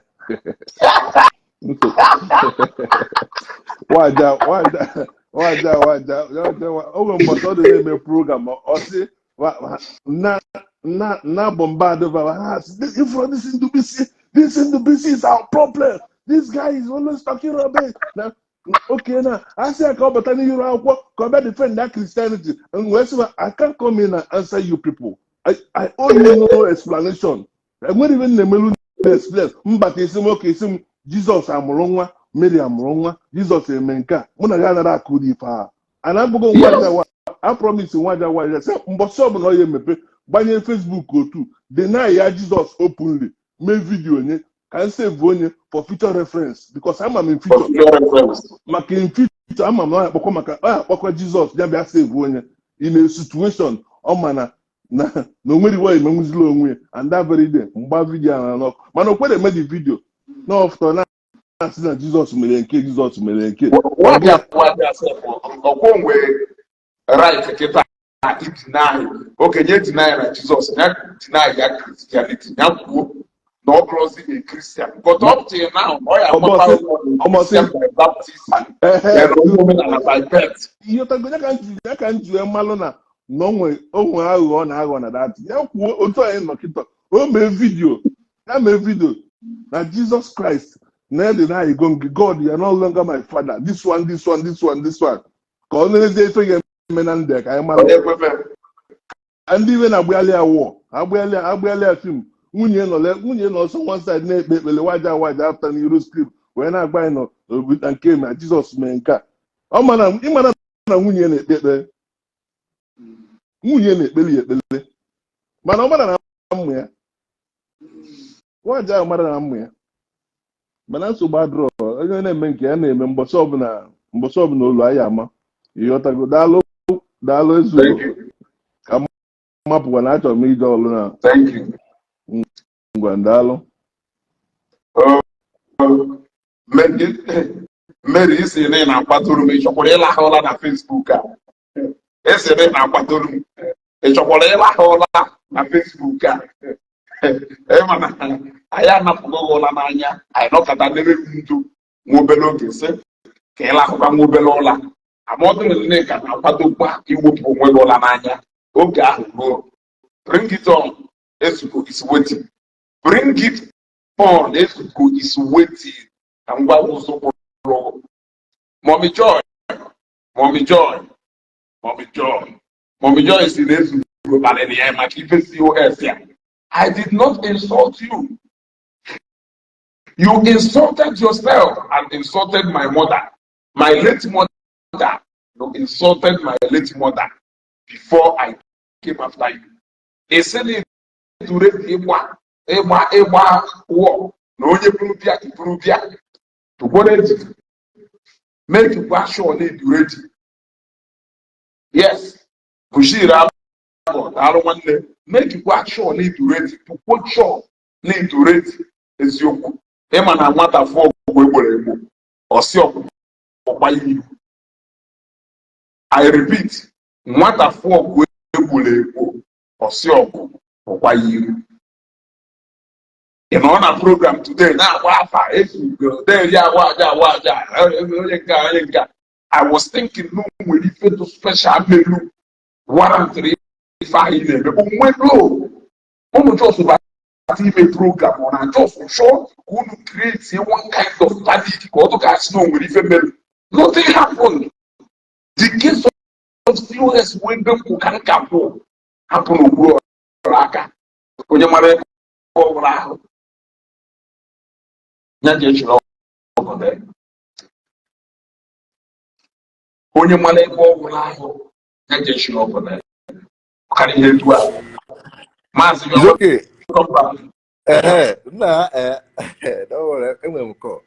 Waja waja waja waja waja. O nwere mbọsị ọ dị na-eme program, ọ sị na bombard va ha sị, "This this Ndubisi, this Ndubisi is our problem. This guy is always talking rubbish." Na okay, na asị ya ka ọ bata n'iru akwụkwọ ka ọ bịa defend that Christianity and wee sị, "I can't come in and answer you people. I owe you no explanation. Enwere ibe m na-emelu na explain mbata isi m oke isi m. Jizọs amụrụ nwa, Mary amụrụ nwa, Jizọs eme nke a, mụ na ya anara akụ dị ife a." And abụgo nwaja wa I promise nwaja wa sị mbọsị ọbụla ọ ya emepe gbanye Facebook otu deny ya Jizọs openly, mee video onye ka m save onye for future reference, because ama m in For future future reference. Maka in future, ama m na ọ ya akpọkwa maka ọ ya akpọkwa Jizọs ya bịa save onye in a situation ọ ma na o nwere iwe emenwuzila onwe ya. And that very day mgba video ahụ n'ọkụ, mana o kwere eme the video na ọfụtọ na-asị na Jizọs mere nke, Jizọs mere nke. Nwaabịa sef ọkwọ nwere right kịta ideny okenye deny na Jizọs ya, deny ya Christianity, ya kwuo na ọ bụrụzi a Christian. But up till now, ọ ya agbata ọmọsị Christian by baptism, then onye omenala by birth. Ịghọtago? Ya ka m ji wee malụ na onwe aghụghọ ọ na-aghọ na that. Ya kwuo otu anyị nọ kịta, o mee video, ya mee video na Jesus Christ na ya dị na go God, you are no longer my father, this one, this one, this one, this one, ka ọ na-ezie ife ga-eme na ndị a ka anyị mara. Ọ na-ekwefe. Ndị iwe na-agbaghalị ya wọ agbaghalị ya film. Nwunye nọ ọsọ one side na-ekpe ekpele waja waja after n'iru script wee na-agba anyị nọ na nke ma Jizọs mee nke a. Ọ mana ịmara na nwunye na-ekpe ekpere, nwunye na-ekpeli ya ekpele, mana ọ mara na mmụ ya. Nwaanyị ahụ mara na mmụ ya, mana nsogbu adịrọ. Onye na-eme nke ya na-eme, mbọsị ọbụla, mbọsị ọbụla olu anyị ama. Ịghọtago? Daalụ, daalụ, Ezugo. Thank you. Ka m mapụkwa na achọrọ m ije ọlụ na. Thank you. Ngwa, daalụ. Oh, Mary, Mary, isi na ị na-akwadoro m, ị chọkwara ịlahụ ụra na Facebook a? Esi na ị na-akwadoro m, ị chọkwara ịlahụ ụra na Facebook a? Ịma na anyị anapụgo gị ụra n'anya. Anyị nọkọta n'ebe ndụ nwa obere oge, sị ka ị lahụkwa nwa obere ụra. Ama ọ dịrị nne ka na-akwadokwa iwepụ onwe gị ụra n'anya. Oge ahụ ruo, bring it on. Ezugo is waiting. Bring it on. Ezugo is waiting. Ka ngwa ụzọ kwụrụ. Mommy Joy, Mommy Joy, Mommy Joy, Mommy Joy si na Ezugo kparịrị ya maka ife COS ya. I did not insult you. You insulted yourself and insulted my mother, my late mother. You insulted my late mother before I came after you. Ị sị na ịdụre ịgba ịgba ịgba wọ na onye buru bịa, buru bịa tụkwara eji make kwa sure na edu ready. Yes, Bushir Abọ, daalụ nwanne. Make kwa sure na edu ready, tụkwo sure na edu ready. Eziokwu, ịma na nwata fụọ ọgwụ egboro egbo, ọsị ọkpụkpọ ya ihu. I repeat, nwata fụọ ọgwụ egboro egbo, ọsị ọgụ pụkwa ya ihu. Ị nọ na program today na-agba afa Ezugo deri, agba aja, agba aja, onye nke a, onye nke a. I was thinking na o nwere ife dị special melu warrantịrị ife anyị na-eme onwelo. Unu just bata ime program, ọ na just chọọ ka unu create one kind of panic, ka ọ dụka asị na o nwere ife melu. Nothing happened. The case of COS wee ebe nkwụ ka nka kwụ hapụ n'okpuru ọrụ aka. Onye mara ebe ọ bụla ahụ ya ji echiri ọgọdọ ya. Onye mara ebe ọ bụla ahụ ya ji echiri ọgọdọ ya. Ọkara ihe etu a, Maazị. It's okay. Welcome back. Nah, don't worry, enwere m call.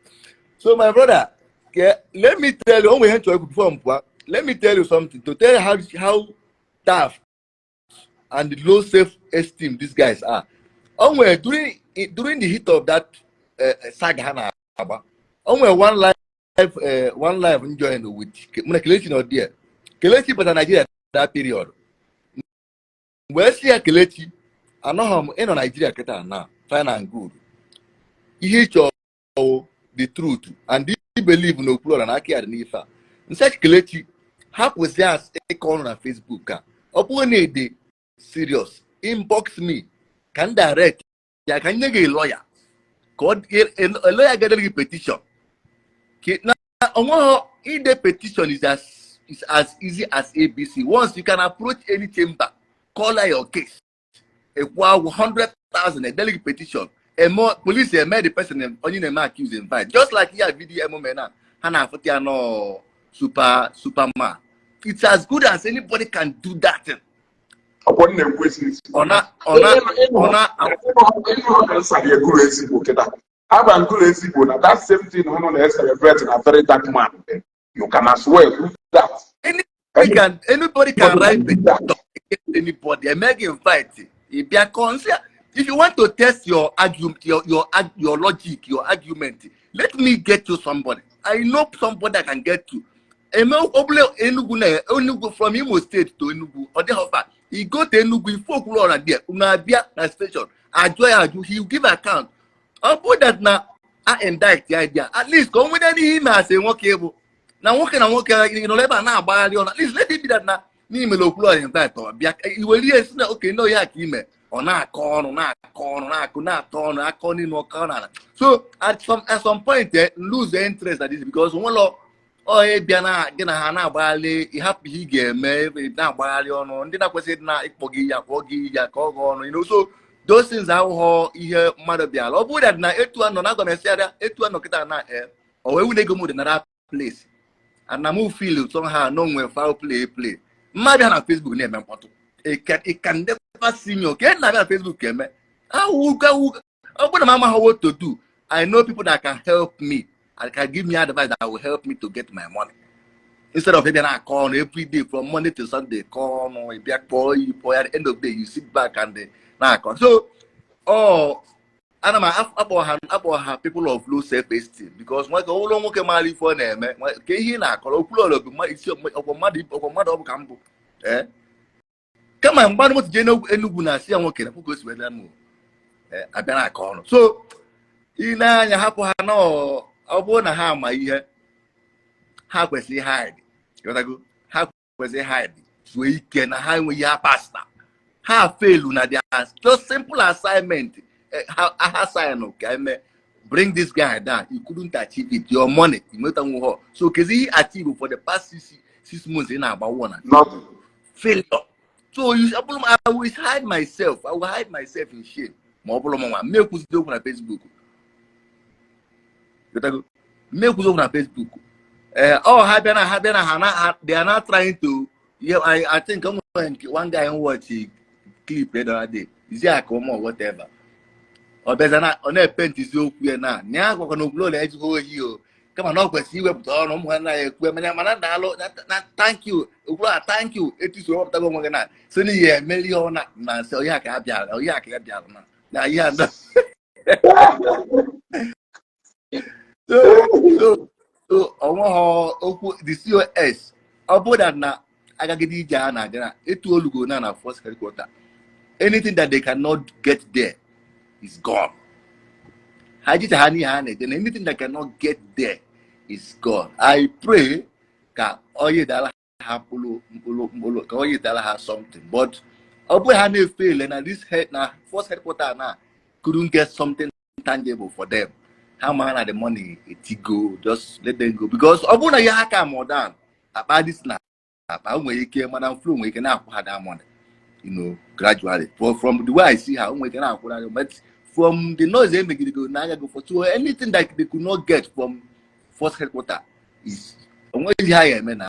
So my brother, let me tell you, onwe ihe nchọrọ ikwu before m pụọ. Let me tell you something to tell you how tough and low self-esteem these guys are. Onwe during the heat of that saga ha na-agba, onwe one live m join with mụ na Kelechi nọ there. Kelechi bata Nigeria that period. Mgbe si ya, "Kelechi, anọghị m ịnọ Nigeria kịta na fine and good. Ihe ị chọrọ the truth and you believe na Okwuluọra na aka ya dị n'ife a." Nsị, "Kelechi, hapụzi as ịkọ ọnụ na Facebook a. Ọ bụrụ na ị serious, inbox me ka m direct ya, ka m nye gị lawyer, ka ọ lawyer ga-edere gị petition." Na onweghị ide petition is as easy as ABC. Once you can approach any chamber, call her your case, ekwu agwụ 100,000, edere gị petition, eme police eme the person onye na-eme accuse invite, just like ihe video emume na ha na-afụta ya nọ super superman. It's as good as anybody can do that thing. Ọkwọ m na-ekwu esi. Ọ na Ịnụ ka nsari eguru ezigbo kịta aba nguru ezigbo na that same thing unu na-celebrate na Very Dark Man, you can as well do that. Anybody can write do that. Petition against anybody, eme gị invite, ị bịa kọọ. If you want to test your argument, your logic, your argument, let me get you somebody. I know somebody I can get to. Eme obule Enugu na Enugu, from Imo State to Enugu, ọ dịghị far. You go to Enugu, ife Okwuluọra there, unu abịa na station, ajụọ ya ajụ, he will give account. Ọ bụ that na a indict ya there, at least ka o nwere n'ihe ime asị nwoke bụ na nwoke na nwoke ị nọrọ ebe a na-agbagharị ọnụ. At least let it be that na n'ime Okwuluọra invite, ọ bịa iwere ihe si na oke ndị ya ka ime, ọ na-akọ ọnụ, na-akọ ọnụ, na-akụ, na-atọ ọnụ, akọ n'ime ọkọ n'ala. So at some point, lose interest at this, because nwere onye bịa na gị na ha na-agbagharị, ịhapụ ihe ị ga-eme, na-agbagharị ọnụ ndị na-akwesịghị ịdị na ịkpọ gị ya, kpọọ gị ya ka ọ gị ọnụ. So those things ahụghọ ihe mmadụ bịara. Ọ bụrụ that na etu a nọ na agwa m esi arịa etu a nọ kịta na ọ wee wune ego m dị na that place and na mụ feel somehow no nwere foul play mma bịa na Facebook na-eme mkpọtụ. It can never see me. Okay, na-abịa na Facebook eme awụga. Ọ bụrụ na m amaghị what to do, I know people that can help me and can give me advice that will help me to get my money, instead of ịbịa na-akọ ọnụ every day from Monday to Sunday, kọọ ọnụ, ịbịa kpọọ iyi kpọọ ya. At the end of the day, you sit back and na-akọ. So ọ ana m akpọ ha people of low self esteem, because nwoke ụlọ nwoke maara ife ọ na-eme ka ihe ị na-akọrọ Okwuluọra bụ isi ọkwa mmadụ, ọkwa mmadụ ọ bụ ka mbụ ee kama mgbadụ moto jee n'Enugwu na asị ya nwoke na ka o si wee m abịa na-akọ ọnụ. So ị na-anya hapụ ha na ọ bụrụ na ha ama ihe ha kwesịrị hide, ịghọtago? Ha kwesịrị hide zuo ike na ha enweghị ha pasta ha failu na their just simple assignment. Ha sign ka eme bring this guy down, you couldn't achieve it. Your money inwetanwu ha, so kezi ihe achieve for the past 6 months ị na-agba war na Nothing. Failure. So you ọ bụrụ m, I will hide myself, I will hide myself in shame. Ma ọ bụrụ m nwa m ekwuzidi okwu na Facebook. Ịghọtago? M ekwuzi okwu na Facebook. Ee, ọ ha bịa na ha na ha, they are not trying to, yeah, I think o nwere nke one guy watch clip the other day, is it Akoma or whatever, ọ bịaza na ọ na-epentizi okwu ya na ya gwakwa na Okwuluọra ejighị ohi o, kama na ọ kwesịrị iwepụta ọnụ ụmụ ha na ya ekwu mana mana daalụ na thank you, Okwuluọra, thank you. Etu si wepụtago onwe gị na so n'ihi ya emeli ihe ọ na na nsị onye a ka ya bịara, onye a ka ya bịara na ihe a so onweghị okwu the COS. Ọ bụrụ that na agagide ije a na-aga na etu olugo na na first headquarter, anything that they cannot get there is gone. Ha jicha ha n'ihe ha na-eje na anything that cannot get there is gone. I pray ka onye dara ha mkpụrụ mkpụrụ mkpụrụ, ka onye dara ha something, but ọ bụrụ ha na-efele na this head na first headquarter na couldn't get something tangible for them, ha ma na the money etigo, just let them go, because ọ bụrụ na ihe ha ka more down akpa this na akpa o nwere ike, mana flow nwere ike na-akwụ ha that money gradually. But from the way I see her, o nwere ike na-akwụ ha, but from the noise emegidego na anya go for, so anything that they could not get from first headquarter is onweghị ha ya eme na